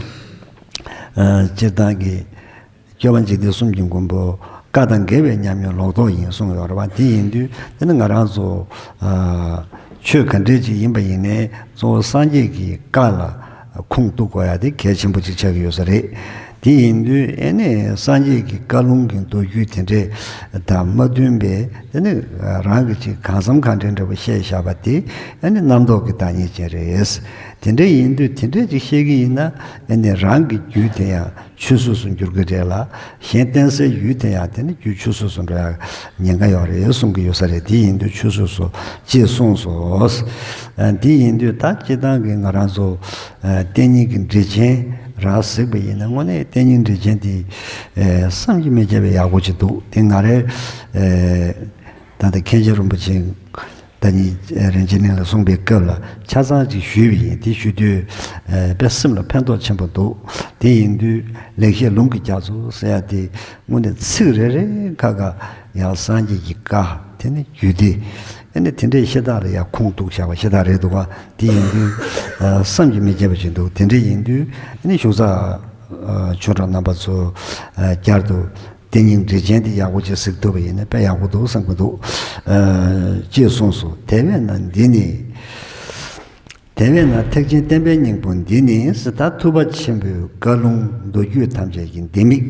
སྤྱིར་བཏང་གི་སྐྱོབ་པ་འཇིག་རྟེན་གསུམ་གྱི་མགོན་པོ། བཀའ་དང་འགལ་བའི་ཉམས་མྱོང་ལོག་རྟོག་ཡིན་གསུངས་ཡོད་རེད་བ། དེ་ཡིན་དུས་དེ་ནི་ང་རང་ཚོ་ཆོས་ག་འདྲས་ཅིག་ཡིན་པ་ཡིན་ནའི་གཙོ་བོ་སངས་རྒྱས་ཀྱི་བཀའ་ལ་ཁུངས་གཏུག་དགོས་ཡ་དེ་གལ་ཆེན་པོ་ཅིག་ཆགས་ཀྱི་ཡོད་ས་རེད། དེ་ཡིན་དུས་ཨེ་ནི་སངས་རྒྱས་ཀྱི་བཀའ་ལུང་གི་མདོ་རྒྱུད་དེ་འདྲས་དང་མ་མཐུན་པའི་དེ་ནི་རང་གི་ཅིག་གང་བསམ་གང་དྲན་འདྲ་བོ་བཤད་བཞག་པ་དེ་ཨེ་ནི་རྣམ་རྟོག་གི་བདག་ཉིད་ཅན་རེད། དེ་འདྲས་ཡིན་དུས་དེ་འདྲས་ཅིག་བཤད་ཀྱི་ཡིན་ན་ཨེ་ནི་རང་གི་རྒྱུད་དེ་ཡང་ཆོས་སོ་སོར་འགྱུར་གྱི་རེད་ལ། གཞན་བསྟེན་སའི་ཡུལ་དེ་ཡང་དེ་ནི་རྒྱུད་ཆོས་སོ་སོར་འགྲོ་ཡག་ཉེན་ཁ་ཡོད་རེད་གསུང་གི་ཡོད་ས་རེད། དེ་ཡིན་དུས་ཆོས་སོ་སོ་ཅེས་གསུངས་སོ། ཨ་དེ་ཡིན་དུས་ད་སྤྱིར་བཏང་གི་ང་རང་ཚོ་ཨ་བསྟེན་གཉིས་ཀྱི་འགྲེལ་ཆེན་རང་གཟིགས་པ་ཡིན་ན་དངོས་གནས་བསྟེན་གཉིས་འགྲེལ་ཆེན་དེ་ཨ་བསམ་གྱིས་མི་ཁྱབ་པའི་ཡག་པོ་ཅིག་འདུག་དེ་ང་རའི་ཨ་ད་ལྟ་མཁན་ཆེན་རིན་པོ་ཆེ། ད་ནི་རིན་ཆེན་གླིང་ལ་གསུངས་པའི་སྐབས་ལ་ཆ་ཚང་ཅིག་ཞུས་པ་ཡིན། དེ་ཞུ་དུས་ཨ་དཔེ་སེམས་ལ་ཕན་ཐོགས་ཆེན་པོ་འདུག་དེ་ཡིན་དུས་ལེགས་བཤད་ལུང་གི་རྒྱ་མཚོ་ཟེར་ཡ་དེ་དངོས་གནས་ཚིག་རེ་རེ་ཁ་ཁ་ཡང་སངས་རྒྱས་ཀྱི་བཀའ་དེ་ནི་རྒྱུད་སྡེ་ཨ་ནི་དེ་འདྲའི་ཤ་སྟག་ལ་ཡང་ཁུངས་གཏུགས་བཞག་པ་ཤ་སྟག་རེད་འདུག་བ། དེ་ཡིན་དུས་ཨ་བསམ་གྱིས་མི་ཁྱབ་པ་ཞིག་འདུག་དེ་འདྲ་ཡིན་དུས་ཨ་ནི་བཞུགས་ས་ཨ་ཆོས་གྲོགས་རྣམ་པ་ཚོ་ཨ་བསྐྱར་དུ། དེ་ཉིད་འགྲེལ་ཆེན་དེ་ཡག་པོ་ཅིག་གཟིགས་ཐུབ་པ་ཡིན་ན་དཔེ་ཡག་པོ་འདུག་བསམ་གྱི་འདུག་ཨ་ཅེས་གསུངས་སོ། དེ་བས་ན་འདི་ནི། དེ་བས་ན་ཐེག་ཆེན་བསྟན་པའི་སྙིང་པོ་འདི་ནི་ཟེར། ད་ཐུབ་པ་ཆེན་པོའི་བཀའ་ལུང་མདོ་རྒྱུད་ཐམས་ཅད་ཀྱི་ལྡེ་མིག་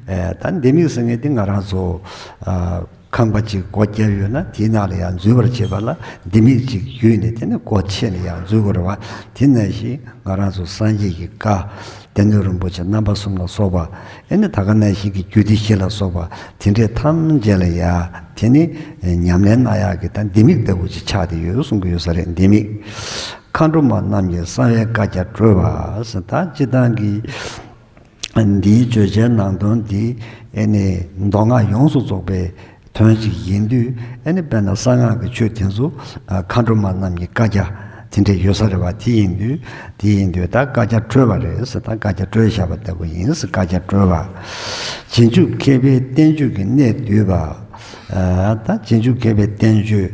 ཨ་ད་ལྡེ་མིག་ཟེར་མཁན་དེ་ང་རང་ཚོ་ཨ་ཁང་པ་ཅིག་སྒོ་བརྒྱབ་ཡོད་ན་དེའི་ནང་ལ་ཡང་འཛུལ་བར་བྱེད་པ་ལ་ལྡེ་མིག་ཅིག་བརྒྱུད་ནས་དེ་ནི་སྒོ་ཕྱེ་ནས་ཡང་འཛུལ་དགོས་རེད་བ། དེ་ནང་བཞིན་ང་རང་ཚོ་སངས་རྒྱས་ཀྱི་བཀའ། སྡེ་སྣོད་རིན་པོ་ཆེ་རྣམ་པ་གསུམ་ལ་སོགས་པ། ཨེ་ནི་ད་ག་ནང་བཞིན་གྱི་རྒྱུད་སྡེ་བཞི་ལ་སོགས་པ་དེ་འདྲས་ཐམས་ཅད་ལ་ཡ་དེ་ནི་ཉམས་ལེན་གནང་ཡག་གི་ད་ལྡེ་མིག་ལྟ་བུ་ཅིག་ཆགས་བསྡད་ཡོད་གསུང་གི་ཡོད་ས་རེད། ལྡེ་མིག་མཁའ་འགྲོ་མ་རྣམས་ཀྱི་གསང་བའི་བཀའ་རྒྱ་སྒྲོལ་བ་ཟེར། ད་སྤྱིར་བཏང་གི་འདིའི་བརྗོད་བྱའི་ནང་དོན་འདི་ཨེ་ནི་མདོ་སྔགས་ཡོངས་སུ་རྫོགས་པའི་དོན་ཅིག་ཡིན་དུས་ཨེ་ནི་དཔེར་ན་གསང་སྔགས་ཀྱི་ཆོས་དེ་ཚོ་ཨ་མཁའ་འགྲོ་མ་རྣམས་ཀྱི་བཀའ་རྒྱ་དེ་འདྲས་ཡོད་ས་རེད་བ། དེ་ཡིན་དུས་དེ་ཡིན་དུས་ད་བཀའ་རྒྱ་སྒྲོལ་བ་རེད་ཟེར། ད་བཀའ་རྒྱ་སྒྲོལ་བཞག་པ་ལྟ་བུ་ཡིན་ཟེར། བཀའ་རྒྱ་སྒྲོལ་བ། རྗེས་འཇུག་མཁས་པའི་བསྟན་བཅོས་ཀྱི་གནད་བསྡུས་པ། ཨ་ད་རྗེས་འཇུག་མཁས་པའི་བསྟན་བཅོས་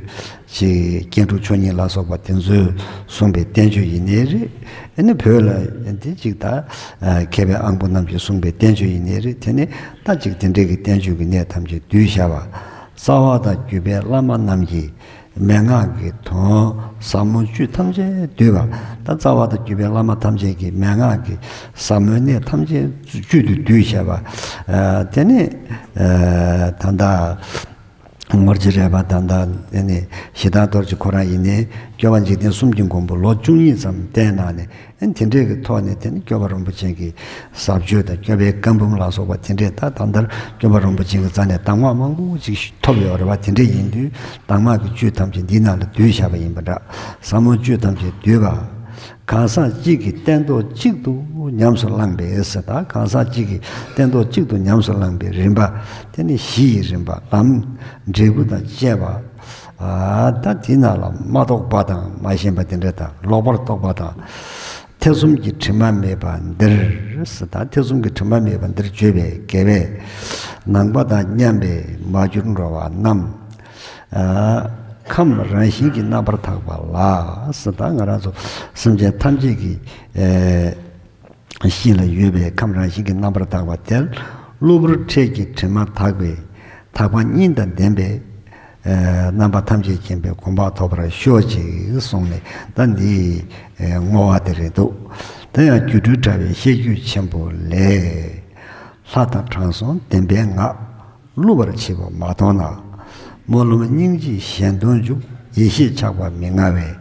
ཅིག་སྐྱེ་འགྲོ་ཆོས་ཉིད་ལ་སོགས་པ་དེ་ཚོས་གསུངས་པའི་བསྟན་བཅོས་ཡིན་ནའི་རེད། ཨེ་ནི་བོད་ལ་འདི་ཅིག་ད་ཨ་མཁས་པའི་དབང་པོ་རྣམས་ཀྱིས་གསུངས་པའི་བསྟན་བཅོས་ཡིན་ནའི་རེད། དེ་ནི་ད་ཅིག་དེ་འདྲའི་གི་བསྟན་བཅོས་ཀྱི་གནད་ཐམས་ཅད་བསྡུས་བཞག་པ། རྩ་བ་དང་བརྒྱུད་པའི་བླ་མ་རྣམས་ཀྱི་མན་ངག་གི་དོན་ཟབ་མོ་བཅུད་ཐམས་ཅད་བསྡུས་པ། ད་རྩ་བ་དང་བརྒྱུད་པའི་བླ་མ་ཐམས་ཅད་ཀྱི་མན་ངག་གི་ཟབ་མོའི་གནད་ཐམས་ཅད་བཅུད་དུ་བསྡུས་བཞག་པ། ཨ་དེ་ནི་ཨ་ད་ལྟ། ངོར་གྱི་རས་པ་ད་ལྟ་ཨེ་ནི་ཞེ་སྡང་གཏོར་གྱི་ཁོ་རང་ཡིན་ནའི་སྐྱོབ་པ་འཇིག་རྟེན་གསུམ་གྱི་མགོན་པོ་ལོ་བཅུ་གཉིས་ཙམ་བསྟེན་གནང་ནས། ཨེ་དེ་འདྲའི་གི་ཐོག་ནས་དེ་ནི་སྐྱོབ་པ་རིན་པོ་ཆེ་གི་ཟབ་ཆོས་དང་སྐྱོབ་པའི་བཀའ་འབུམ་ལ་སོགས་པ་དེ་འདྲས། ད་ད་ལྟར་སྐྱོབ་པ་རིན་པོ་ཆེ་གི་རྩ་ནས་གདམས་ངག་མང་པོ་ཅིག་ཐོབ་ཡོད་རེད་བ། དེ་འདྲས་ཡིན་དུས་གདམས་ངག་གི་བཅུད་ཐམས་ཅད་འདི་ནང་ལ་བསྡུས་བཞག་པ་ཡིན་པ་འདྲ། ཟབ་མོ་བཅུད་ཐམས་ཅད་བསྡུས་པ། གང་ཟག་གཅིག་གིས་སྟན་ཐོག་གཅིག་ཏུ་ཉམས་སུ་བླངས་པའི་ཟེར། ད་གང་ཟག་གཅིག་གིས་སྟན་ཐོག་གཅིག་ཏུ་ཉམས་སུ་བླངས་པའི་རིམ་པ། དེ་ནི་གཞི་ཡི་རིམ་པ། ལམ་འབྲས་བུ་དང་བཅས་པ། ཨ་ད་དེ་ནང་ལ་མ་རྟོགས་པ་དང་མ་ཞེན་པ་དེ་འདྲ་དང་། ལོག་པར་རྟོག་པ་དང་། ཐེ་ཚོམ་གྱི་དྲི་མ་མེད་པར་འདིར་ཟེར། ད་ཐེ་ཚོམ་གྱི་དྲི་མ་མེད་པར་འདིར་བརྗོད་པའི་དགེ་བས། ནང་པ་དང་མཉམ་པའི་མ་གྱུར་འགྲོ་བ་རྣམས། ཨ་ཁམས་རང་བཞིན་གྱིས་རྣམ་པར་དག་པ་ལ་ཟེར། ད་ང་རང་ཚོ་སེམས་ཅན་ཐམས་ཅད་ཀྱི་ཨེ་གཤིས་ལ་ཡོད་པའི་ཁམས་རང་བཞིན་གྱིས་རྣམ་པར་དག་པ་དེར། གློ་བུར་འཕྲལ་གྱི་དྲི་མ་དག་པའི་དག་པ་གཉིས་དང་ལྡན་པའི་ཨེ་རྣམ་པ་ཐམས་ཅད་མཁྱེན་པའི་གོ་འཕང་ཐོབ་པར་ཤོག་ཅིག་གསུངས་ནས། ད་འདི་ཨེ་བསྔོ་བ་དེ་རེད་འདུག། དེ་ཡང་སྒྱུ་འཕྲུལ་དྲ་བའི་བཤད་རྒྱུད་ཆེན་པོ་ལས། ལྷ་དང་དྲང་སྲོང་བདེན་པའི་ངག། བསླུ་བར་བྱེད་པ་མ་མཐོང་ན། སྨོན་ལམ་སྙིང་རྗེས་གཞན་དོན་འཇུག། ཡེ་ཤེས་ཆགས་པ་མི་མངའ་བས།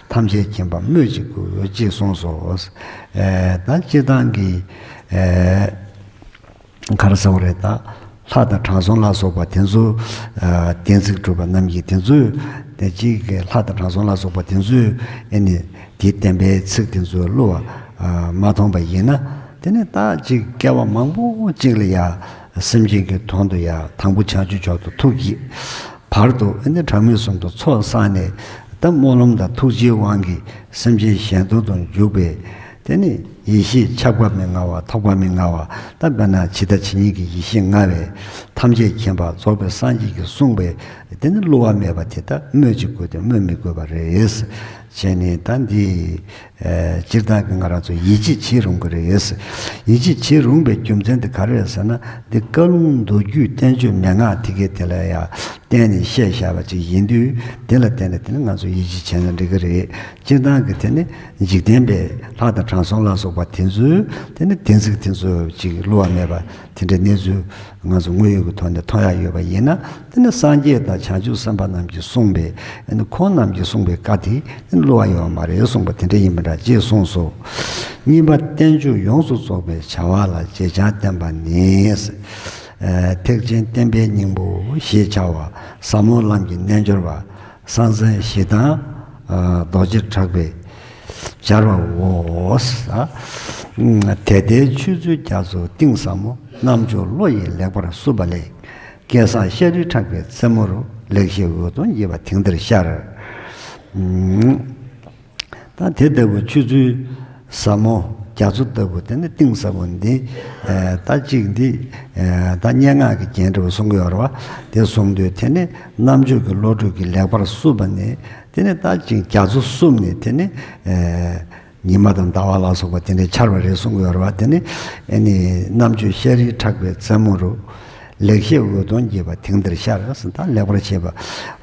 ཐམས་ཅད་མཁྱེན་པ་སྨོས་ཅི་དགོས། ཅེས་གསུངས་སོ། ཨེ་ད་སྤྱིར་བཏང་གི་ཨེ་ག་རེ་ཟེར་བ་རེད། ད་ལྷ་དང་དྲང་སྲོང་ལ་སོགས་པ་དེ་ཚོ་ཨ་བདེན་ཚིག་གྲུབ་པ་རྣམས་ཀྱིས་དེ་ཚོས་དེ་གཅིག་གི་ལྷ་དང་དྲང་སྲོང་ལ་སོགས་པ་དེ་ཚོས་ཨེ་ནི་དེའི་བདེན་པའི་ཚིག་དེ་ཚོ་བསླུ་བ་ཨ་མ་མཐོང་པ་ཡིན་ན། དེ་ནི་ད་ཅིག་སྐྱེ་བ་མང་པོ་ཅིག་ལ་ཡ་སེམས་ཅན་གྱི་དོན་དུ་ཡ་དང་པོ་བྱང་ཆུབ་མཆོག་ཏུ་ཐུགས་བསྐྱེད། བར་དུ་ཨེ་ནི་གྲངས་མེད་གསུམ་དུ་ཚོགས་བསགས་ནས། ད་སྨོན་ལམ་དང་ཐུགས་རྗེའི་དབང་གིས་སེམས་ཅན་གཞན་དོན་དུ་འཇུག་པའི། དེ་ནི་ཡེ་ཤེས་ཆགས་པ་མི་མངའ་བ། ཐོགས་པ་མི་མངའ་བ། ད་དཔེར་ན་ཇི་ལྟ་ཇི་སྙེད་ཀྱི་ཡེ་ཤེས་མངའ་བའི་ཐམས་ཅད་མཁྱེན་པ་རྫོགས་པའི་སངས་རྒྱས་ཀྱིས་གསུངས་པའི་དེ་ནི་བསླུ་བ་མེད་པ་དེ་ད་སྨོས་ཅི་དགོས་ཏེ་སྨོས་མི་དགོས་པ་རེད། བྱས་ནས་ད་འདི་ཨེ་སྤྱིར་བཏང་གི་ང་རང་ཚོ་ཡིད་ཆེས་བྱེད་རུང་གི་རེད། ཡིད་ཆེས་བྱེད་རུང་བའི་རྒྱུ་མཚན་དེ་ག་རེ་རེད་ཟེར་ན། འདི་བཀའ་ལུང་མདོ་རྒྱུད་བསྟན་བཅོས་མན་ངག་དེ་གའི་དེ་ལ་ཡང་བརྟེན་ནས་བཤད་བཞག་པ་ཅིག་ཡིན་དུས། དེ་ལ་བརྟེན་ནས་དེ་ནི་ང་ཚོ་ཡིད་ཆེས་བྱས་ན་འགྲིག་གི་རེད། སྤྱིར་བཏང་གི་དེ་ནི་འཇིག་རྟེན་པའི་ལྷ་དང་དྲང་སྲོང་ལ་སོགས་པ་དེ་ཚོའི་དེ་ནི་བདེན་ཚིག་དེ་ཚོ་ཅིག་བསླུ་བ་མེད་པ་དེ་འདྲའི་གནས་ཚུལ་ང་ཚོ་དངོས་ཡོད་ཀྱི་ཐོག་ནས་མཐོང་ཡག་ཡོད་པ་ཡིན་ན། དེ་ནི་སངས་རྒྱས་དང་བྱང་ཆུབ་སེམས་དཔའ་རྣམས་ཀྱིས་གསུངས་པའི་ཁོང་རྣམས་ཀྱིས་གསུངས་པའི་བཀའ་དེ་ནི་བསླུ་བ་ཡོད་པ་མ་རེད་གསུངས་པ་དེ་འདྲ་ཡིན་པ་འདྲ་ཅེས་གསུངས་སོ། གཉིས་པ་བསྟན་བཅོས་ཡོངས་སུ་རྫོགས་པའི་བྱ་བ་ལ་བྱེད་བྱ་བསྟན་པ་ནི། ཨ་ཐེག་ཆེན་བསྟན་པའི་སྙིང་པོ་ཞེས་བྱ་བ་ཟབ་མོ་ལམ་གྱི་རྣལ་འབྱོར་པ། སངས་རྒྱས་ཞེ་སྡང་ཨ་རྡོ་རྗེ་གྲགས་པས་སྦྱར་བའོ། ཨ་དེ་ལྟའི་ཆོས་ཚུལ་རྒྱ་མཚོ་གཏིང་ཟབ་མོ། རྣམ་དཔྱོད་བློ་ཡིས་ལེགས་པར་བསྲུབས་པ་ལས། སྐལ་བཟང་ཤཱ་རིའི་ཕྲེང་བའི་རྩེ་མོ་རུ། ལེགས་བཤད་འོད་སྟོང་འགྱེད་པ་དེང་འདིར་ཤར། ཨུམ། ད་དེ་ལྟ་བུ་ཆོས་ཚུལ་ཟབ་མོ་རྒྱ་མཚོ་ལྟ་བུ་དེ་ནི་གཏིང་ཟབ་པོ་འདི། ཨེ་ད་གཅིག་འདི་ཨེ་ད་སྙན་ངག་གི་རྒྱན་འདྲ་བོ་གསུང་གི་ཡོད་རེད་བ། དེ་གསུང་དུས་དེ་ནི་རྣམ་དཔྱོད་ཀྱི་བློ་གྲོས་ཀྱིས་ལེགས་པར་བསྲུབས་པ་ནི། དེ་ནི་ད་གཅིག་རྒྱ་མཚོ་བསྲུབས་ནས་དེ་ནི་ཨེ་ཉི་མ་དང་ཟླ་བ་ལ་སོགས་པ་དེ་འདྲའི་འཆར་བ་རེད་གསུང་གི་ཡོད་རེད་བ། དེ་ནི་ཨེ་ནི་རྣམ་དཔྱོད་ཤཱ་རིའི་ཕྲེང་བའི་རྩེ་མོ་རུ། ལེགས་བཤད་འོད་སྟོང་འགྱེད་པ་དེང་འདིར་ཤར། ད་ལེགས་པར་བཤད་པ་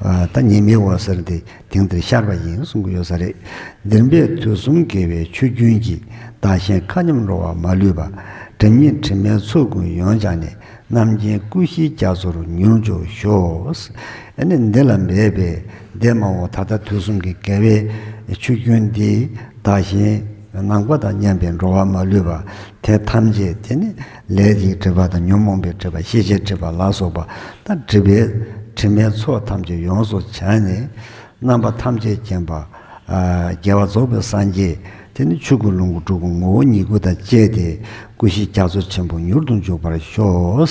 ཨ་ད་ཉི་མའི་འོད་ཟེར་འདི་དེང་འདིར་ཤར་བ་ཡིན་གསུང་གི་ཡོད་ས་རེད། འདིར་འབད་དུས་གསུམ་དགེ་བའི་ཆུ་རྒྱུན་གྱིས། བདག་གཞན་མཁའ་མཉམ་འགྲོ་བ་མ་ལུས་པ། སྒྲིབ་གཉིས་དྲི་མའི་ཚོགས་ཀུན་ཡོངས་སྦྱངས་ནས། རྣམ་མཁྱེན་སྐུ་བཞིའི་རྒྱ་མཚོར་མྱུར་འཇུག་ཤོག། ཨ་ནི་འདི་ལ་འབད་པས་འདས་མ་འོངས་ད་ལྟ་དུས་གསུམ་གྱི་དགེ་བའི་ཆུ་རྒྱུན་འདི་བདག་གཞན་ནང་པ་དང་མཉམ་པའི་འགྲོ་བ་མ་ལུས་པ་དེ་ཐམས་ཅད་དེ་ནི་ལས་ཀྱི་སྒྲིབ་པ་དང་ཉོན་མོངས་པའི་སྒྲིབ་པ། ཤེས་བྱའི་སྒྲིབ་པ་ལ་སོགས་པ། ད་སྒྲིབ་པའི་དྲི་མའི་ཚོགས་ཐམས་ཅད་ཡོངས་སུ་བྱང་ནས། རྣམ་པ་ཐམས་ཅད་མཁྱེན་པ་ཨ་རྒྱལ་བ་རྫོགས་པའི་སངས་རྒྱས་དེ་ནི་ཆོས་སྐུ་ལོངས་སྐུ་སྤྲུལ་སྐུ་ངོ་བོ་ཉིད་སྐུ་དང་བཅས་ཏེ། སྐུ་བཞི་རྒྱ་མཚོ་ཆེན་པོ་མྱུར་དུ་འཇུག་པར་ཤོག།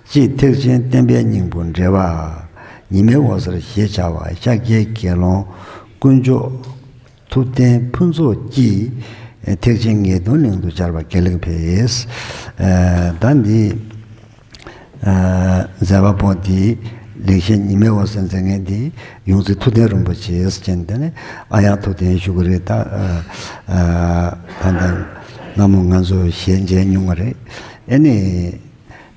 ཅེས་ཐེག་ཆེན་བསྟན་པའི་སྙིང་པོ་འགྲེལ་པ། ཉི་མའི་འོད་ཟེར་ཞེས་བྱ་བ་ཤཱཀྱའི་དགེ་སློང་དཀོན་མཆོག་ཐུབ་བསྟན་ཕུན་ཚོགས་ཀྱིས་ཐེག་ཆེན་ངེས་དོན་གླིང་དུ་སྦྱར་བ་དགེ་ལེགས་འཕེལ། ཨ་ད་འདི་ཨ་མཛད་པ་པོ་འདིས་ལེགས་བཤད་ཉི་མའི་འོད་ཟེར་མཛད་མཁན་འདི་ཡོངས་འཛིན་ཐུབ་བསྟན་རིན་པོ་ཆེ་ཟེར་མཁན་དེ་ནི་ཨ་ཡང་ཐུབ་བསྟན་ཞུ་གི་རེད། ད་ཨ་ད་ལྟ་སྔ་མོ་ང་ཚོ་ཞལ་མཇལ་མྱོང་བ་རེད། ཨེ་ནི་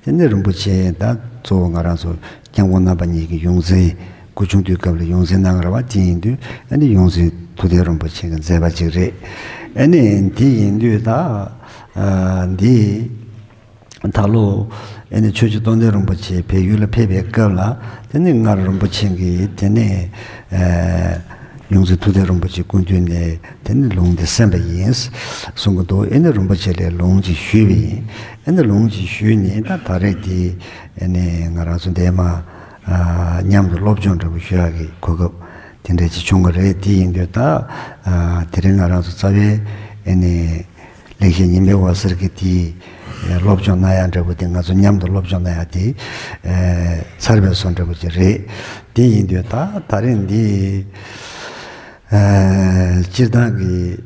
དེ་ནི་རིན་པོ་ཆེ་ད་གཙོ་བོ་ང་རང་ཚོ་སྐྱབས་མགོན་རྣམ་པ་གཉིས་ཀྱི་ཡོངས་འཛིན། སྐུ་ཆུང་དུས་སྐབས་ལ་ཡོངས་འཛིན་གནང་ར་བ་དེ་ཡིན་དུས། ཨ་ནི་ཡོངས་འཛིན་ཐུབ་བསྟན་རིན་པོ་ཆེ་གི་མཛད་པ་ཅིག་རེད། ཨ་ནི་དེ་ཡིན་དུས་ད་ཨ་འདི་ ད་ལོ་ཨེ་ནི་ཆོས་རྗེ་རྟོགས་ལྡན་རིན་པོ་ཆེ་བལ་ཡུལ་ལ་ཕེབས་པའི་སྐབས་ལ། དེ་ནི་སྔར་རིན་པོ་ཆེ་གིས་དེ་ནི་ཨེ་ཡོངས་འཛིན་ཐུབ་བསྟན་རིན་པོ་ཆེ་སྐུ་མདུན་ནས་དེ་ནི་ལུང་འདི་གསན་པ་ཡིན་གསུང་གི་འདུག་ཨེ་ནི་རིན་པོ་ཆེ་ལ་ལུང་ཅིག་ཞུས་པ་ཡིན། ཨེ་ནི་ལུང་ཅིག་ཞུས་ནས་ད་ད་རེས་དེ་ཨེ་ནི་ང་རང་ཚོ་འདས་མ་ཨ་མཉམ་དུ་སློབ་སྦྱོང་འདྲ་པོ་ཞུ་ཡག་གི་གོ་སྐབས་དེ་འདྲ་ཅིག་བྱུང་བ་རེད། དེ་ཡིན་དུས་ད་ཨ་དེ་རིང་ང་རང་ཚོ་རྩ་བའི་ཨེ་ནི་ལེགས་བཤད་ཉི་མའི་འོད་ཟེར་གྱི་དེའི་སློབ་སྦྱོང་གནང་ཡག་འདྲ་པོ་དེ། ང་ཚོ་མཉམ་དུ་སློབ་སྦྱོང་གནང་ཡག་དེ་ཚར་བའི་བཟོ་འདྲ་པོ་ཅིག་རེད། དེ་ཡིན་དུས་ད་ད་རིང་འདི་སྤྱིར་བཏང་གི་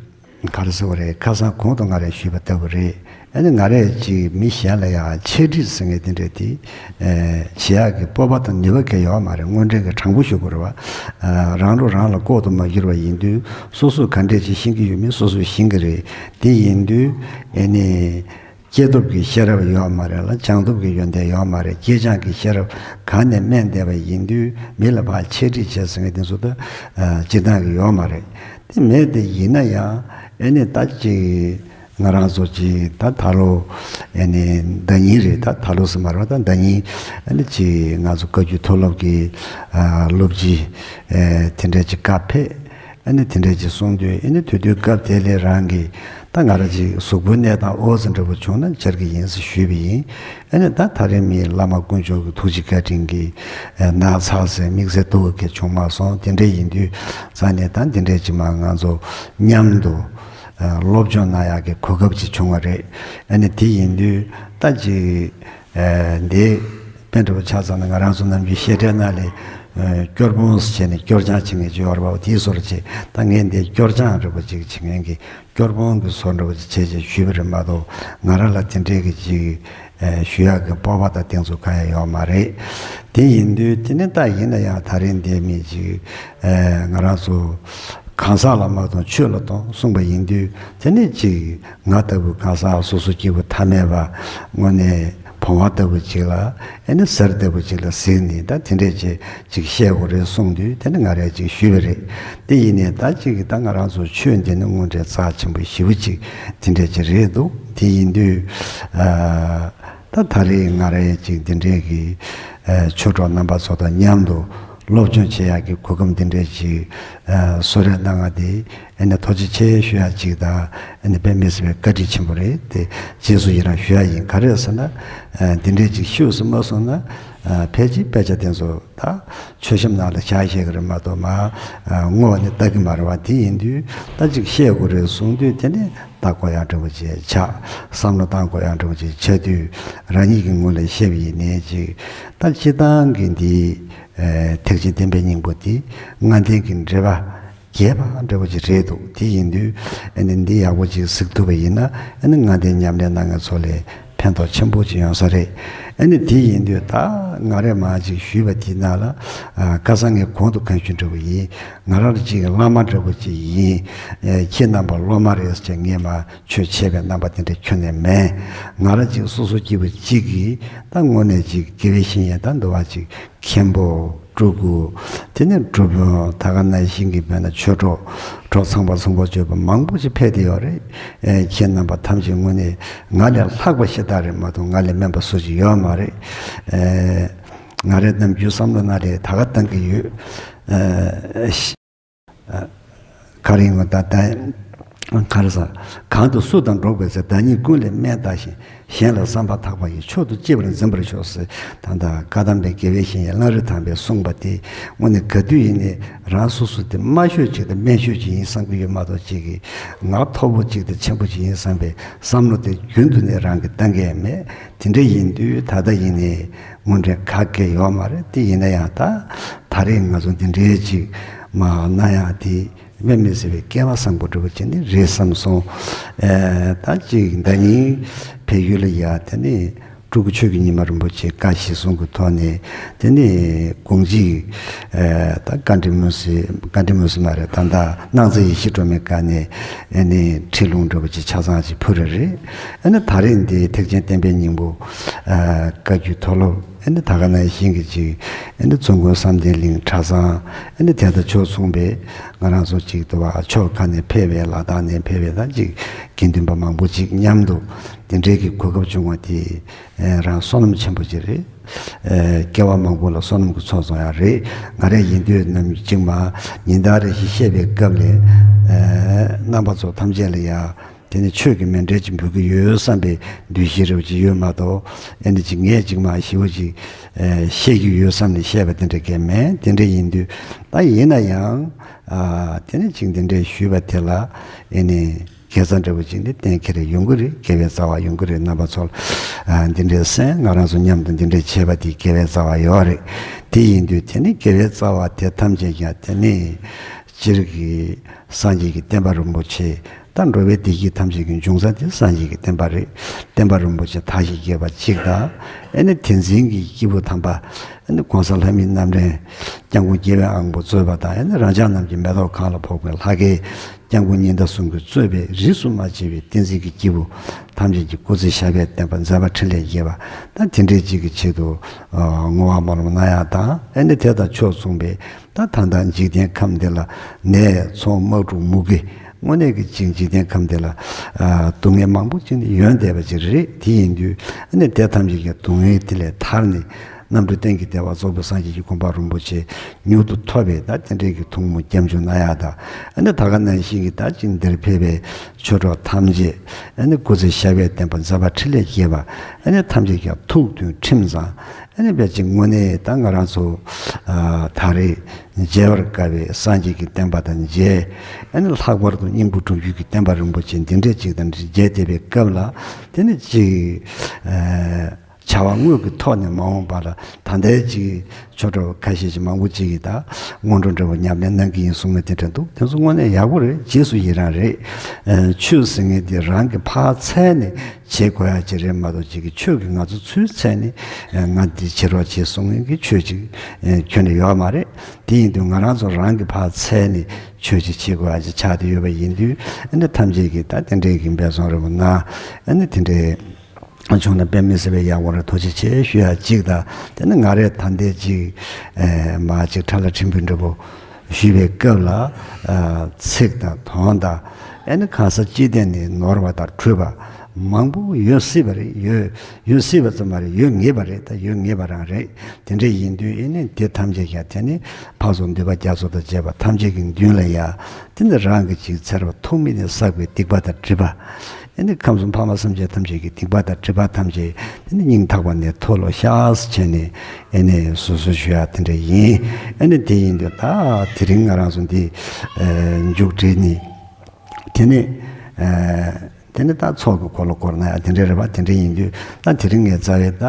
ག་རེ་ཟེར་བ་རེད། ཁ་སང་གོང་དུ་ང་རས་ཞུས་པ་ལྟ་བུ་རེད། ཨ་ནི་ང་རས་ཅིག་མི་གཞན་ལ་ཡང་འཆད་ཁྲིད་ཟེར་མཁན་དེ་འདྲ་དེ་བྱེད་ཡག་གི་སྤོབས་པ་དང་ནུས་པ་གང་ཡོད་མ་རེད། དངོས་འབྲེལ་གྱི་དྲང་པོ་ཞུ་དགོས་རེད་བ། རང་ལུགས་རང་ལ་ལྐོག་ཏུ་མ་གྱུར་བ་ཡིན་དུས། སོ་སོས་ག་འདྲས་ཅིག་ཤེས་ཀྱི་ཡོད་མེད་སོ་སོས་ཤེས་ཀྱི་རེད། དེ་ཡིན་དུས་ཨེ་ནི་སྐྱེས་སྟོབས་ཀྱི་ཤེས་རབ་ཡོད་མ་རེད་ལ། སྦྱངས་སྟོབས་ཀྱི་ཡོན་ཏན་ཡོད་མ་རེད། སྐྱེས་སྦྱངས་ཀྱི་ཤེས་རབ་གང་ནས་སྨིན་བསྡད་པ་ཡིན་དུས། མི་ལ་ཕར་འཆད་ཁྲིད་བྱེད་ཟེར་མཁན་དེ་ཚོ་ད་སྤྱིར་བཏང་གི་ཡོད་མ་རེད། དེ་མེད་དེ་ཡིན་ན་ཡང་ཨེ་ནི་ད་ཅིག་ང་རང་ཚོ་ཅིག་ད་ད་ལོ་ཨེ་ནི་ཟླ་ཉིན་རེད། ད་ད་ལོ་ཟེར་མ་རེད་བ། ད་ཟླ་ཉིན་ཨེ་ནི་ཅིག་ང་ཚོ་བཀའ་བརྒྱུད་མཐོ་སློབ་ཀྱི་ཨ་སློབ་སྤྱི་ཨེ་དེ་འདྲ་ཅིག་སྐབས་ཕེབས། ཨ་ནི་དེ་འདྲ་ཅིག་གསུངས་དུས། ཨ་ནི་དུས་དུས་སྐབས་དེ་ལས་རང་གི་ད་ང་རང་ཅིག་གཟུགས་པོའི་གནས་སྟངས་ཨོ་ཙི་འདྲ་པོ་བྱུང་ན་བཅར་གི་ཡིན་ཟེར་ཞུས་པ་ཡིན། ཨ་ནི་ད་ད་རེས་མི་བླ་མ་དཀོན་མཆོག་གི་ཐུགས་རྗེ་བཀའ་དྲིན་གྱིས་ཨ་ན་ཚ་ཟེར་དམིགས་བསལ་སྡུག་གི་བྱུང་མ་སོང་། དེ་འདྲ་ཡིན་དུས་ཙང་ནས་ད་འདི་འདྲ་ཅིག་མ་ང་ཚོ་མཉམ་དུ་ཨ་སློབ་སྦྱོང་གནང་ཡག་གི་གོ་སྐབས་ཅིག་བྱུང་བ་རེད། ཨ་ནི་དེ་ཡིན་དུས་ད་ཅིག་ཨ་འདི་དཔེ་འདྲ་པོ་ཆ་ཚང་ན་ང་རང་ཚོ་ནམ་རྒྱུན་བཤད་གྲྭའི་ནང་ལ་ཨ་སྐྱོར་དཔོན་ཟེར་བྱས་ནས་སྐྱོར་སྦྱང་བྱེད་མཁན་ཅིག་ཡོད་རེད་བ། དེའི་བཟོ་འདྲ་ཅིག་ད་ངས་འདི་སྐྱོར་སྦྱང་འདྲ་པོ་ཅིག་བྱེད་མཁན་གྱི་སྐྱོར་དཔོན་གྱི་བཟོ་འདྲ་པོ་ཅིག་བྱས་བྱས་ཞུས་པ་རེད་མ་གཏོགས། ང་རང་ལ་དེ་འདྲའི་གི་ཅིག་ཨ་ཞུ་ཡག་གི་སྤོབས་པ་དང་དེ་ཚོ་གང་ཡང་ཡོད་མ་རེད། དེ་ཡིན་དུས་དེ་ནི་ད་ཡིན་ན་ཡང་ད་རིང་འདི་མི་ཅིག་ཨ་ང་རང་ཚོ་གང་ཟག་ལ་མ་གཏོགས་ཆོས་ལ་གཏོགས་གསུངས་པ་ཡིན་དུས། དེ་ནི་ཅིག་ང་ལྟ་བུ་གང་ཟག་སོ་སོ་སྐྱེ་བོ་ཐ་མལ་པ་དངོས་གནས་བུང་བ་ལྟ་བུ་ཅིག་ལ་ཨེ་ནི་གསེར་ལྟ་བུ་ཅིག་ལ་གཟིགས་ནས་ད་དེ་འདྲས་ཅིག་ཅིག་བཤད་དགོས་རེད་གསུངས་དུས། དེ་ནི་ང་རས་ཅིག་ཞུས་པ་རེད། དེ་ཡིན་ནའི་ད་ཅིག་ད་ང་རང་ཚོ་ཆོས་འདི་ནི་དངོས་འབྲེལ་རྩ་ཆེན་པོ་ཞེ་པོ་ཅིག་དེ་འདྲས་ཅིག་རེད་འདུག་དེ་ཡིན་དུས་ཨ་ད་ད་རེས་ང་རས་ཅིག་འདི་འདྲས་ཀྱི་ཨ་ཆོས་གྲོགས་རྣམ་པ་ཚོ་དང་མཉམ་དུ་སློབ་སྦྱོང་བྱེད་ཡག་གི་གོ་སྐབས་འདི་འདྲས་ཅིག་ཨ་གསོལ་རས་གནང་བ་དེ་ཨེ་ནི་ཐུགས་རྗེ་ཆེ་ཞུ་ཡག་ཅིག་དང་། ཨེ་ནི་དཔེ་མི་སྲིད་པའི་བཀའ་དྲིན་ཆེན་པོ་རེད། དེ་རྗེས་སུ་ཡི་རང་ཞུ་ཡག་ཡིན། ག་རེ་ཟེར་ན་ཨ་འདི་འདྲས་ཅིག་ཤོད་སུ་མ་སོང་ན་ཨ་ཕལ་ཆེར་དཔེ་ཆ་དེ་ཚོ་ད་མཆོད་བཤམས་ནང་ལ་བཞག་བཞག་གི་རེད་མ་གཏོགས་མར་ཨ་བསྔོགས་ནས་ལྟ་གི་མ་རེད་བ། དེ་ཡིན་དུས་ད་ཅིག་བཤད་དགོས་རེད་གསུངས་དུས། དེ་ནི་ལྟ་དགོས་ཡག་འདྲ་པོ་ཅིག་ཆགས། བསམ་བློ་བཏང་དགོས་ཡག་འདྲ་པོ་ཅིག་ཆགས་དུས། རང་ཉིད་ཀྱི་ངོས་ལ་བཤད་པ་ཡིན་ནའི་ཅིག་ད་སྤྱིར་བཏང་གི་འདི་ཨེ་ཐེག་ཆེན་བསྟན་པའི་སྙིང་པོ་འདི་ལྔ་ལྡན་གྱི་འགྲེལ་པ་རྒྱས་པ་འདྲ་པོ་ཅིག་རེད་འདུག་དེ་ཡིན་དུས་ཨ་ནི་འདི་ཡག་པོ་ཅིག་གཟིགས་ཐུབ་པ་ཡིན་ན། ཨ་ནི་ལྔ་ལྡན་ཉམས་ལེན་གནང་མཁན་ཚོ་ལ་ཕན་ཐོགས་ཆེན་པོ་ཅིག་ཡོང་ས་རེད། ཨ་ནི་དེ་ཡིན་དུས་ད་ང་རས་མར་ཅིག་ཞུས་པ་དེའི་ནང་ལ་ཨ་ཁ་སང་ངས་གོང་དུ་གང་ཞུས་འདྲ་པོ་ཡིན། ང་རང་ཅིག་བླ་མ་འདྲ་པོ་ཅིག་ཡིན། ཨ་ཁྱེད་རྣམ་པ་སློབ་མ་རེད་ཟེར་ངས་མར་ཆོས་འཆད་པའི་རྣམ་པ་དེ་འདྲ་ཁྱོན་ནས་མེད། ང་རང་ཅིག་སོ་སོ་སྐྱེ་བོ་གཅིག་གིས་ད་དངོས་གནས་ཅིག་དགེ་བའི་བཤེས་གཉེན་ད་འདུལ་བ་ཅིག་མཁན་པོ་སྤྲུལ་སྐུ། དེ་ནས་སྒྲུབ་དཔོན། ད་ག་ནང་བཞིན་གྱི་དཔེར་ན་ཆོས་གྲོགས་གྲོགས་ཚངས་པ་ཚངས་པ་སྤྱོད་པ་མང་པོ་ཞིག་ཕེབས་བསྡད་ཡོད་རེད། ཨེ་ཁྱེད་རྣམ་པ་ཐམས་ཅད་དངོས་གནས་ང་ལས་ལྷག་པ་ཞེ་དྲག་རེད་མ་གཏོགས་ང་ལས་དམན་པ་སུ་ཞིག་ཡོད་མ་རེད། ཨེ་ང་རའི་ནམ་རྒྱུན་བསམ་བློ་ནང་ལ་ད་ག་བཏང་གི་ཡོད། ཨེ་ག་རེ་ཡིན་ད་ལྟ་ག་རེ་ཟ། གང་དུ་སུ་དང་འགྲོགས་པའི་ཚེ། བདག་ཉིད་ཀུན་ལས་དམན་བལྟ་ཞིང་། གཞན་ལ་བསམ་པ་ཐག་པ་ཡིས། མཆོག་ཏུ་གཅེས་པར་འཛིན་པར་ཤོག་ཟེར། ད་ལྟ་བཀའ་གདམས་པའི་དགེ་བའི་བཤེས་གཉེན་གླང་རི་ཐང་པས་གསུངས་པ་དེ་དངོས་གནས་ག་དུས་ཡིན་ནའི་རང་སོ་སོ་དེ་དམའ་ཤོས་ཅིག་དང་དམན་ཤོས་ཅིག་ཡིན་བསམ་གྱི་ཡོད་མ་གཏོགས། ཅིག་གི་ང་མཐོ་པོ་ཅིག་དང་ཆེན་པོ་ཅིག་ཡིན་བསམ་པའི་བསམ་བློ་དེ་རྒྱུན་དུ་ནས་རང་གིས་བཏང་གི་མེད། དེ་འདྲ་ཡིན་དུས་ད་ལྟ་ཡིན་ནའི་དངོས་འབྲེལ་ག་གེ་ཡོད་མ་རེད། དེ་ཡིན་ན་ཡང་ད་ད་རེས་ང་ཚོ་འདི་འདྲའི་ཅིག་མ་གནང་ཡག་དེ་དཔེ་མི་སྲིད་པའི་སྐལ་བ་བཟང་པོ་འདྲ་པོ་ཅིག་ནི་རེད་བསམ་སོང་། ཨེ་ད་ཅིག་ཟླ་ཉིན་བལ་ཡུལ་ལ་ཡ་དེ་ནི་སྤྲུལ་སྐུ་ཆོས་ཀྱི་ཉི་མ་རིན་པོ་ཆེ་བཀའ་གཞིར་བཟུང་གི་ཐོག་ནས། དེ་ནི་དགོངས་གཅིག་ཨེ་ད་བཀའ་དྲིན་མུན་སེལ། བཀའ་དྲིན་མུན་སེལ་མ་རེད། ད་ལྟ་སྣང་མཛད་ཡེ་ཤེས་སྒྲོན་མེའི་བཀའ་ནས་ཨེ་ནི་ཁྲིད་ལུང་འདྲ་པོ་ཅིག་ཆ་ཚང་ཅིག་ཕུལ་རེ་རེད། ཨེ་ནི་ད་རེས་འདི་ཐེག་ཆེན་བསྟན་པའི་སྙིང་པོ་ཨེ་བཀའ་བརྒྱུད་མཐོ་སློབ་ ཨ་ནི་ད་ག་ནང་བཞིན་གྱི་ཅིག་ཨ་ནི་བཙུན་དགོན་བསམ་གཏན་གླིང་གྲྭ་ཚང་། ཨ་ནི་དེ་དང་ཕྱོགས་མཚུངས་པའི་ང་རང་ཚོ་ཅིག་ཏུ་བ་ཕྱོགས་ཁག་ནས་ཕེབས་པའི་ལ་དྭགས་ནས་ཕེབས་པའི་ད་ཅིག་དགེ་འདུན་པ་མང་པོ་ཅིག་མཉམ་དུ་དེ་འདྲའི་གི་གོ་སྐབས་བྱུང་བ་དེ་རང་བསོད་ནམས་ཆེན་པོ་ཅིག་རེད། ཨ་སྐྱེ་བ་མང་པོ་ལ་བསོད་ནམས་ཀྱི་ཚོགས་བསགས་ཡ་རེད། ང་རང་ཡིན་དུས་ནམ་ཅིག་མ་ཉིན་ལྟར་རེ་བཞིན་བཤད་པའི་སྐབས་ལས། ཨ་རྣམ་པ་ཚོ་ཐམས་ཅད་ལ་ཡ། དེ་ནི་ཆོས་ཀྱི་མཎྜལ་ཅིག་འབུལ་གྱི་ཡོད་བསམ་པའི་འདུ་ཤེས་རེ་བ་ཅིག་ཡོད་མ་གཏོགས། ཨེ་ནི་ཅིག་ངས་ཅིག་མ་ཞི་བ་ཅིག་ཨེ་བཤད་ཀྱི་ཡོད་བསམ་ནས་བཤད་པ་དེ་འདྲ་གས་མེད། དེ་འདྲ་ཡིན་དུས་ད་ཡིན་ན་ཡང་། ཨ་དེ་ནི་ཅིག་འདི་འདྲས་ཞུས་པ་དེ་ལ་ཨེ་ནི་དགེ་རྩ་འདྲ་བོ་ཅིག་ནི་གཏན་འཁེལ་རེ་ཡོང་གི་རེད། དགེ་བའི་རྩ་བ་ཡོང་གི་རེད། རྣམ་པ་ཚོ་ལ་ཨ་འདི་འདྲས་གསན། ང་རང་ཚོ་མཉམ་དུ་འདི་འདྲས་བྱས་པ་དེ་དགེ་བའི་རྩ་བ་ཡོད་རེད། དེ་ཡིན་དུས་དེ་ནི་དགེ་བའི་རྩ་བ་དེ་ཐམས་ཅད་ཀྱང་དེ་ནི་སྤྱིར་གྱི་སངས་རྒྱས་ཀྱི་བསྟན་པ་རིན་པོ་ཆེ། ད་འགྲོ་བའི་བདེ་སྐྱིད་ཐམས་ཅད་ཀྱི་འབྱུང་རྩ་དེ་སངས་རྒྱས་ཀྱི་བསྟན་པ་རེད། བསྟན་པ་རིན་པོ་ཆེ་དར་ཞིང་རྒྱས་པ་གཅིག་དང་། ཨེ་ནི་དེ་འཛིན་གྱི་སྐྱེས་བུ་དམ་པ། ཨེ་ནི་གོང་ས་ལྷ་མིའི་རྣམ་འདྲེན་སྐྱབས་མགོན་རྒྱལ་བའི་དབང་པོ་གཙོས་པ་དང་། ཨེ་ནི་རང་ཅག་རྣམས་ཀྱི་མེ་ཏོག་གང་ལ་ཕོག་པའི་ལྷ་སྐལ་སྐྱབས་མགོན་ཉི་ཟླ་ཟུང་གིས་གཙོས་པའི་རིས་སུ་མ་ཆད་པའི་བསྟན་འཛིན་གྱི་སྐྱེས་བུ་ཐམས་ཅད་ཀྱི་སྐུ་ཚེ་ཞབས་པད་བརྟན་པ་མཛད་པ་འཕྲིན་ལས་རྒྱས་པ་དང་། དེ་འདྲའི་གཅིག་གི་ཆེད་དུ་བསྔོ་བ་སྨོན་ལམ་གནང་ཡག་དང་། ཨེ་ནི་དེ་དང་ཕྱོགས་མཚུངས་པའི་ད་ད་ལྟ་འཇིག་རྟེན་ཁམས་འདི་ལ་ནད་ཚོང་དམག་འཁྲུག་མུ་གེ། དངོས་གནས་ཀྱི་ཅིག་འཇིག་རྟེན་ཁམས་འདི་ལ་ཨ་སྡུག་བསྔལ་མང་པོ་ཅིག་ནི་ཡོང་བསྡད་པ་ཅིག་རེད། དེ་ཡིན་དུས་ཨ་ནི་དེ་ཐམས་ཅད་ཀྱི་སྡུག་བསྔལ་དེ་ལས་ཐར་ནས་རྣམ་གྲོལ་གཏན་གྱི་བདེ་བ་རྫོགས་པའི་སངས་རྒྱས་ཀྱི་གོ་འཕང་རིན་པོ་ཆེ་མྱུར་དུ་ཐོབ་པའི་ད་དེ་འདྲའི་གི་ཐུགས་སྨོན་སྐྱབས་འཇུག་གནང་ཡག་དང་། ཨ་ནི་ད་ག་ནང་བཞིན་གྱི་ད་ཅིག་འདིར་ཕེབས་པའི་ཆོས་གྲོགས་ཐམས་ཅད་ཨ་ནི་སྐུ་ཚེ་ཞབས་པད་བརྟན་པ་མཛད་པ་འཕྲིན་ལས་རྒྱས་པ། ཨ་ནི་ཐམས་ཅད་ཀྱང་ཐུགས་མཐུན་ཁྲིམས་གཙང་། ཨ་ནི་དཔེ་ཅིག་དངོས་གནས་ད་ང་རང་ཚོ་ཨ་ད་རེས་མཇལ་བར་དཀའ་བའི་སངས་རྒྱས་ཀྱི་བསྟན་པ་དང་མཇལ། ཨ་ནི་ལྷག་པར་དུ་སྙིང་པོ་སྒྲུབ་བརྒྱུད་ཀྱི་བསྟན་པ་རིན་པོ་ཆེ་འདི་འདྲས་ཅིག་དང་མཇལ་བསྡད་པའི་སྐབས་ལ། དེ་ནི་ཅིག་ཨ་བྱ་བ་དངོས་ཀྱི་ཐོག་ནས་མ་འོངས་པ་ལ་ད་ལྟའི་ཅིག་ཆོས་གྲོགས་ཁ་ཤས་ཅིག་མང་པོ་ཅིག་གིས་ད་སྔོན་འགྲོ་འདྲ་བོ་ཉམས་ལེན་གནང་གི་ཡིན་གསུང་མཁན་དེ་འདྲ་འདུག་དེ་ཚོ་དངོས་གནས་ཡག་པོ་རེད། རྗེས་སུ་ཡི་རང་རེད། ཨ་ཆོས་ཟེར་མཁན་དེ་རང་གི་ཕར་འཚལ་ནས་བྱེད་དགོས་ཡ་ཅིག་རེད་མ་གཏོགས། ཅིག་གི་ཆོས་ཀྱི་ང་ཚོ་ཚུར་འཚལ་ནས་ཨ་ང་འདི་བྱེད་རོགས་བྱེད་གསུང་མཁན་གྱི་ཆོས་ཅིག་ཨ་ཁྱོན་ནས་ཡོད་མ་རེད། དེ་ཡིན་དུས་ང་རང་ཚོ་རང་གི་ཕར་འཚལ་ནས་ཆོས་ཅིག་བྱེད་དགོས་ཡ་ཅིག་ཆགས་བསྡད་ཡོད་པ་ཡིན་དུས། ཨ་ནི་ཐམས་ཅད་ཀྱིས་ད་དེ་འདྲའི་གི་འབད་བརྩོན་རེ་བ་གནང་། ཨ་ནི་དེ་འདྲའི་བྱུང་ན་དཔེ་མི་སྲིད་པའི་ཡག་པོ་རེད། ཐུགས་རྗེ་ཆེ་ཞུ་ཡ་གཅིག་དང་། དེ་ནི་ང་རས་ད་ལྟའི་ཅིག་ཨ་མ་ཅིག་ཁྲ་ལ་ཕྲན་བུ་འདྲ་པོ་ཞུས་པའི་སྐབས་ལ། ཨ་ཚིག་དང་དོན་དང་། ཨ་ནི་གང་ཟག་སྤྱི་དོན་ནི་ནོར་བ་དང་འཁྲུལ་པ་མང་པོ་ཡོད་སྲིད་པ་རེད། ཡོད་ཡོད་སྲིད་པ་ཙམ་མ་རེད། ཡོད་ངེས་པ་རེད། ད་ཡོད་ངེས་པ་རང་རེད། དེ་འདྲ་ཡིན་དུས་ཨ་ནི་དེ་ཐམས་ཅད་ཀྱང་དེ་ནི་འཕགས་ཚོགས་འདུས་པ་རྒྱ་མཚོ་དང་བཅས་པ་ཐམས་ཅད་ཀྱི་མདུན་ལ་ཡ། དེ་ནི་རང་གི་ཅིག་འཚེ་བ་ཐུག་མེད་ནས་བསགས་པའི་སྡིག་པ་དང་སྒྲིབ་པ། ཨ་ནི་ཁམས་གསུམ་འཕགས་མ་སེམས་ཅན་ཐམས་ཅད་ཀྱི་སྡིག་པ་དང་སྒྲིབ་པ་ཐམས་ཅད་དེ་ནི་སྙིང་ཐག་པ་ནས་ཐུགས་ལ་ཤར་བྱས་ནས་ཨ་ནི་གསོལ་གསོལ་ཞུ་ཡ་དེ་འདྲ་ཡིན། ཨ་ནི་དེ་ཡིན་དུས་ད་དེ་རིང་ང་རང་ཚོ་འདི་ཨ་མཇུག་སྒྲིལ་ནི་དེ་ནི་ཨ་དེ་ནི་ད་ཚོགས་ཀྱི་འཁོར་ལོ་བསྐོར་ན་ཡ་དེ་འདྲ་རེད་པ། དེ་འདྲ་ཡིན་དུས་ད་དེ་རིང་ངས་རྩ་བའི་ད་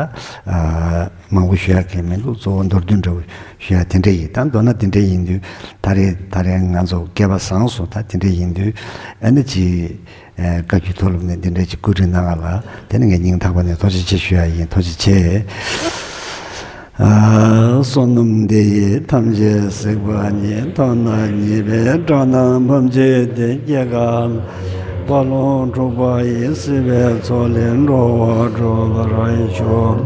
ཨ་མང་པོ་ཞུ་ཡ་གང་མི་འདུག་གཙོ་བོ་མདོར་བསྡུས་འདྲ་བོ་ཞུ་ཡ་དེ་འདྲ་ཡིན། ད་མདོར་ན་དེ་འདྲ་ཡིན་དུས་ད་རེས་ད་རེས་ང་ཚོ་སྐལ་པ་བཟང་སོང་། ད་དེ་འདྲ་ཡིན་དུས་ཨ་ནི་ཅི། ཨེ་བཀའ་བརྒྱུད་མཐོ་སློབ་ནས་འདི་འདྲ་ཅིག་བཀོད་སྒྲིག་གནང་བ་ལ་དེ་ནི་ངས་སྙིང་ཐག་པ་ནས་ཐུགས་རྗེ་ཆེ་ཞུ་ཡ་ཡིན། ཐུགས་རྗེ་ཆེ། ཨ་བསོད་ནམས་འདི་ཡིས་ཐམས་ཅད་གཟིགས་པ་ཉིད། ཐོབ་ནས་ཉེས་པའི་དགྲ་རྣམས་ཕམ་བྱས་ཏེ། སྐྱེ་རྒ་ན་འཆིའི་རྦ་ཀློང་འཁྲུགས་པ་ཡི། སྲིད་པའི་མཚོ་ལས་འགྲོ་བ་སྒྲོལ་བར་ཤོག།